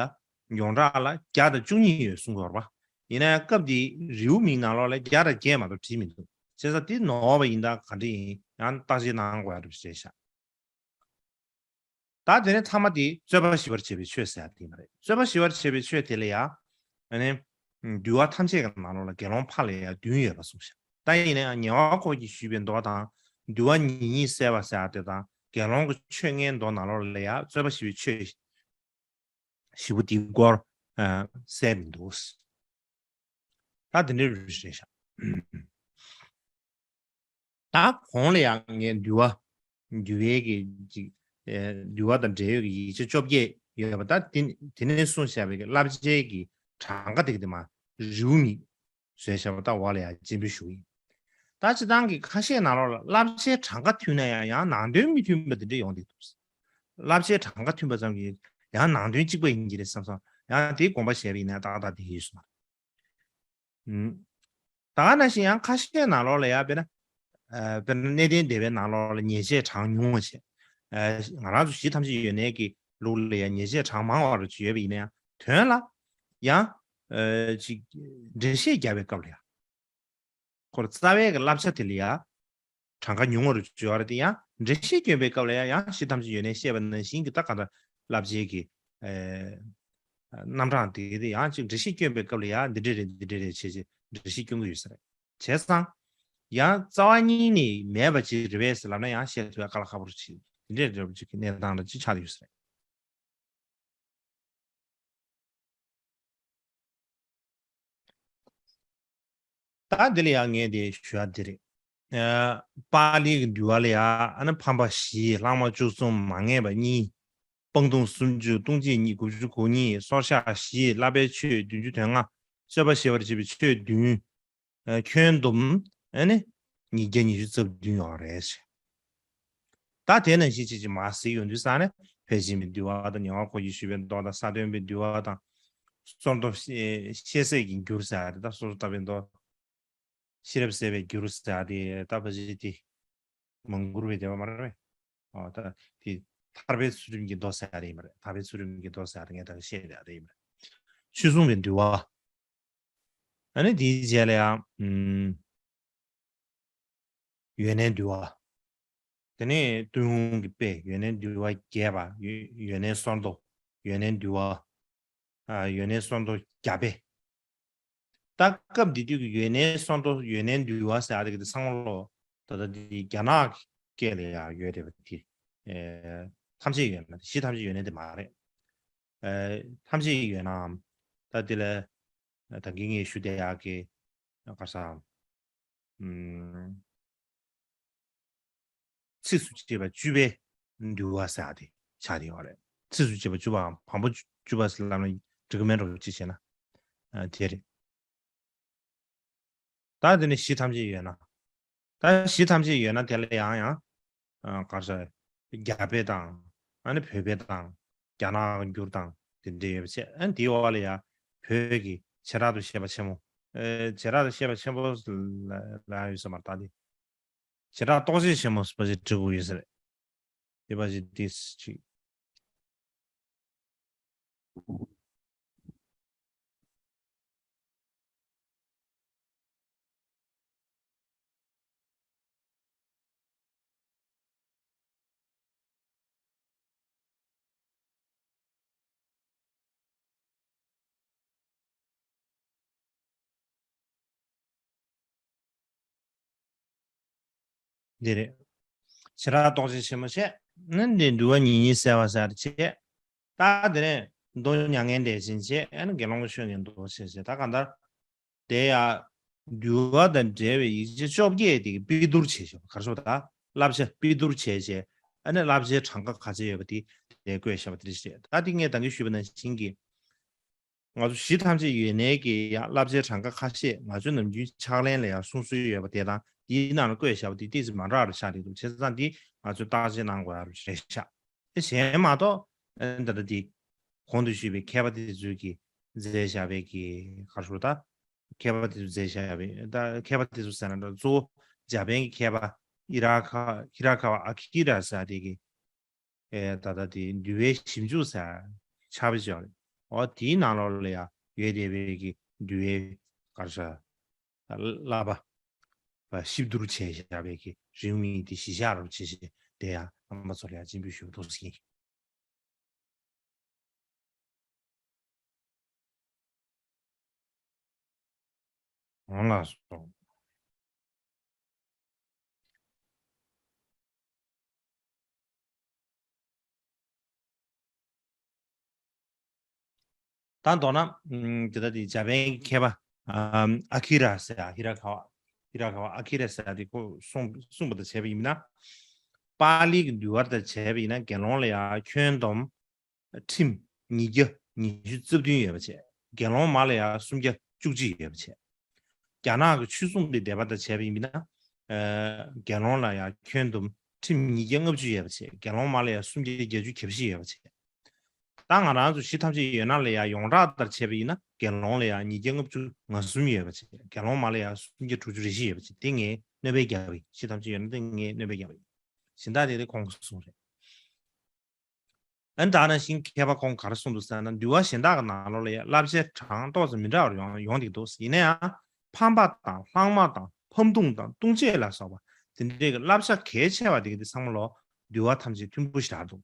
ཡོངས་གྲགས་ལ་བརྒྱ་དང་བཅུ་གཉིས་ཡོད་གསུངས་ཡོད་རེད་པ། ཡིན་ན་ཡང་སྐབས་དེའི་རེའུ་མིག་ནང་ལོགས་ལ་བརྒྱ་དང་བརྒྱད་མ་གཏོགས་བྲིས་མི་འདུག་བྱས་ཙང་དེ་ནོར་བ་ཡིན་ད་ག་འདྲ་ཡིན་ཡང་བརྟག་དཔྱད་གནང་དགོས་ཡ་འདྲ་པོ་ཞིག་རེད་ཤག་ད་དེ་ནས་ཐ་མ་དེ་རྩོད་པ་ཞི་བར་བྱེད་པའི་ཆོས་ཟེར་ཡ་དེ་མ་རེད། རྩོད་པ་ཞི་བར་བྱེད་པའི་ཆོས་དེ་ལ་ཡ་ཨ་ནི་འདུལ་བ་ཐམས་ཅད་ཀྱི་ནང་ལོགས་ལ་དགེ་སློང་ཕར་ལ་ཡ་བདུན་ཡོད་པ་གསུངས་ཤག་ད་ཡིན་ན་ཡང་ཉེ་བར་འཁོར་གྱིས་ཞུས་པའི་མདོ་དང་། འདུལ་བ་ཉེ་གཉིས་བསལ་བ་ཟེར་ཡ་དེ་དང་། དགེ་སློང་གི་ཆོས་ལྔའི་མདོ་ནང་ལོགས་ལ་ཡ་རྩོད་པ་ཞི་བའི་ཆོས་བཞི་པོ་དེའི་སྐོར་ཨ་གསལ་མི་འདུག་ད་དེ་འདྲའི་རུ་རེད་ཤག་ད་གོང་ལ་ཡང་ངས་འདུལ་བ། འདུལ་བའི་གི་ཅིག་ཨེ་འདུལ་བ་དང་འབྲེལ་ཡོད་ཀྱི་ཡིག་ཆ་བཅོ་བརྒྱད་ཡོད་པ། ད་དེ་དེ་ནས་གསུངས་བཞག་པའི་གི་བསླབ་བྱའི་གི་གྲངས་ཀ་དེ་གི་དེ་མ་རེའུ་མིག་བཟོས་བཞག་པ་ད་འོག་ལ་ཡང་སྤྱན་འབུལ་ཞུ་གི་ཡིན། ད་སྤྱིར་བཏང་གི་ཁ་ཤས་ནང་ལོགས་ལ་བསླབ་བྱའི་གྲངས་ཀ་མཐུན་ན་ཡང་ཡང་ནང་དོན་མི་མཐུན་པ་དེ་འདྲ་ཡོང་གི་འདུག་བསླབ་བྱའི་གྲངས་ཀ་མཐུན་པ་ཙམ་གྱིས་ཡང་ནང་དོན་གཅིག་པ་ཡིན་གྱི་རེད་བསམ་སོང་། ཡང་དེའི་དགོངས་པ་བཞེས་པ་ཡིན་ན་ཏག་ཏག་དེ་ཡིན་སོང་། ད་ག་ནང་བཞིན་ཡང་ཁ་ཤས་ནང་ལོགས་ལ་ཡང་དཔེར་ན། ཨ་དཔེར་ན་གནས་བརྟན་སྡེ་པའི་ནང་ལོགས་ལ་ཉེས་བྱས་གྲངས་ཉུང་བ་བྱས། ཨ་ང་རང་ཚོ་གཞི་ཐམས་ཅད་ཡོན་གནས་ཀྱི་ལུགས་ལ་ཡང་ཉེས་བྱས་གྲངས་མང་བ་རུ་ཡོད་པ་ཡིན་ན་ཡང་དོན་ལ་ཡང་ཨ་ཅིག་འགྲེལ་བཤད་རྒྱབ་པའི་སྐབས་ལ་ཡང་། ཁོ་རྩ་བའི་གི་བསླབ་བྱ་དེ་ལ་ཡང་གྲངས་ཀ་ཉུང་བ་རུ་བྱེད་པ་རེད་དེ། ཡང་འགྲེལ་བཤད་སྐྱོན་པའི་སྐབས་ལ་ཡང་ཡང་གཞི་ཐམས་ཅད་ཡོན་གནས་བཤད་པ་ནང་བཞིན་གྱི་ད་ག་འདྲ་བསླབ་བྱའི་གི་ཨེ་རྣམ་གྲངས་དེ་དེ་ཡང་ཅིག་འགྲེལ་བཤད་སྐྱོན་པའི་སྐབས་ལ་ཡང་འདི་འདྲ་རེད་འདི་འདྲ་རེད་བྱས་བྱས་འགྲེལ་བཤད་སྐྱོན་གྱི་ཡོད་ས་རེད། བྱས་ཙང་ཡང་རྩ་བ་ཉིད་ནས་མེད་པ་ཅིག་རེད་པས་ཟེར་ལབ་ན་ཡང་བཤད་ཐུབ་ཡ་དཀའ་ལས་ཁག་པོ་རུ་ཆེ། འདི་འདྲ་འདྲ་པོ་ཅིག་གི་གནས་སྟངས་འདྲ་ཅིག་ཆགས་ཡོད་ས་རེད། ད་འདི་ལ་ཡང་ངས་དེ་ཞུ་ཡ་འདི་རེད། ཨ་པཱ་ལིའི་འདུལ་བ་ལ་ཡང་ཨ་ནི་ཕམ་པ་བཞི། ལྷག་མ་བཅུ་གསུམ། མ་ངེས་པ་གཉིས། སྤང་ལྟུང་སུམ་ཅུ། ལྟུང་བྱེད་གཉིས། དགུ་བཅུ་གོ་གཉིས། སོར་བཤགས་བཞི། བསླབ་པའི་ཆོས་བདུན་ཅུ་དོན་ལྔ། རྩོད་པ་ཞི་བར་བྱེད་པའི་ཆོས་བདུན། ཨ་ཁྱོན་བསྡོམས་ཨ་ནི་ཉིས་བརྒྱ་ཉི་ཤུ་རྩ་བདུན་ཡོད་རེད། ད་དེ་ནང་བཞིན་ཅིག་ཅིག་མར་གཟིགས་ཡོང་དུས་ཙང་ནས་ཕལ་ཆེན་པའི་འདུལ་བ་དང་། ཉེ་བར་འཁོར་གྱིས་ཞུས་པའི་མདོ་དང་། ས་བདུན་པའི་འདུལ་བ་དང་། སོར་མདོ་ཤེས་ཤེས་གསལ་གྱི་འགྱུར་ཟེར་ཡ་དེ་དང་། སོ་སོར་བརྟག་པའི་མདོ། ཤེས་རབ་གསལ་བའི་འགྱུར་ཟེར་ཡ་དེ་ད་ཕལ་ཆེར་དེ་མང་བཀུར་བའི་སྡེ་པ་མ་རེད་པས། ཨོ་ད་དེ་ཐར་པའི་ཚུལ་ཁྲིམས་ཀྱི་མདོ་ཟེར་ཡ་དེ་ཡིན་པ་རེད། ཐར་པའི་ཚུལ་ཁྲིམས་ཀྱི་མདོ་ཟེར་ཡ་དེ་ངས་ད་ག་བཤད་ཡ་དེ་ཡིན་པ་རེད། ཆོས་སྲུང་བའི་འདུལ་བ། ཨ་ནི་དེའི་རྗེས་ལ་ཡང་ཨུམ། ཡོན་གནས་འདུལ་བ། དེ་ནས་ཏུན་ཧོང་གི་དཔེ་ཡོན་གནས་འདུལ་བ་རྒྱས་པ། ཡོན་ཡོན་གནས་སོར་མདོ། ཡོན་གནས་འདུལ་བ། ཨ་ཡོན་གནས་སོར་མདོ་རྒྱ་དཔེ། ད་སྐབས་འདི་དུས་ཀྱི་ཡོན་གནས་སོར་མདོ་ཡོན་གནས་འདུལ་བ་ཟེར་ཡ་དེ་གི་དེ་ཚང་མ་ལོ་ད་ལྟ་འདི་རྒྱ་ནག་གི་སྐད་ལ་ཡང་ཡོད་རེད་པ། དེ་ཨེ་ཐམས་ཅད་ཡོད་ན་གཞི་ཐམས་ཅད་ཡོད་ན་དེ་མ་རེད། ཨེ་ཐམས་ཅད་ཡོད་ནའམ་ད་དེ་ལ་ད་གིན་ངས་ཞུ་བསྡད་ཡག་གི་ག་རེ་ཟེར། ཨམ། ཚིགས་སུ་བཅད་པ་བཅུ་པའི་འདུལ་བ་ཟེར་ཡ་དེ་ཆགས་བསྡད་ཡོད་རེད། ཚིགས་སུ་བཅད་པ་བཅུ་པའམ་བམ་པོ་བཅུ་པ་ཟེར་ལབ་ན་འགྲིག་གི་མེད་འགྲོ་ཅི་བྱས་ན། ཨ་དེ་རེད། ད་དེ་ནས་གཞི་ཐམས་ཅད་ཡོད་ན། ད་གཞི་ཐམས་ཅད་ཡོད་ན་དེ་ལ་ཡང་ཡང་། ཨ། ག་རེ་ཟེར། རྒྱ་དཔེ་དང་། ཨ་ནི་བོད་དཔེ་དང་། རྒྱ་ནག་གི་འགྱུར་དང་དེ་འདྲ་ཡོད་པ་བྱས། ཨ་ནི་དེའི་འོག་ལ་ཡང་བོད་ཀྱི་བྱེ་བྲག་ཏུ་བཤད་པ་ཆེན་མོ། ཨེ། བྱེ་བྲག་ཏུ་བཤད་པ་ཆེན་པོ་ལ་ལ་ཡོད་ས་མ་རེད་ད་དེ། བྱེ་བྲག་རྟོགས་བྱེད་ཆེན་མོ་ཟེར་བ་ཞིག་འབྲི་དགོས་ཡོད་ས་རེད། དེ་བ་ཞིག་དེ་ཅིག་འདི་རེད། བྱེ་བྲག་རྟོགས་བྱེད་ཆེན་མོ་བྱས། ནི་འདི་འདུལ་བ་ཉེར་གཉིས་གསལ་བ་ཟེར་བྱས། ད་དེ་ནས་མདོ་མྱ་ངན་འདས་ཞེས་བྱས། ཨ་ནི་དགེ་སློང་གི་ཆོས་ཉན་འདུལ་བ་ཞེས་བྱས། ད་གང་ལྟར། དེ་ཡང་འདུལ་བ་དང་འབྲེལ་བའི་ཡིག་ཆ་བཅོ་བརྒྱད་དེ་གི་དཔེ་བསྡུར་བྱས་བཞག་པ། ག་རེ་ཟེར་བ་ད། བསླབ་བྱ་དཔེ་བསྡུར་བྱས་བྱས། ཨ་ནི་བསླབ་བྱའི་གྲངས་ཀ་ག་ཚད་ཡོད་པ་དེ་དེ་བཀོད་བཞག་པ་དེ་རེད། ད་དེ་ངས་ད་གིན་ཞུས་པ་ནང་བཞིན་གྱི། ང་ཚོ་གཞི་ཐམས་ཅད་ཡོད་ནའི་གི་ཡང་བསླབ་བྱའི་གྲངས་ཀ་ཁ་ཤས་ང་ཚོའི་ནམ་རྒྱུན་ཕྱག་ལེན་ལ་ཡང་གསུང་སྲོལ་ཡོད་པ་དེ་དང་དེའི་ནང་ལ་བཀོད་བཞག་པ་དེ་ཏོག་ཙམ་མ་འདྲ་བ་ཆགས་བསྡད་འདུག་བྱས་ཙང་འདི་ང་ཚོས་བརྟག་དཔྱད་གནང་དགོས་ཡ་རེད་ཤག་དེ་གཞན་མ་གཏོགས། ཨ། ད་ལྟ་འདི་གོང་དུ་ཞུས་པའི་མཁས་པ་དེ་ཚོས་ཀྱིས་མཛད་བཞག་པའི་གི་ག་རེ་ཟེར་ད། མཁས་པ་དེ་ཚོས་མཛད་བཞག་པའི། ད་མཁས་པ་དེ་ཚོ་ཟེར་ན་འདྲ། གཙོ་བོ་འཇར་པན་གྱི་མཁས་པ་ཧི་ར་ཁ་ཧི་ར་ཁ་བ་ཨ་ཁི་ར་ཟེར་དེ་གི། ཨེ། ད་ལྟ་དེ་འདུལ་བའི་ཞིབ་འཇུག་ཟེར་ཕྱག་དཔེ་ཅིག་ཡོད་རེད། འོ་དེའི་ནང་ལོགས་ལ་ཡང་ཡོད་བསྡད་པའི་གི་འདུལ་བའི་ག་རེ་ཟེར། བསླབ་པ་བ་ཞིབ་བསྡུར་བྱས་བཞག་པའི་གི་རེའུ་མིག་དེ་གཞི་བཞག་རོགས་བྱེད་ཞེས་དེ་ཡང་རྣམ་པ་ཚོ་ལ་ཡང་སྤྱན་འབུལ་ཞུ་བ་འདུག་ཟེར། འོང་ལགས་སོ། ད་མདོར་ན། ཨམ། དེ་ལྟ་དེ་འཇར་པན་གྱི་མཁས་པ། ཨམ། ཨ་ཁི་ར་ཟེར་ཡ། ཧི་ར་ཁ་བ། ཧི་ར་ཁ་བ་ཨ་ཁི་ར་ཟེར་ཡ་དེ་ཁོ་གསུངས་གསུངས་པ་དང་བྱས་པ་ཡིན་ན། པཱ་ལི་གི་འདུལ་བ་དང་བྱས་པ་ཡིན་ན་དགེ་སློང་ལ་ཡ་ཁྱོན་བསྡོམས་ཁྲིམས་ཉིས་བརྒྱ་ཉི་ཤུ་རྩ་བདུན་ཡོད་པ་བྱས། དགེ་སློང་མ་ལ་ཡང་སུམ་བརྒྱ་བཅུ་གཅིག་ཡོད་པ་བྱས། རྒྱ་ནག་གི་ཆོས་སྲུང་གི་སྡེ་པ་དང་བྱས་པ་ཡིན་ན། ཨ། དགེ་སློང་ལ་ཡང་ཁྱོན་བསྡོམས་ཁྲིམས་ཉིས་བརྒྱ་ལྔ་བཅུ་ཡོད་པ་བྱས། དགེ་སློང་མ་ལ་ཡང་སུམ་བརྒྱ་བརྒྱད་ཅུ་གྱ་བཞི་ཡོད་པ་བྱས། ད་ང་རང་ཚོ་གཞི་ཐམས་ཅད་ཡོད་ན་ལ་ཡང་ཡོངས་གྲགས་ལྟར་བྱས་པ་ཡིན་ན་དགེ་སློང་ལ་ཡང་ཉིས་བརྒྱ་ལྔ་བཅུ་ང་གསུམ་ཡོད་པ་བྱས། དགེ་སློང་མ་ལ་ཡང་སུམ་བརྒྱ་དྲུག་ཅུ་རེ་བཞི་ཡོད་པ་བྱས། དེ་ངས་གནོད་པ་བརྒྱབ་པ་ཡིན། གཞི་ཐམས་ཅད་ཡོད་ན་དེ་ངས་གནོད་པ་བརྒྱབ་པ་ཡིན། གཞན་དག་དེ་དེ་ཁོང་གིས་གསུངས་རེད། ཨ་ནི་ད་ནང་བཞིན་མཁས་པ་ཁོང་གིས་ག་རེ་གསུངས་འདུག་ཟེར་ན། འདུལ་བ་གཞན་དག་གི་ནང་ལོགས་ལ་ཡང་བསླབ་བྱའི་གྲངས་ཏོག་ཙམ་མི་འདྲ་བར་ཡོང་ཡོང་བསྡད་འདུག་ཡིན་ན་ཡང་ཕམ་པ་དང་ལྷག་མ་དང་ཕམ་ལྟུང་དང་ལྟུང་བྱེད་ལ་སོགས་པ་དེ་འདྲའི་གི་བསླབ་བྱ་གལ་ཆེ་བ་དེ་གི་དེ་ཚང་མ་ལོ་འདུལ་བ་ཐམས་ཅད་མཐུན་པོ་ཞེ་དྲག་འདུག་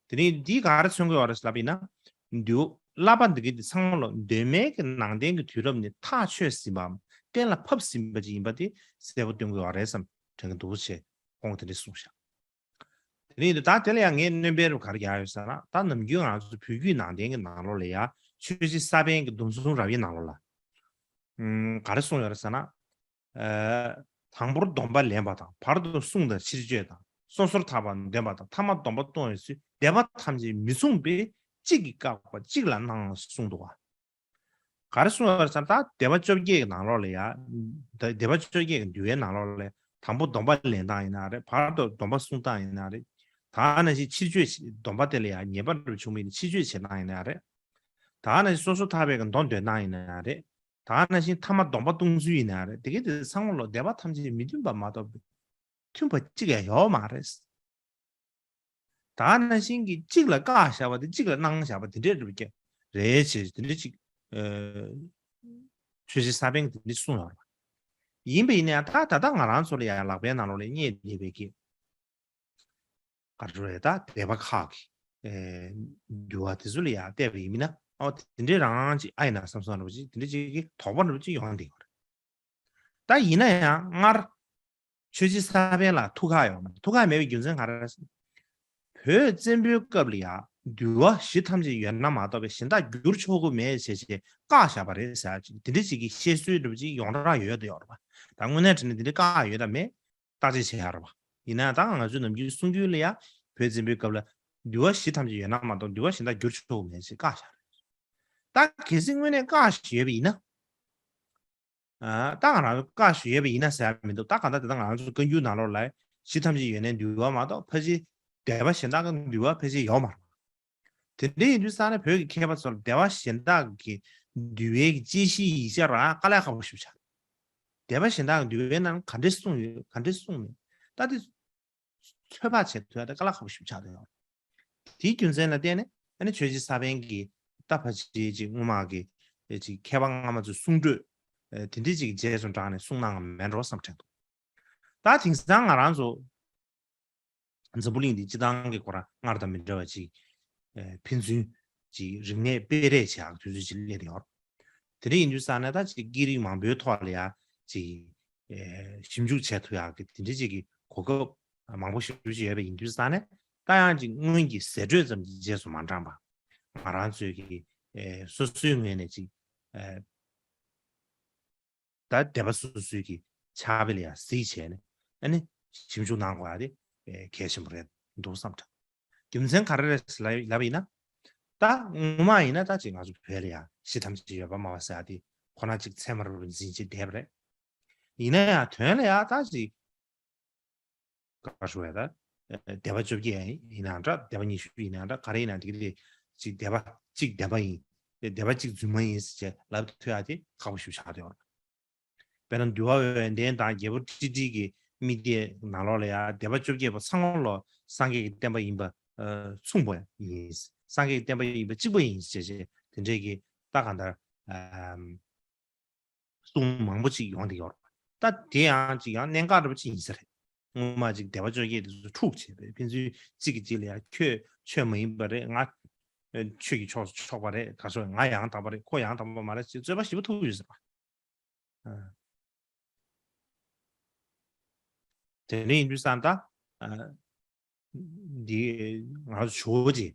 དེ་ནས་འདིས་ག་རེ་མཚོན་གྱི་ཡོད་རེད་ལབ་ཡིན་ན། འདུལ་བསླབ་པ་འདི་གི་འདི་ཚང་མ་ལོ་གདོད་མའི་གི་ནང་བསྟན་གྱི་དུས་རབས་ནས་ཐག་ཆོད་ཟིན་པའམ་གཏན་ལ་ཕབ་ཟིན་པ་ཅིག་ཡིན་པ་དེ་གསལ་པོ་སྟོན་གྱི་ཡོད་རེད་བསམ་དྲན་གྱི་འདུག་ཅེས་ཁོང་གིས་དེ་འདྲ་གསུངས་ཤག་དེ་ནས་ད་དེ་ལ་ཡང་ངས་སྣོན་པའི་རུ་ག་རེ་རྒྱག་ཡོད་ཟེར་ན། ད་ནམ་རྒྱུན་ང་ཚོ་བོད་བརྒྱུད་ནང་བསྟན་གྱི་ནང་ལོགས་ལ་ཡང་ཆོས་རྗེ་ས་པཎ་གྱི་མདོ་མཚུངས་རབ་དབྱེ་ནང་ལོགས་ལ། ཨམ། ག་རེ་གསུངས་ཡོད་རེད་ཟེར་ན། ཨ། དང་པོར་སྡོམ་པ་ལེན་པ་དང་། བར་དུ་བསྲུང་དང་ཕྱིར་བཅོས་དང་། སོ་སོར་ཐར་པ་འདོན་པ་དང་། ཐ་མར་སྡོམ་པ་གཏོང་བའི་ཚུལ། སྡེ་པ་ཐམས་ཅད་མི་མཚུངས་པས་གཅིག་གིས་བཀག་པ་གཅིག་ལ་གནང་གསུངས་འདུག་བ། ག་རེ་གསུངས་ཡོད་རེད་ཟེར་ན། ད་སྡེ་པ་བཅོ་བརྒྱད་ཀྱི་ནང་ལོགས་ལ་ཡ། ད་སྡེ་པ་བཅོ་བརྒྱད་ཀྱི་འདུལ་བའི་ནང་ལོགས་ལ་དང་པོ་སྡོམ་པ་ལེན་སྟངས་ཡིན་ན་རེད། བར་དུ་སྡོམ་པ་བསྲུང་སྟངས་ཡིན་ན་རེད། ད་ནང་བཞིན་ཕྱིར་བཅོས་བྱེད། སྡོམ་པ་དེ་ལ་ཡ་ཉེས་པ་འདྲ་བྱུང་བ་ཡིན་ན་ཕྱིར་བཅོས་བྱེད་སྟངས་ཡིན་ན་རེད། ད་ནང་བཞིན་སོ་སོ་ཐར་པའི་གི་མདོ་འདོན་སྟངས་ཡིན་ན་རེད། ད་ནང་བཞིན་ཐ་མ་སྡོམ་པ་གཏོང་ཚུལ་ཡིན་ན་རེད། དེ་གའི་དེ་ཚང་མ་ལོ་སྡེ་པ་ཐམས་ཅད་མི་མཐུན་པ་མ་གཏོགས་མཐུན་པ་གཅིག་ཡང་ཡོད་མ་རེད། ད་ནང་བཞིན་གྱི་གཅིག་ལ་བཀག་བཞག་པ་དེ་གཅིག་ལ་གནང་བཞག་པ་དེ་འདྲས་རེད་ཀྱི་རེད་ཅེས་དེ་འདྲས་ཅིག་ཨ། ཆོས་རྗེ་ས་པཎ་གྱིས་དེ་འདྲས་གསུངས་ཡོད་རེད། ཡིན་པ་ཡིན་ན་ཡང་ད་ད་ལྟ་ང་རང་ཚོ་ལ་ཡང་ལག་པའི་ནང་ལོགས་ལ་རྙེད་བསྡད་པའི་གི་ག་རེ་རེད། ད་སྡེ་པ་ཁག་གི་ཨེ། འདུལ་བ་དེ་ཚོ་ལ་ཡང་བལྟས་པ་ཡིན་ན། ཨོ་དེ་འདྲས་རང་ཅིག་ཨ་ཡིན་ན་བསམ་བསམ་འདྲ་པོ་ཅིག་དེ་འདྲས་ཅིག་གི་དོགས་པ་འདྲ་པོ་ཅིག་ཡོང་བསྡད་ཡོད་རེད། ད་ཡིན་ན་ཡང་སྔར་ཆོས་རྗེ་ས་པཎ་ལ་ཐུགས་ཁག་ཡོད་མ་རེད། ཐུགས་ཁག་མེད་པའི་རྒྱུ་མཚན་ག་རེ་རེད། བོད་བཙན་པོའི་སྐབས་ལ་ཡང་འདུལ་བ་གཞི་ཐམས་ཅད་ཡོད་ན་མ་གཏོགས་པའི་གཞན་དག་བསྒྱུར་ཆོག་གི་མེད་ཅེས་བྱས་བཀག་བཞག་པ་རེད་ཟེར་ཅིག་དེ་འདྲ་ཅིག་གི་བཤད་སྲོལ་འདྲ་པོ་ཅིག་ཡོངས་གྲགས་ཡོད་དོ་ཡོད་རེད་པ། ད་དངོས་གནས་དྲང་གནས་དེ་འདྲ་བཀག་ཡོད་དམ་མེད་བརྟག་དཔྱད་བྱེད་ཡག་རེད་པ། ཡིན་ན་ཡང་ད་ང་ཚོའི་ནམ་རྒྱུན་གསུང་རྒྱུན་ལ་ཡང་བོད་བཙན་པོའི་སྐབས་ལ་འདུལ་བ་གཞི་ཐམས་ཅད་ཡོད་ན་མ་གཏོགས་འདུལ་བ་གཞན་དག་བསྒྱུར་ཆོག་གི་མེད་ཅེས་བཀག་བཞག་རེད། ད་གལ་སྲིད་དངོས་གནས་བཀག་བཞག་ཡོད་པ་ཡིན་ན། ད་ང་རང་ཚོ་བཀའ་ཞུ་ཡོད་པ་ཡིན་ན་ཟེར་ཡ་མི་འདུག་ད་གང་ལྟར་དེ་ད་ང་རང་ཚོ་བཀའ་འགྱུར་ནང་ལོགས་ལ་གཞི་ཐམས་ཅད་ཡོན་ཏན་འདུལ་བ་མ་གཏོགས་ཕལ་ཆེར་སྡེ་པ་གཞན་དག་གི་འདུལ་བ་ཕལ་ཆེར་ཡོད་མ་རེད། དེ་འདྲ་ཡིན་དུས་ཙང་ནས་བོད་ཀྱི་མཁས་པ་ཚོ་ལ་སྡེ་པ་གཞན་དག་གི་འདུལ་བའི་དཔྱད་གཞིའི་ཡིག་ཆ་རང་དཀའ་ལས་ཁག་པོ་ཞིག་ཆགས། སྡེ་པ་གཞན་དག་གི་འདུལ་བའི་ནང་ག་འདྲས་གསུངས་ཡོད་ག་འདྲས་གསུངས་མེད། ད་དེ་ཚོད་དཔག་བྱེད་ཐུབ་ཡ་ད་དཀའ་ལས་ཁག་པོ་ཞིག་ཆགས་བསྡད་ཡོད། དེའི་རྒྱུ་མཚན་ལ་བརྟེན་ནས་ཨ་ནི་ཆོས་རྗེ་ས་པཎ་གྱིས་ད་ཕལ་ཆེར་ཅིག་སྔོན་མ་གི་ཅིག་མཁས་པ་སྔ་མ་ཚོའི་གསུང་སྒྲོས་དེ་འདྲས་ཅིག་རྗེས་སུ་འབྲངས་ནས་གསུངས་གནང་བ་མེད་འགྲོ་བསམ་དྲན་འདུག་ད་དེང་སང་ང་རང་ཚོ་འཛམ་བུ་གླིང་འདི་སྤྱི་བཏང་གི་སྐོར་སྔར་དང་མི་འདྲ་བ་ཅིག་ཕན་ཚུན་ཅིག་རིག་གནས་སྤེལ་རེས་བྱེད་ཡག་དུས་ཚོད་ཅིག་སླེབས་ཡོད། དེ་འདྲ་ཡིན་དུས་ཙང་ནས་ད་ཅིག་སྐད་རིགས་མང་པོའི་ཐོག་ལ་ཡ་ཅིག་ཞིབ་འཇུག་བྱེད་ཐུབ་ཡག་གི་དེ་འདྲ་ཅིག་གི་གོ་སྐབས་མང་པོ་ཞིག་ཅིག་ཡོད་པ་ཡིན་དུས་ཙང་ནས་ད་ཡང་ཅིག་སྔོན་གྱི་ཟེར་སྒྲོས་ཙམ་གྱི་རྗེས་སུ་མ་འབྲངས་པ་ང་རང་ཚོའི་གི་སོ་སོའི་ངོས་ནས་ཅིག་ད་སྡེ་པ་སོ་སོའི་གི་ཕྱག་དཔེ་ལ་ཡང་གཟིགས་བྱས་ནས་ཨ་ནི་ཞིབ་འཇུག་གནང་དགོས་ཡ་དེ་གལ་ཆེན་པོ་རེད་འདུག་བསམ་དྲན། རྒྱུ་མཚན་ག་རེ་རེད་ལབ་ལབ་པ་ཡིན་ན། ད་ངོ་མ་ཡིན་ན་ད་ཅིག་ང་ཚོ་བོད་ལ་ཡང་གཞི་ཐམས་ཅད་ཡོད་པར་སྨྲ་བ་ཟེར་ཡ་དེ་ཁོ་ན་ཅིག་ཚད་མ་རབ་ཏུ་འཛིན་བྱེད་བསྡད་པ་རེད། ཡིན་ན་ཡང་དོན་ལ་ཡང་ད་ཅིག་ག་རེ་ཞུ་དགོས་རེད་ད། སྡེ་པ་བཅོ་བརྒྱད་ཡིན་ནའང་འདྲ་སྡེ་པ་ཉི་ཤུ་ཡིན་ནའང་འདྲ་ག་རེ་ཡིན་ནའང་དེ་གི་དེ་ཅིག་སྡེ་པ་གཅིག་བདེན་པ་ཡིན། སྡེ་པ་གཅིག་རྫུན་མ་ཡིན་ཟེར་བྱས་ལབ་ཐུབ་ཡ་དེ་ཁག་པོ་ཞིག་ཆགས་བསྡད་ཡོད་རེད། དཔེར་ན་འདུལ་བ་ཡོན་ཏན་དང་རྒྱལ་པོ་ཀྲི་ཀྲི་གི་དམིགས་གཏད་ནང་ལོགས་ལ་ཡང་སྡེ་པ་བཅོ་བརྒྱད་པོ་ཚང་མ་ལོ་སངས་རྒྱས་ཀྱི་བསྟན་པ་ཡིན་པ་མཚུངས་པ་ཡིན། སངས་རྒྱས་ཀྱི་བསྟན་པ་ཡིན་པ་གཅིག་པ་ཡིན་ཞེས་བྱས་དེ་འདྲས་ཀྱི་ད་གང་ལྟར་གསུང་མང་པོ་ཅིག་ཡོང་བསྡད་ཡོད་རེད། ད་དེ་ཡང་ཅིག་ཡང་གནད་འགག་འདྲ་པོ་ཅིག་ཡིན་ས་རེད། སྔོན་མ་ཅིག་སྡེ་པ་བཅོ་བརྒྱད་དེ་ཚོ་འཁྲུག་བྱས་པས་ཕན་ཚུན་གཅིག་གིས་གཅིག་ལ་ཡང་ཁྱོད་ཆོས་མ་ཡིན་པ་རེད། ང་ཆོས་ཀྱི་ཕྱོགས་སུ་ཕྱོགས་པ་རེད། ད་ཚོ་ང་ཡང་དག་པ་རེད། ཁོ་ཡང་དག་པ་མ་རེད་ཅེས་རྩོད་པ་ཞེ་པོ་ཐུག་ཡོད་ཟེར་བ། དེ་འདྲ་ཡིན་དུས་ཙང་ད་འདི་ང་ཚོ་ཇོ་བོ་རྗེ་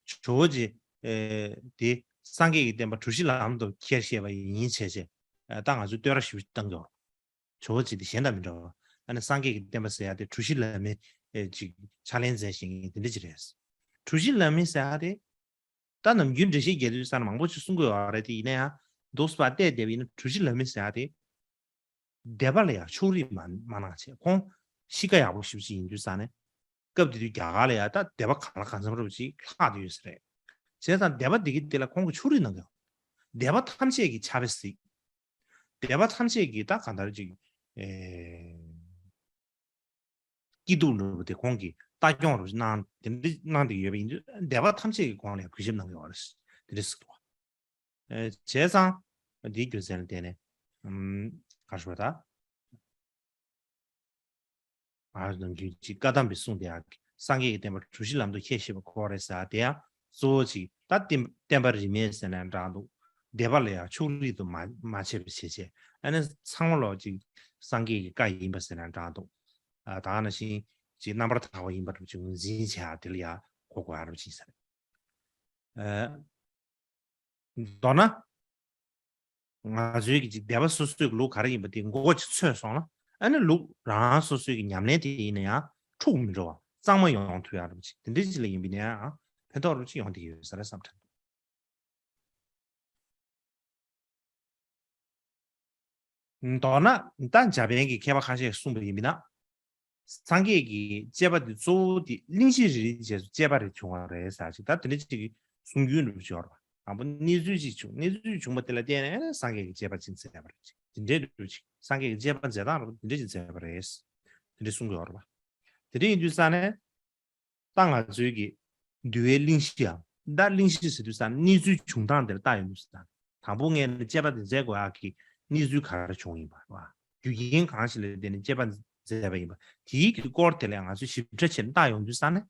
ཇོ་བོ་རྗེ་དེ་སངས་རྒྱས་ཀྱི་བསྟན་པ་གྲུ་བཞི་ལམ་དུ་ཁྱེར་ཤེས་པ་ཡིན་བྱས་བྱས་ད་ང་ཚོས་བསྟོད་ར་ཞུ་བཏང་གི་ཡོད། ཇོ་བོ་རྗེ་དེ་གཞན་དང་མི་འདྲ་བ། ཨ་ནི་སངས་རྒྱས་ཀྱི་བསྟན་པ་ཟེར་ཡ་དེ་གྲུ་བཞི་ལམ་མེ་ཅིག་ཕྱག་ལེན་མཛད་བཞིན་དེ་འདྲ་ཅིག་རེད། གྲུ་བཞི་ལམ་མེ་ཟེར་ཡ་དེ། ད་ནམ་རྒྱུན་འགྲེལ་བཤད་རྒྱག་དུས་ཙང་མང་པོ་ཅིག་གསུང་གི་ཡོད་རེད་དེ་ཡིན་ན་ཡང་འདུག་སེ་བལྟས་བསྡད་པ་ཡིན་ན་གྲུ་བཞི་ལམ་མེ་ཟེར་ཡ་དེ། སྡེ་པ་ལ་ཡང་ཕྱོགས་རིས་མ་མ་གནང་བྱས་ཁོང་གཤིས་ཀ་ཡག་པོ་ཞེ་པོ་ཅིག་ཡིན་དུས་ཙང་ནས་སྐབས་དེ་དུས་རྒྱ་གར་ལ་ཡང་ད་སྡེ་པ་གང་ལ་གང་འཚམ་རབ་ཅིག་ལྷག་བསྡད་ཡོད་ས་རེད། བྱས་ཙང་སྡེ་པ་འདི་གི་དེ་ལ་ཁོང་གི་ཕྱོགས་རིས་གནང་གི་ཡོད། སྡེ་པ་ཐམས་ཅད་ཀྱི་ཕྱག་དཔེ་གཟིགས། སྡེ་པ་ཐམས་ཅད་ཀྱི་ད་གང་ལྟར་ཅིག་ཨེ། སྐྱིད་སྡུག་འདྲ་པོ་དེ་ཁོང་གིས་ལྟ་སྐྱོང་རུ་གནང་དེ་འདྲ་གནང་བསྡད་ཡོད་པ་ཡིན་དུས་སྡེ་པ་ཐམས་ཅད་ཀྱིས་ཁོང་ལ་གུས་ཞབས་གནང་གི་ཡོད་རེད། དེ་འདྲ་ཟེར་འདུག་ཨེ་བྱས་ཙང་འདིའི་རྒྱུ་མཚན་ལ་བརྟེན་ནས་ཨམ་ག་རེ་ཞུ་བ་ད། ཨ་ནམ་རྒྱུན་གྱི་བཀའ་གདམས་པའི་གསུང་དེ་ཡང་སངས་རྒྱས་ཀྱི་བསྟན་པ་གྲུ་བཞི་ལམ་དུ་ཁྱེར་ཤེས་པ་ཁོ་རེད་ཟེར་དེ་ཡང་གཙོ་བོ་ཅིག་ད་བསྟན་བསྟན་པ་རིས་མེད་ཟེར་ནའང་འདྲ་འདུག་སྡེ་པ་ལ་ཡང་ཕྱོགས་རིས་དུ་མ་མ་ཕྱེ་བ་བྱས་བྱས་ཨ་ནི་ཚང་མ་ལོག་ཅིག་སངས་རྒྱས་ཀྱི་བཀའ་ཡིན་པ་ཟེར་ནའང་འདྲ་འདུག་ཨ་ད་ག་ནང་བཞིན་ཅིག་རྣམ་པར་དག་པ་ཡིན་པ་འདྲ་པོ་ཅིག་ངོས་འཛིན་བྱེད་ཡ་དེ་ལ་ཡང་གོ་དགོས་ཡ་འདྲ་པོ་ཅིག་ཡིན་ས་རེད། ཨ། མདོར་ན། ང་ཚོའི་གི་ཅིག་སྡེ་པ་སོ་སོའི་གི་ལུགས་ག་རེ་ཡིན་པ་དེ་མགོ་ཅིག་ཚོས་སོང་ན་ཨ་ནི་ལུགས་རང་སོ་སོའི་གི་ཉམས་ལེན་དེ་ཡིན་ན་ཡང་འཁྲུག་མི་འགྲོ་བ་གཙང་མ་ཡོང་ཐུབ་ཡ་རུ་ཅིག་དེ་འདྲའི་ཅིག་ལ་ཡིན་པ་ཡིན་ན་ཡང་ཕན་ཐོགས་རུ་ཅིག་ཡོང་བསྡད་ཀྱི་ཡོད་ས་རེད་བསམ་དྲན་འདུག་མདོར་ན་ད་འཇར་པན་གྱི་མཁས་པ་ཁ་ཤས་གསུངས་པ་ཡིན་པ་ན། སངས་རྒྱས་ཀྱི་བཅས་པ་འདི་གཙོ་བོ་འདི་གླེང་གཞི་རེ་རེའི་རྗེས་སུ་བཅས་པ་རེ་བྱུང་བ་རེད་ཟེར་ཅིག་ད་དེ་འདྲ་ཅིག་གསུང་རྒྱུན་རེ་བྱུང་བ་རེད། དང་པོ་གནས་ཚུལ་ཅིག་བྱུང་གནས་ཚུལ་བྱུང་བ་དེ་ལ་བརྟེན་ནས་སངས་རྒྱས་ཀྱི་བཅས་པ་ཅིག་མཛད་པ་རེད་ཅིག་དེ་འདྲའི་འདུག་ཅིག་སངས་རྒྱས་ཀྱི་བཅས་པ་མཛད་སྟངས་རེ་བ་དེ་འདྲ་ཅིག་མཛད་པ་རེད། དེ་འདྲ་གསུང་གི་ཡོད་རེད་པ། དེ་འདྲ་ཡིན་དུས་ཙང་ནས། ད་ང་ཚོའི་གི་འདུལ་བའི་གླེང་གཞི་ཡང་ད་གླེང་གཞི་ཟེར་དུས་ཙང་གནས་ཚུལ་བྱུང་སྟངས་དེར་ལྟ་ཡོང་དུས་ཙང་དང་པོ་ངས་ནི་དཔྱད་པ་དེ་མཛད་དགོས་ཡག་གི་གནས་ཚུལ་ག་རེ་བྱུང་ཡིན་པ་རེད་བ། རྒྱུ་རྐྱེན་གང་ཞིག་ལ་བརྟེན་ནས་དཔྱད་པ་མཛད་པ་ཡིན་པ་དེའི་གི་སྐོར་དེ་ལ་ང་ཚོས་ཞིབ་ཕྲ་བྱས་ནས་ལྟ་ཡོང་དུས་ཙང་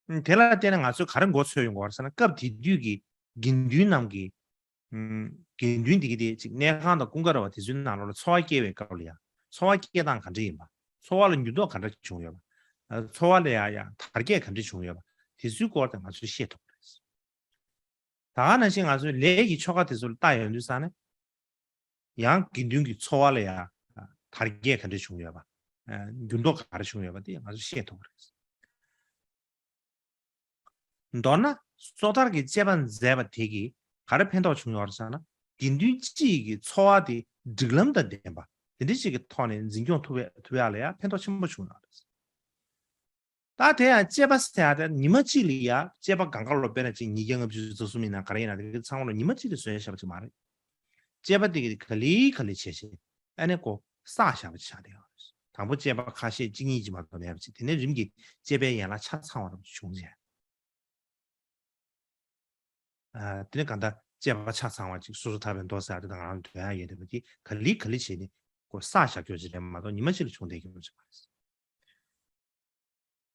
ནས། དེ་ལ་བརྟེན་ནས་ང་ཚོས་ག་རེ་མགོ་ཚོས་ཡོང་དགོས་རེད་ཟེར་ན་སྐབས་དེ་དུས་ཀྱི་དགེ་འདུན་རྣམས་ཀྱི། དགེ་འདུན་དེ་གི་དེ་ཅིག་གནས་ཁང་དང་ཀུན་དགའ་ར་བ་དེ་ཚོའི་ནང་ལོགས་ལ་འཚོ་བ་སྐྱེལ་བའི་སྐབས་ལ་ཡང་འཚོ་བ་སྐྱེལ་སྟངས་ག་འདྲ་ཡིན་པ། འཚོ་བ་ལ་འགྱུར་ལྡོག་ག་འདྲ་བྱུང་ཡོད་པ། འཚོ་བ་ལ་ཡང་ཡང་དར་རྒྱས་ག་འདྲ་བྱུང་ཡོད་པ། དེ་ཚོའི་སྐོར་དེ་ང་ཚོས་ཤེས་ཐུབ་པ་རེད། ད་ག་ནང་བཞིན་ང་ཚོའི་ལས་ཀྱི་ཆོ་ག་དེ་ཚོ་ལ་ལྟ་ཡོང་དུས་ཙང་ནས། ཡང་དགེ་འདུན་གྱི་འཚོ་བ་ལ་ཡང་དར་རྒྱས་ག་འདྲ་བྱུང་ཡོད་པ། འགྱུར་ལྡོག་ག་རེ་བྱུང་ཡོད་པ་དེ་ང་ཚོས་ཤེས་ཐུབ་པ་རེད། མདོར་ན་སོ་ཐར་གྱི་དཔྱད་པ་མཛད་པ་དེ་གིས་ག་རེ་ཕན་ཐོགས་བྱུང་ཡོད་རེད་ཟེར་ན། དགེ་འདུན་གཅིག་གི་འཚོ་བ་དེ་སྒྲིག་ལམ་དང་ལྡན་པ་དེ་འདྲ་ཅིག་གི་ཐོག་ནས་འཛིན་སྐྱོང་ཐུབ་ཡ་ཐུབ་ཡ་ལ་ཡང་ཕན་ཐོགས་ཆེན་པོ་བྱུང་ཡོད་རེད། ད་དེ་ཡང་དཔྱད་པ་ཟེར་ཡ་དེ་ཉི་མ་གཅིག་ལ་ཡ་དཔྱད་པ་གང་ག་ལོ་དཔེར་ན་ཅིག་ཉིས་བརྒྱ་ལྔ་བཅུ་རྩ་གསུམ་ཡིན་ན་ག་རེ་ཡིན་ན་དེ་གི་ཚང་མ་ལོ་ཉི་མ་གཅིག་ལ་བཟོས་བཞག་པ་ཅིག་མ་རེད། དཔྱད་པ་དེ་གི་ག་ལེ་ག་ལེ་བྱས་བྱས་ཨ་ནི་ཀོ་བསགས་བཞག་པ་ཅིག་ཆགས་བསྡད་ཡོད་རེད། དང་པོ་དཔྱད་པ་ཁ་ཤས་གཅིག་གཉིས་ཅིག་མ་གཏོགས་མེད་པ་ཅིག་དེ་ནས་རིམ་གྱིས་དཔྱད་པའི་ཡན་ལག་ཆ་ཚང་བ་རབ་ཅིག་བྱུང་བྱས། ཨ། དེ་ནས་གང་ལྟར་དཔྱད་པ་ཆ་ཚང་བ་ཅིག་སོ་སོ་ཐར་པའི་མདོ་ཟེར་ཡ་དེ་དང་ང་རང་དོན་ཡང་ཡོད་བསྡད་པ་དེ་ག་ལེ་ག་ལེ་བྱས་ནས་ཀོ་བསགས་བཞག་རྒྱུ་ཅིག་རེད་མ་གཏོགས་ཉི་མ་གཅིག་ལ་བྱུང་བསྡད་རྒྱུ་ཅིག་མ་རེད།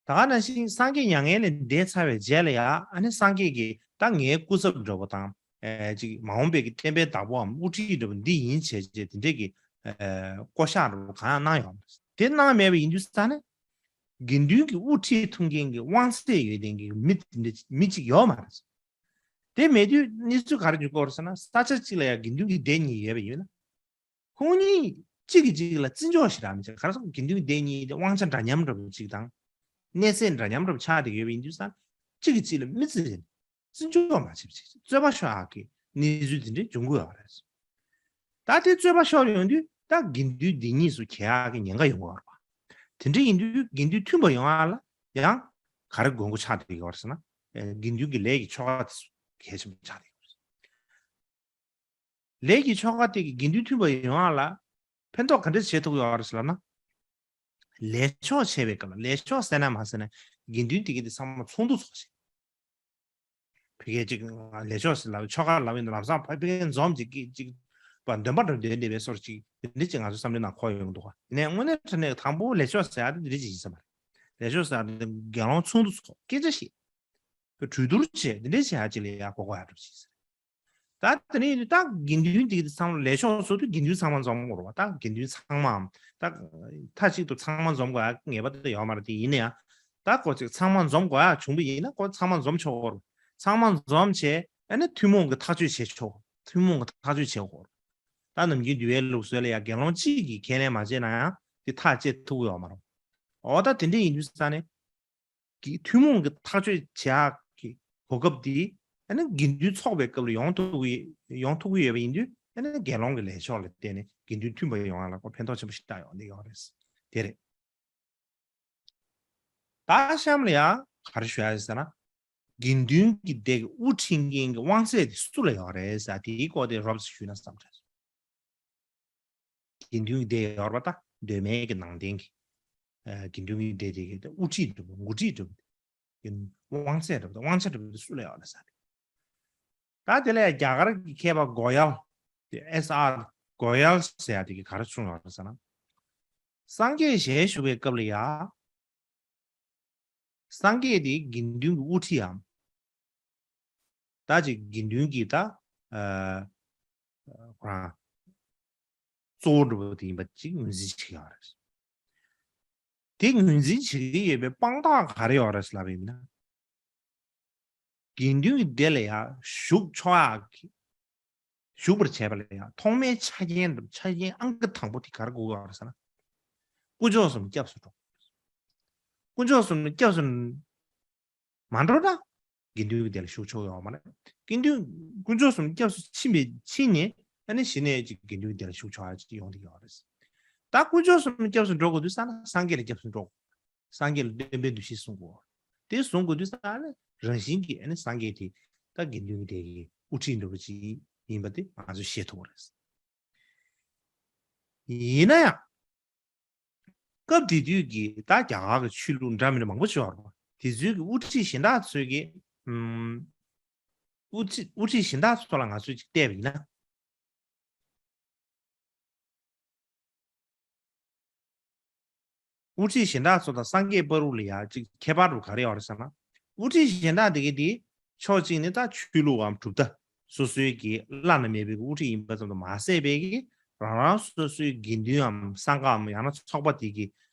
ད་ག་ནང་བཞིན་སངས་རྒྱས་མྱ་ངན་ལས་འདས་ཚར་བའི་རྗེས་ལ་ཡང་ཨ་ནི་སངས་རྒྱས་ཀྱིས་ད་ངའི་སྐུ་ཚབ་འདྲ་པོ་དང་། ཨེ། ཅིག་མ་འོངས་པའི་གི་བསྟན་པའི་བདག་པོའམ་དབུ་ཁྲིད་འདྲ་པོ་འདི་ཡིན་བྱས་བྱས་དེ་འདྲས་ཀྱི་ཨེ། བསྐོ་བཞག་འདྲ་པོ་གང་ཡང་གནང་ཡོད་མ་རེད། དེ་གནང་མེད་པ་ཡིན་དུས་ཙང་ནས་དགེ་འདུན་གྱི་དབུ་ཁྲིད་ཐུབ་མཁན་གྱི་དབང་ཚད་ཡོད་མཁན་གྱི་མི་དེ་འདྲ་མི་གཅིག་ཡོད་མ་རེད། དེ་མེད་དུས་གནས་ཚུལ་ག་རེ་འབྱུང་གི་ཡོད་རེད་ཟེར་ན། ས་ཆ་གཅིག་ལ་ཡང་དགེ་འདུན་གྱི་སྡེ་གཉིས་ཡོད་པ་ཡིན་ན། ཁོང་གཉིས་གཅིག་གིས་གཅིག་ལ་བརྩི་འཇོག་ཞེ་དྲག་མི་བྱེད། ག་རེ་ཟེར་ན་དགེ་འདུན་གྱི་སྡེ་གཉིས་དེ་དབང་ཆ་འདྲ་མཉམ་འདྲ་པོ་གཅིག་དང་། གནས་ཚད་འདྲ་མཉམ་འདྲ་པོ་ཆགས་བསྡད་ཡོད་པ་ཡིན་དུས་ཙང་གཅིག་གིས་གཅིག་ལ་མི་བརྩི། བརྩི་འཇོག་མ་བྱེད་པ་བྱེད། རྩོད་པ་ཤོར་ཡག་གི་གནས་ཚུལ་དེ་འདྲ་འབྱུང་གི་ཡོད་རེད། ད་དེ་རྩོད་པ་ཤོར་ཡོང་དུས་ད་དགེ་འདུན་སྡེ་གཉིས་སུ་གྱེས་ཡག་གི་ཉེན་ཁ་ཡོང་གི་ཡོད་རེད་པ། དེ་འདྲ་ཡིན་དུས་དགེ་འདུན་མཐུན་པ་ཡོང་ཡག་ལ་ཡང་ག་རེ་དགོས་མཁོ་ཆགས་བསྡད་ཀྱི་ཡོད་རེད་ཟེར་ན། ཨེ། དགེ་འདུན་གྱི་ལས་ཀྱི་ཆོ་ག་དེ་ཚོ་གལ་ཆེན་པོ་ཆགས་བསྡད་ཀྱི་ཡོད་རེད། ལས་ཀྱི་ཆོ་ག་དེ་གིས་དགེ་འདུན་མཐུན་པ་ཡོང་ཡག་ལ་ཕན་ཐོགས་ག་འདྲ་བྱེད་ཐུབ་ཀྱི་ཡོད་རེད་ཟེར་ལབ་ན། ལས་ཆོག་བྱས་པའི་སྐབས་ལ། ལས་ཆོག་ཟེར་ན་མ་ཟེར་ན་དགེ་འདུན་དེ་གའི་དེ་ཚང་མ་ཚོགས་འདུ་ཚོགས་བྱས། ཕ་གིར་ཅིག་ལས་ཆོག་ཟེར་ལབ་ཆོ་ག་ལབ་ཡིན་ན་ལམ་སང་ཕ་གིར་འཛོམས་ཅིག་གིས་ཅིག་པ་འདོན་པ་འདྲ་འདོན་བསྡད་པའི་སོར་ཅིག་དེ་འདྲ་ཅིག་ང་ཚོའི་བསམ་བློའི་ནང་འཁོར་ཡོང་འདུག་ག་ཡིན་ནའི་དངོས་གནས་དྲང་གནས་དང་པོ་ལས་ཆོག་ཟེར་ཡག་དེ་འདི་འདྲ་ཅིག་ཡིན་ས་མ་རེད། ལས་ཆོག་ཟེར་ཡག་དེ་དགེ་སློང་ཚོགས་འདུ་ཚོགས་སྐད་ཆ་བཤད། གྲོས་བསྡུར་བྱས་འདི་འདྲ་བྱེད་ཡག་ཅིག་ལ་ཡ་གོ་གོ་ཡག་འགྲོ་ཅིག་ཟེར། ད་དེ་ནས་ཡིན་དུས་ད་དགེ་འདུན་དེ་གི་ཚང་མ་ལས་ཆོག་སོང་དུས་དགེ་འདུན་ཚང་མ་འཛོམས་དགོས་རེད་པ། ད་དགེ་འདུན་ཚང་མའམ་ད་མཐའ་གཅིག་ཏུ་ཚང་མ་འཛོམས་དགོས་ཡག་ངེས་པར་དུ་ཡོད་མ་རེད། དེ་ཡིན་ན་ཡང་ད་ཁོ་ཅིག་ཚང་མ་འཛོམས་དགོས་ཡག་བྱུང་བ་ཡིན་ན་ཁོ་ཚང་མ་འཛོམས་ཆོག་གི་རེད། ཚང་མ་འཛོམས་བྱས་ཨ་ནི་ཐུན་མོང་གི་ཐག་གཅོད་བྱེད་ཆོག་ཐུན་མོང་གི་ཐག་གཅོད་བྱེད་དགོས་རེད། ད་ནམ་རྒྱུན་འདུལ་བའི་ལུགས་སྲོལ་ལ་ཡང་དགེ་སློང་གཅིག་གིས་ཁས་ལེན་མ་བྱས་ན་ཡང་དེ་ཐག་བཅད་ཐུབ་ཀྱི་ཡོད་མ་རེད། འོ་ད་དེ་འདྲ་ཡིན་དུས་ཙང་ནས། གི་ཐུན་མོང་གི་ཐག་གཅོད་བྱེད་ཡག་གི་གོ་སྐབས་འདི་ཨ་ནི་དགེ་འདུན་ཚོགས་པའི་སྐབས་ལ་ཡོང་ཐུབ་ཀྱི་ཡོང་ཐུབ་ཀྱི་ཡོད་པ་ཡིན་དུས་ཨ་ནི་དགེ་སློང་གི་ལས་ཕྱོགས་ལ་བརྟེན་ནས་དགེ་འདུན་མཐུན་པ་ཡོང་ཡག་ལ་ཁོ་ཕན་ཐོགས་ཆེན་པོ་ཞིག་བཏང་ཡོང་གི་ཡོད་རེད། དེ་རེད། ད་གཤམ་ལ་ཡང་ག་རེ་ཞུ་ཡག་ཡིན་ཟེར་ན། དགེ་འདུན་གྱི་སྡེ་གི་དབུ་ཁྲིད་མཁན་གྱི་དབང་ཚད་དེ་སུ་ལ་ཡོད་རེད་ཟེར་དེའི་སྐོར་དེ་རོབ་ཙམ་ཞུས་ན་བསམ་དྲན་སོང་། དགེ་འདུན་གྱི་སྡེ་ཡོད་རེད་པ། ད་གདོད་མའི་གི་ནང་བསྟན་གྱི་ཨ་དགེ་འདུན་གྱི་སྡེ་དེ་གི་དབུ་ཁྲིད་འདྲ་པོ་འགོ་ཁྲིད་འདྲ་པོ་དེ་དབང་ཚད་འདྲ་པོ་དབང་ཆ་འདྲ་པོ་དེ་སུ་ལ་ཡོད་རེད་ཟེར། ད་དེ་ལ་རྒྱ་གར་གྱི་མཁས་པ་གོ་ཡལ་དེ་ཨེས་ཨར་གོ་ཡལ་ཟེར་ཡག་དེ་གིས་ག་རེ་གསུངས་ཡོད་རེད་ཟེར་ན། སངས་རྒྱས་ཞལ་བཞུགས་པའི་སྐབས་ལ་ཡ། སངས་རྒྱས་དེ་དགེ་འདུན་གྱི་དབུ་ཁྲིད་འམ། ད་ཅིག་དགེ་འདུན་གྱི་ད་ཨ་ཁོ་རང་གཙོ་བོ་འདྲ་པོ་དེ་ཡིན་པ་ཅིག་ངོས་འཛིན་བྱེད་ཀྱི་ཡོད་རེད། དེ་ངོས་འཛིན་བྱེད་ཀྱི་ཡོད་པའི་དཔང་རྟགས་ག་རེ་ཡོད་རེད་ལབ་པ་ཡིན་ན། དགེ་འདུན་གྱི་སྡེ་ལ་ཡང་བཞུགས་ཆོག་ཡག་གི་བཞུགས་པར་བྱས་པ་ལ་ཡང་ཐོག་མའི་ཆ་རྐྱེན་དང་ཆ་རྐྱེན་ཨང་ཀི་དང་པོ་དེ་ག་རེ་དགོས་ཀྱི་ཡོད་རེད་ཟེར་ན། དཀོན་མཆོག་གསུམ་སྐྱབས་སུ་འགྲོ། དཀོན་མཆོག་གསུམ་སྐྱབས་སུ་མ་འགྲོ་ན་དགེ་འདུན་གྱི་སྡེ་ལ་ཞུགས་ཆོག་ཡོད་མ་རེད། དགེ་འདུན་དཀོན་མཆོག་གསུམ་སྐྱབས་སུ་ཕྱིན་པའི་ཕྱིན་ནས་ཨ་ནི་གཞི་ནས་ཅིག་དགེ་འདུན་གྱི་སྡེ་ལ་ཞུགས་ཆོག་ཡག་ཅིག་ཡོང་གི་ཡོད་རེད། ད་དཀོན་མཆོག་གསུམ་སྐྱབས་སུ་འགྲོ་དགོས་དུས་ཙང་ན་སངས་རྒྱས་ལ་སྐྱབས་སུ་འགྲོ། སངས་རྒྱས་ལ་སྟོན་པའི་འདུ་ཤེས་བཟུང་དགོས། དེ་བཟུང་དགོས་དུས་ཙང་ནས་རང་བཞིན་གྱིས་ཨ་ནི་སངས་རྒྱས་དེ་ད་དགེ་འདུན་གྱི་སྡེ་གི་དབུ་ཁྲིད་འདྲ་པོ་ཅིག་ཡིན་པ་དེ་ང་ཚོས་ཤེས་ཐུབ་པ་རེད། ཡིན་ན་ཡང་། སྐབས་དེ་དུས་ཀྱི་ད་རྒྱ་གར་གྱི་ཆོས་ལུགས་འདྲ་མི་འདྲ་མང་པོ་ཅིག་ཡོད་རེད་པ། དེ་ཚོའི་གི་དབུ་ཁྲིད་གཞན་དག་ཚོའི་གི་ཨམ། དབུ་ཁྲིད་དབུ་ཁྲིད་གཞན་དག་ཚོ་ལ་ང་ཚོས་ཅིག་བལྟས་པ་ཡིན་ན། དབུ་ཁྲིད་གཞན་དག་ཚོ་དང་སངས་རྒྱས་བར་དུ་ལ་ཡ་ཅིག་ཁྱད་པར་དུ་ག་རེ་ཡོད་རེད་ཟེར་ན། དབུ་ཁྲིད་གཞན་དག་དེ་གའི་དེ་ཕྱོགས་གཅིག་ནས་ད་ཆོས་ལུགས་འམ་གྲུབ་མཐའ་སོ་སོའི་གི་བླ་ན་མེད་པའི་དབུ་ཁྲིད་ཡིན་པ་ཙམ་དུ་མ་ཟད་པའི་གི་རང་རང་སོ་སོའི་དགེ་འདུན་འམ་སངས་རྒྱས་འམ་ཡང་ན་ཚོགས་པ་དེ་གི་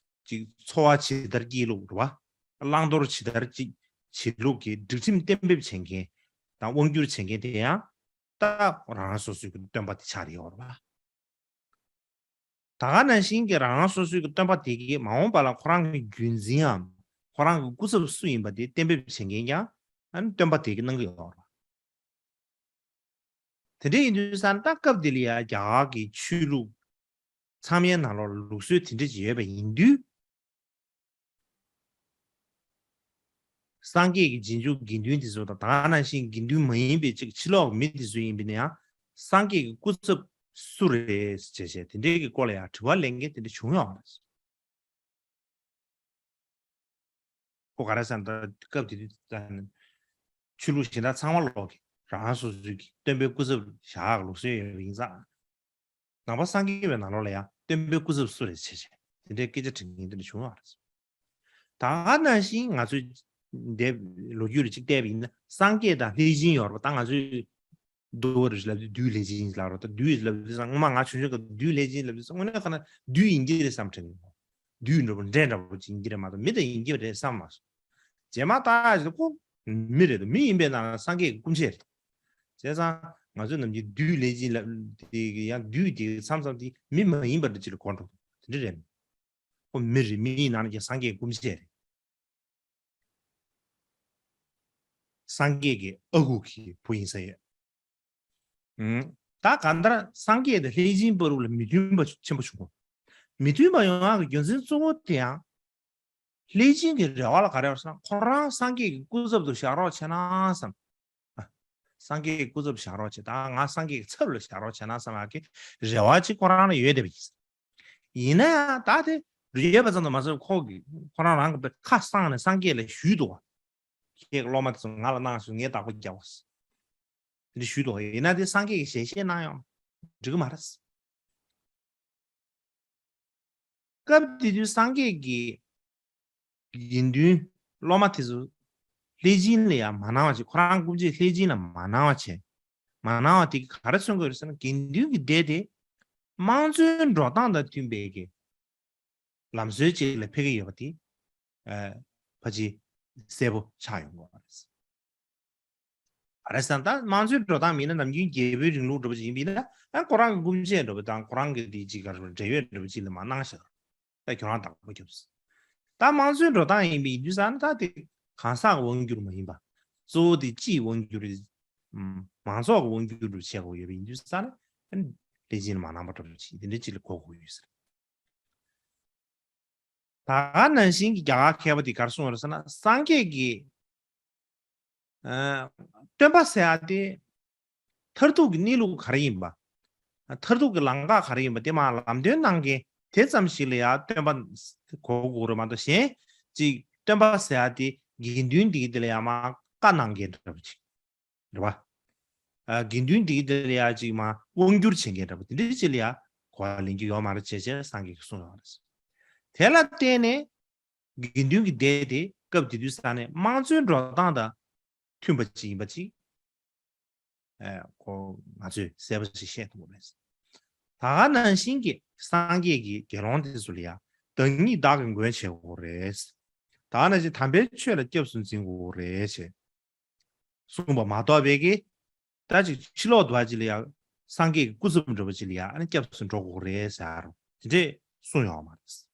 ཅིག་འཚོ་བ་ཇི་ལྟར་སྐྱེལ་ལུགས་རེད་པ། བླང་དོར་ཇི་ལྟར་ཅིག་བྱེད་ལུགས་ཀྱི་སྒྲིག་ཁྲིམས་གཏན་འབེབས་བྱེད་མཁན་དང་དབང་སྒྱུར་བྱེད་མཁན་དེ་ཡང་ད་རང་རང་སོ་སོའི་གི་སྟོན་པ་དེ་ཆགས་ཡོད་རེད་པ། ད་ག་ནང་བཞིན་གྱི་རང་རང་སོ་སོའི་གི་སྟོན་པ་དེ་གིས་མ་འོངས་པ་ལ་ཁོ་རང་གི་རྒྱུན་འཛིན་འམ་ཁོ་རང་གི་སྐུ་ཚབ་སུ་ཡིན་པ་དེ་གཏན་འབེབས་བྱེད་མཁན་ཀྱང་ཨ་ནི་སྟོན་པ་དེ་གིས་གནང་གི་ཡོད་རེད། དེ་འདྲ་ཡིན་དུས་ཙང་ད་སྐབས་དེ་ལ་ཡ་རྒྱ་གར་གྱི་ཆོས་ལུགས་ཚང་མའི་ནང་ལོགས་ལུགས་སྲོལ་དེ་འདྲ་ཅིག་ཡོད་པ་ཡིན་དུས། སངས་རྒྱས་ཀྱི་རྗེས་འཇུག་དགེ་འདུན་དེ་ཚོ་དང་ད་ག་ནང་བཞིན་དགེ་འདུན་མ་ཡིན་པའི་ཅིག་ཕྱི་ལོགས་མི་དེ་ཚོ་ཡིན་པ་ཡིན་ན་ཡང་སངས་རྒྱས་ཀྱི་སྐུ་ཚབ་སུ་རེད་ཅེས་བྱས་དེ་འདྲའི་གི་སྐོར་ལ་ཡང་དྲི་བ་ལེན་མཁན་དེ་འདྲ་བྱུང་ཡོད་རེད། ཁོ་ག་རེ་ཟེར་ན་ད་སྐབས་དེ་དུས་ད་ནི་ཆོས་ལུགས་གཞན་དག་ཚང་མ་ལོག་གི་རང་རང་སོ་སོའི་གི་སྟོན་པའི་སྐུ་ཚབ་བཞག་ལུགས་སྲོལ་ཡོད་པ་ཡིན་ཙང་། ནང་པ་སངས་རྒྱས་པའི་ནང་ལོགས་ལ་ཡང་སྟོན་པའི་སྐུ་ཚབ་སུ་རེད་བྱས་བྱས་དེ་འདྲའི་སྐད་ཆ་དྲི་མཁན་དེ་འདྲ་བྱུང་བ་རེད། ད་ག་ནང་བཞིན་ང་ཚོས་འདས་ལོ་རྒྱུས་ལ་གཅིག་བལྟས་པ་ཡིན་ན་སངས་རྒྱས་དང་ལྷས་བྱིན་ཡོད་རེད་པ། ད་ང་ཚོས་འདུལ་བ་རེད་ལབ་དུས་བདུད་ལྷས་བྱིན་ལབ་རེད། ད་བདུད་ལབ་དུས་སང་སྔོན་མ་ང་ཆུང་ཆུང་སྐབས་བདུད་ལྷས་བྱིན་ལབ་དུས་སང་དངོས་གནས་ཁ་ན་བདུད་ཡིན་གྱི་རེད་བསམ་དྲན་གྱི་འདུག་བདུད་འདྲ་པོ་འདྲེ་འདྲ་པོ་ཅིག་ཡིན་གྱི་རེད་མ་གཏོགས་མི་དེ་ཡིན་གྱི་རེད་བསམ་མ་སོང་། རྗེས་མ་ད་ཞིག་ཁོ་མི་རེད་དོ། མི་ཡིན་པའི་ནང་ན་སངས་རྒྱས་ཀྱི་སྐུ་མཆེད་རེད། བྱས་ཙང་ང་ཚོ་ནམ་རྒྱུན་བདུད་ལྷས་བྱིན་ལབ་དེ་ཡང་བདུད་དེ་མཚམས་མཚམས་དེ་མི་མ་ཡིན་པ་འདྲ་ཅིག་ལ་གོ་འགྲོ་འདུག་དེ་འདྲ་རེད། ཁོ་མི་རེད། མི་ཡི་ནང་ན་ཀྱང་སངས་རྒྱས་ཀྱི་སྐུ་མཆེད་རེད། སངས་རྒྱས་ཀྱི་ཨ་ཁུ་གི་བུ་ཡིན་ས་ཡོད། ད་གང་ལྟར་སངས་རྒྱས་དང་ལྷས་བྱིན་བར་ལ་མི་མཐུན་པ་ཆེན་པོ་བྱུང་། མི་མཐུན་པ་ཡོང་ཡག་གི་རྒྱུ་མཚན་གཙོ་བོ་དེ་ཡང་ལྷས་བྱིན་གྱི་རེ་བ་ལ་ག་རེ་ཡོད་ཟེར་ན་ཁོ་རང་སངས་རྒྱས་ཀྱི་སྐུ་ཚབ་ཏུ་བཞག་རོགས་བྱས་ན་བསམ། ཨ། སངས་རྒྱས་ཀྱི་སྐུ་ཚབ་བཞག་རོགས་བྱས། ད་ང་སངས་རྒྱས་ཀྱི་ཚབ་ལ་བཞག་རོགས་བྱས་ན་བསམ་ཡག་གི་རེ་བ་ཅིག་ཁོ་རང་ལ་ཡོད་བསྡད་པ་ཡིན། ཡིན་ན་ཡང་ད་དེ་རུ་ཡོད་པ་ཙམ་དུ་མ་ཟད་ཁོ་གི་ཁོ་རང་རང་གི་ཁ་གསང་ནས་སངས་རྒྱས་ལ་ཞུས་འདུག་བ། ཁྱེད་ཀྱི་སློབ་མ་དེ་ཚོ་ང་ལ་གནང་ཞུ། ངས་བདག་པོ་རྒྱག་བ། དེ་འདྲ་ཞུས་འདུག་བ། ཡིན་ན་དེ་སངས་རྒྱས་ཀྱིས་ཞལ་བཞེས་གནང་ཡང་འགྲིག་གི་མ་རེད། སྐབས་དེ་དུས་སངས་རྒྱས་ཀྱིས་དགེ་འདུན་སློབ་མ་དེ་ཚོ་ལྷས་བྱིན་ལ་ཡང་མ་གནང་བ་བྱས། ཁོ་རང་སྐུ་མཆེད་ལྷས་བྱིན་ལ་མ་གནང་བ་བྱས། མ་གནང་བ་དེ་གིས་ག་རེ་མཚོན་གྱི་ཡོད་རེད་ཟེར་ན་དགེ་འདུན་གྱི་སྡེ་དེ་དམངས་གཙོའི་འགྲོ་སྟངས་དང་མཐུན་པའི་གི་ལམ་སྲོལ་ཅིག་ལ་ཕེབས་ཀྱི་ཡོད་པ་དེ་ཨ་ཕལ་ཆེར་གསལ་པོ་ཆགས་ཡོང་གི་ཡོད་རེད། ག་རེ་ཟེར་ན་ད་དམངས་གཙོའི་འགྲོ་སྟངས་མིན་ན་ནམ་རྒྱུན་རྒྱལ་པོའི་རིང་ལུགས་འདྲ་པོ་ཅིག་ཡིན་པ་ཡིན་ན་ཨ་ཁོ་རང་གི་སྐུ་མཆེད་འདྲ་པོ་དང་ཁོ་རང་གི་དེ་ཅིག་ག་རེ་འབྲེལ་ཡོད་འདྲ་པོ་ཅིག་ལ་མ་གནང་ཤག་ད་ཁྱོད་རང་བདག་པོ་རྒྱབ་ཟེར། ད་དམངས་གཙོའི་འགྲོ་སྟངས་ཡིན་པ་ཡིན་དུས་ཙང་ད་དེ་གང་ཟག་གི་དབང་སྒྱུར་མ་ཡིན་པ། གཙོ་བོ་དེ་སྤྱིའི་དབང་སྒྱུར་རེད། ཨམ། མང་ཚོགས་ཀྱི་དབང་སྒྱུར་རུ་བྱེད་དགོས་ཡོད་པ་ཡིན་དུས་ཙང་ལྷས་བྱིན་མ་གནང་པ་འདྲ་པོ་ཅིག་དེ་འདྲ་ཅིག་ལ་གོ་དགོས་ཡོད་ཟེར། ད་ག་ནང་བཞིན་གྱི་རྒྱ་གར་མཁས་པ་དེ་ག་རེ་གསུངས་ཡོད་རེད་ཟེར་ན་སངས་རྒྱས་ཀྱི་ཨ། སྟོན་པ་ཟེར་ཡ་དེ་མཐར་ཐུག་གི་གནས་ལུགས་ག་རེ་ཡིན་པ། མཐར་ཐུག་གི་ལམ་ཁ་ག་རེ་ཡིན་པ་དེ་མར་ལམ་སྟོན་གནང་མཁན་དེ་ཙམ་ཞིག་ལ་ཡང་སྟོན་པ་གོ་དགོས་རེད་མ་གཏོགས་གཞན་ཅིག་སྟོན་པ་ཟེར་ཡ་དེ་དགེ་འདུན་འདི་གི་དེ་ལ་ཡང་མར་བཀའ་གནང་མཁན་འདྲ་པོ་ཅིག་རེད་པ། ཨ། དགེ་འདུན་འདི་གི་དེ་ལ་ཡང་ཅིག་མར་དབང་སྒྱུར་བྱེད་མཁན་འདྲ་པོ་དེ་འདྲ་ཅིག་ལ་ཡང་གོ་བ་ལེན་རྒྱུ་ཡོད་མ་རེད་ཅེས་བྱས་སངས་རྒྱས་ཀྱིས་གསུངས་ཡོད་རེད། དེ་ལ་བརྟེན་ནས། དགེ་འདུན་གྱི་སྡེ་དེ་སྐབས་དེ་དུས་ས་ནས་དམངས་གཙོའི་འགྲོ་སྟངས་དང་མཐུན་པ་ཅིག་ཡིན་པ་ཅིག་ཨེ། ཁོ་ང་ཚོས་གསལ་པོ་ཞིག་བཤད་ཐུབ་པ་རེད། ད་ག་ནང་བཞིན་གྱི་སངས་རྒྱས་ཀྱི་དགེ་སློང་དེ་ཚོ་ལ་ཡང་བདག་ཉིད་བདག་གི་མགོན་བྱེད་དགོས་རེད། ད་ག་ནང་བཞིན་དམ་པའི་ཆོས་ལ་སྐྱབས་སུ་འཛིན་དགོས་རེད་ཅེས་གསུངས་པ་མ་གཏོགས་པའི་གི་ད་ཅིག་ཕྱི་ལོགས་འདུ་བ་ཅིག་ལ་ཡང་སངས་རྒྱས་ཀྱི་སྐུ་ཚབ་འདྲ་པོ་ཅིག་ལ་ཡང་ཨ་ནི་སྐྱབས་སུ་འགྲོ་དགོས་རེད་ཟེར་རོ་དེ་འདྲས་གསུངས་ཡོད་མ་རེད།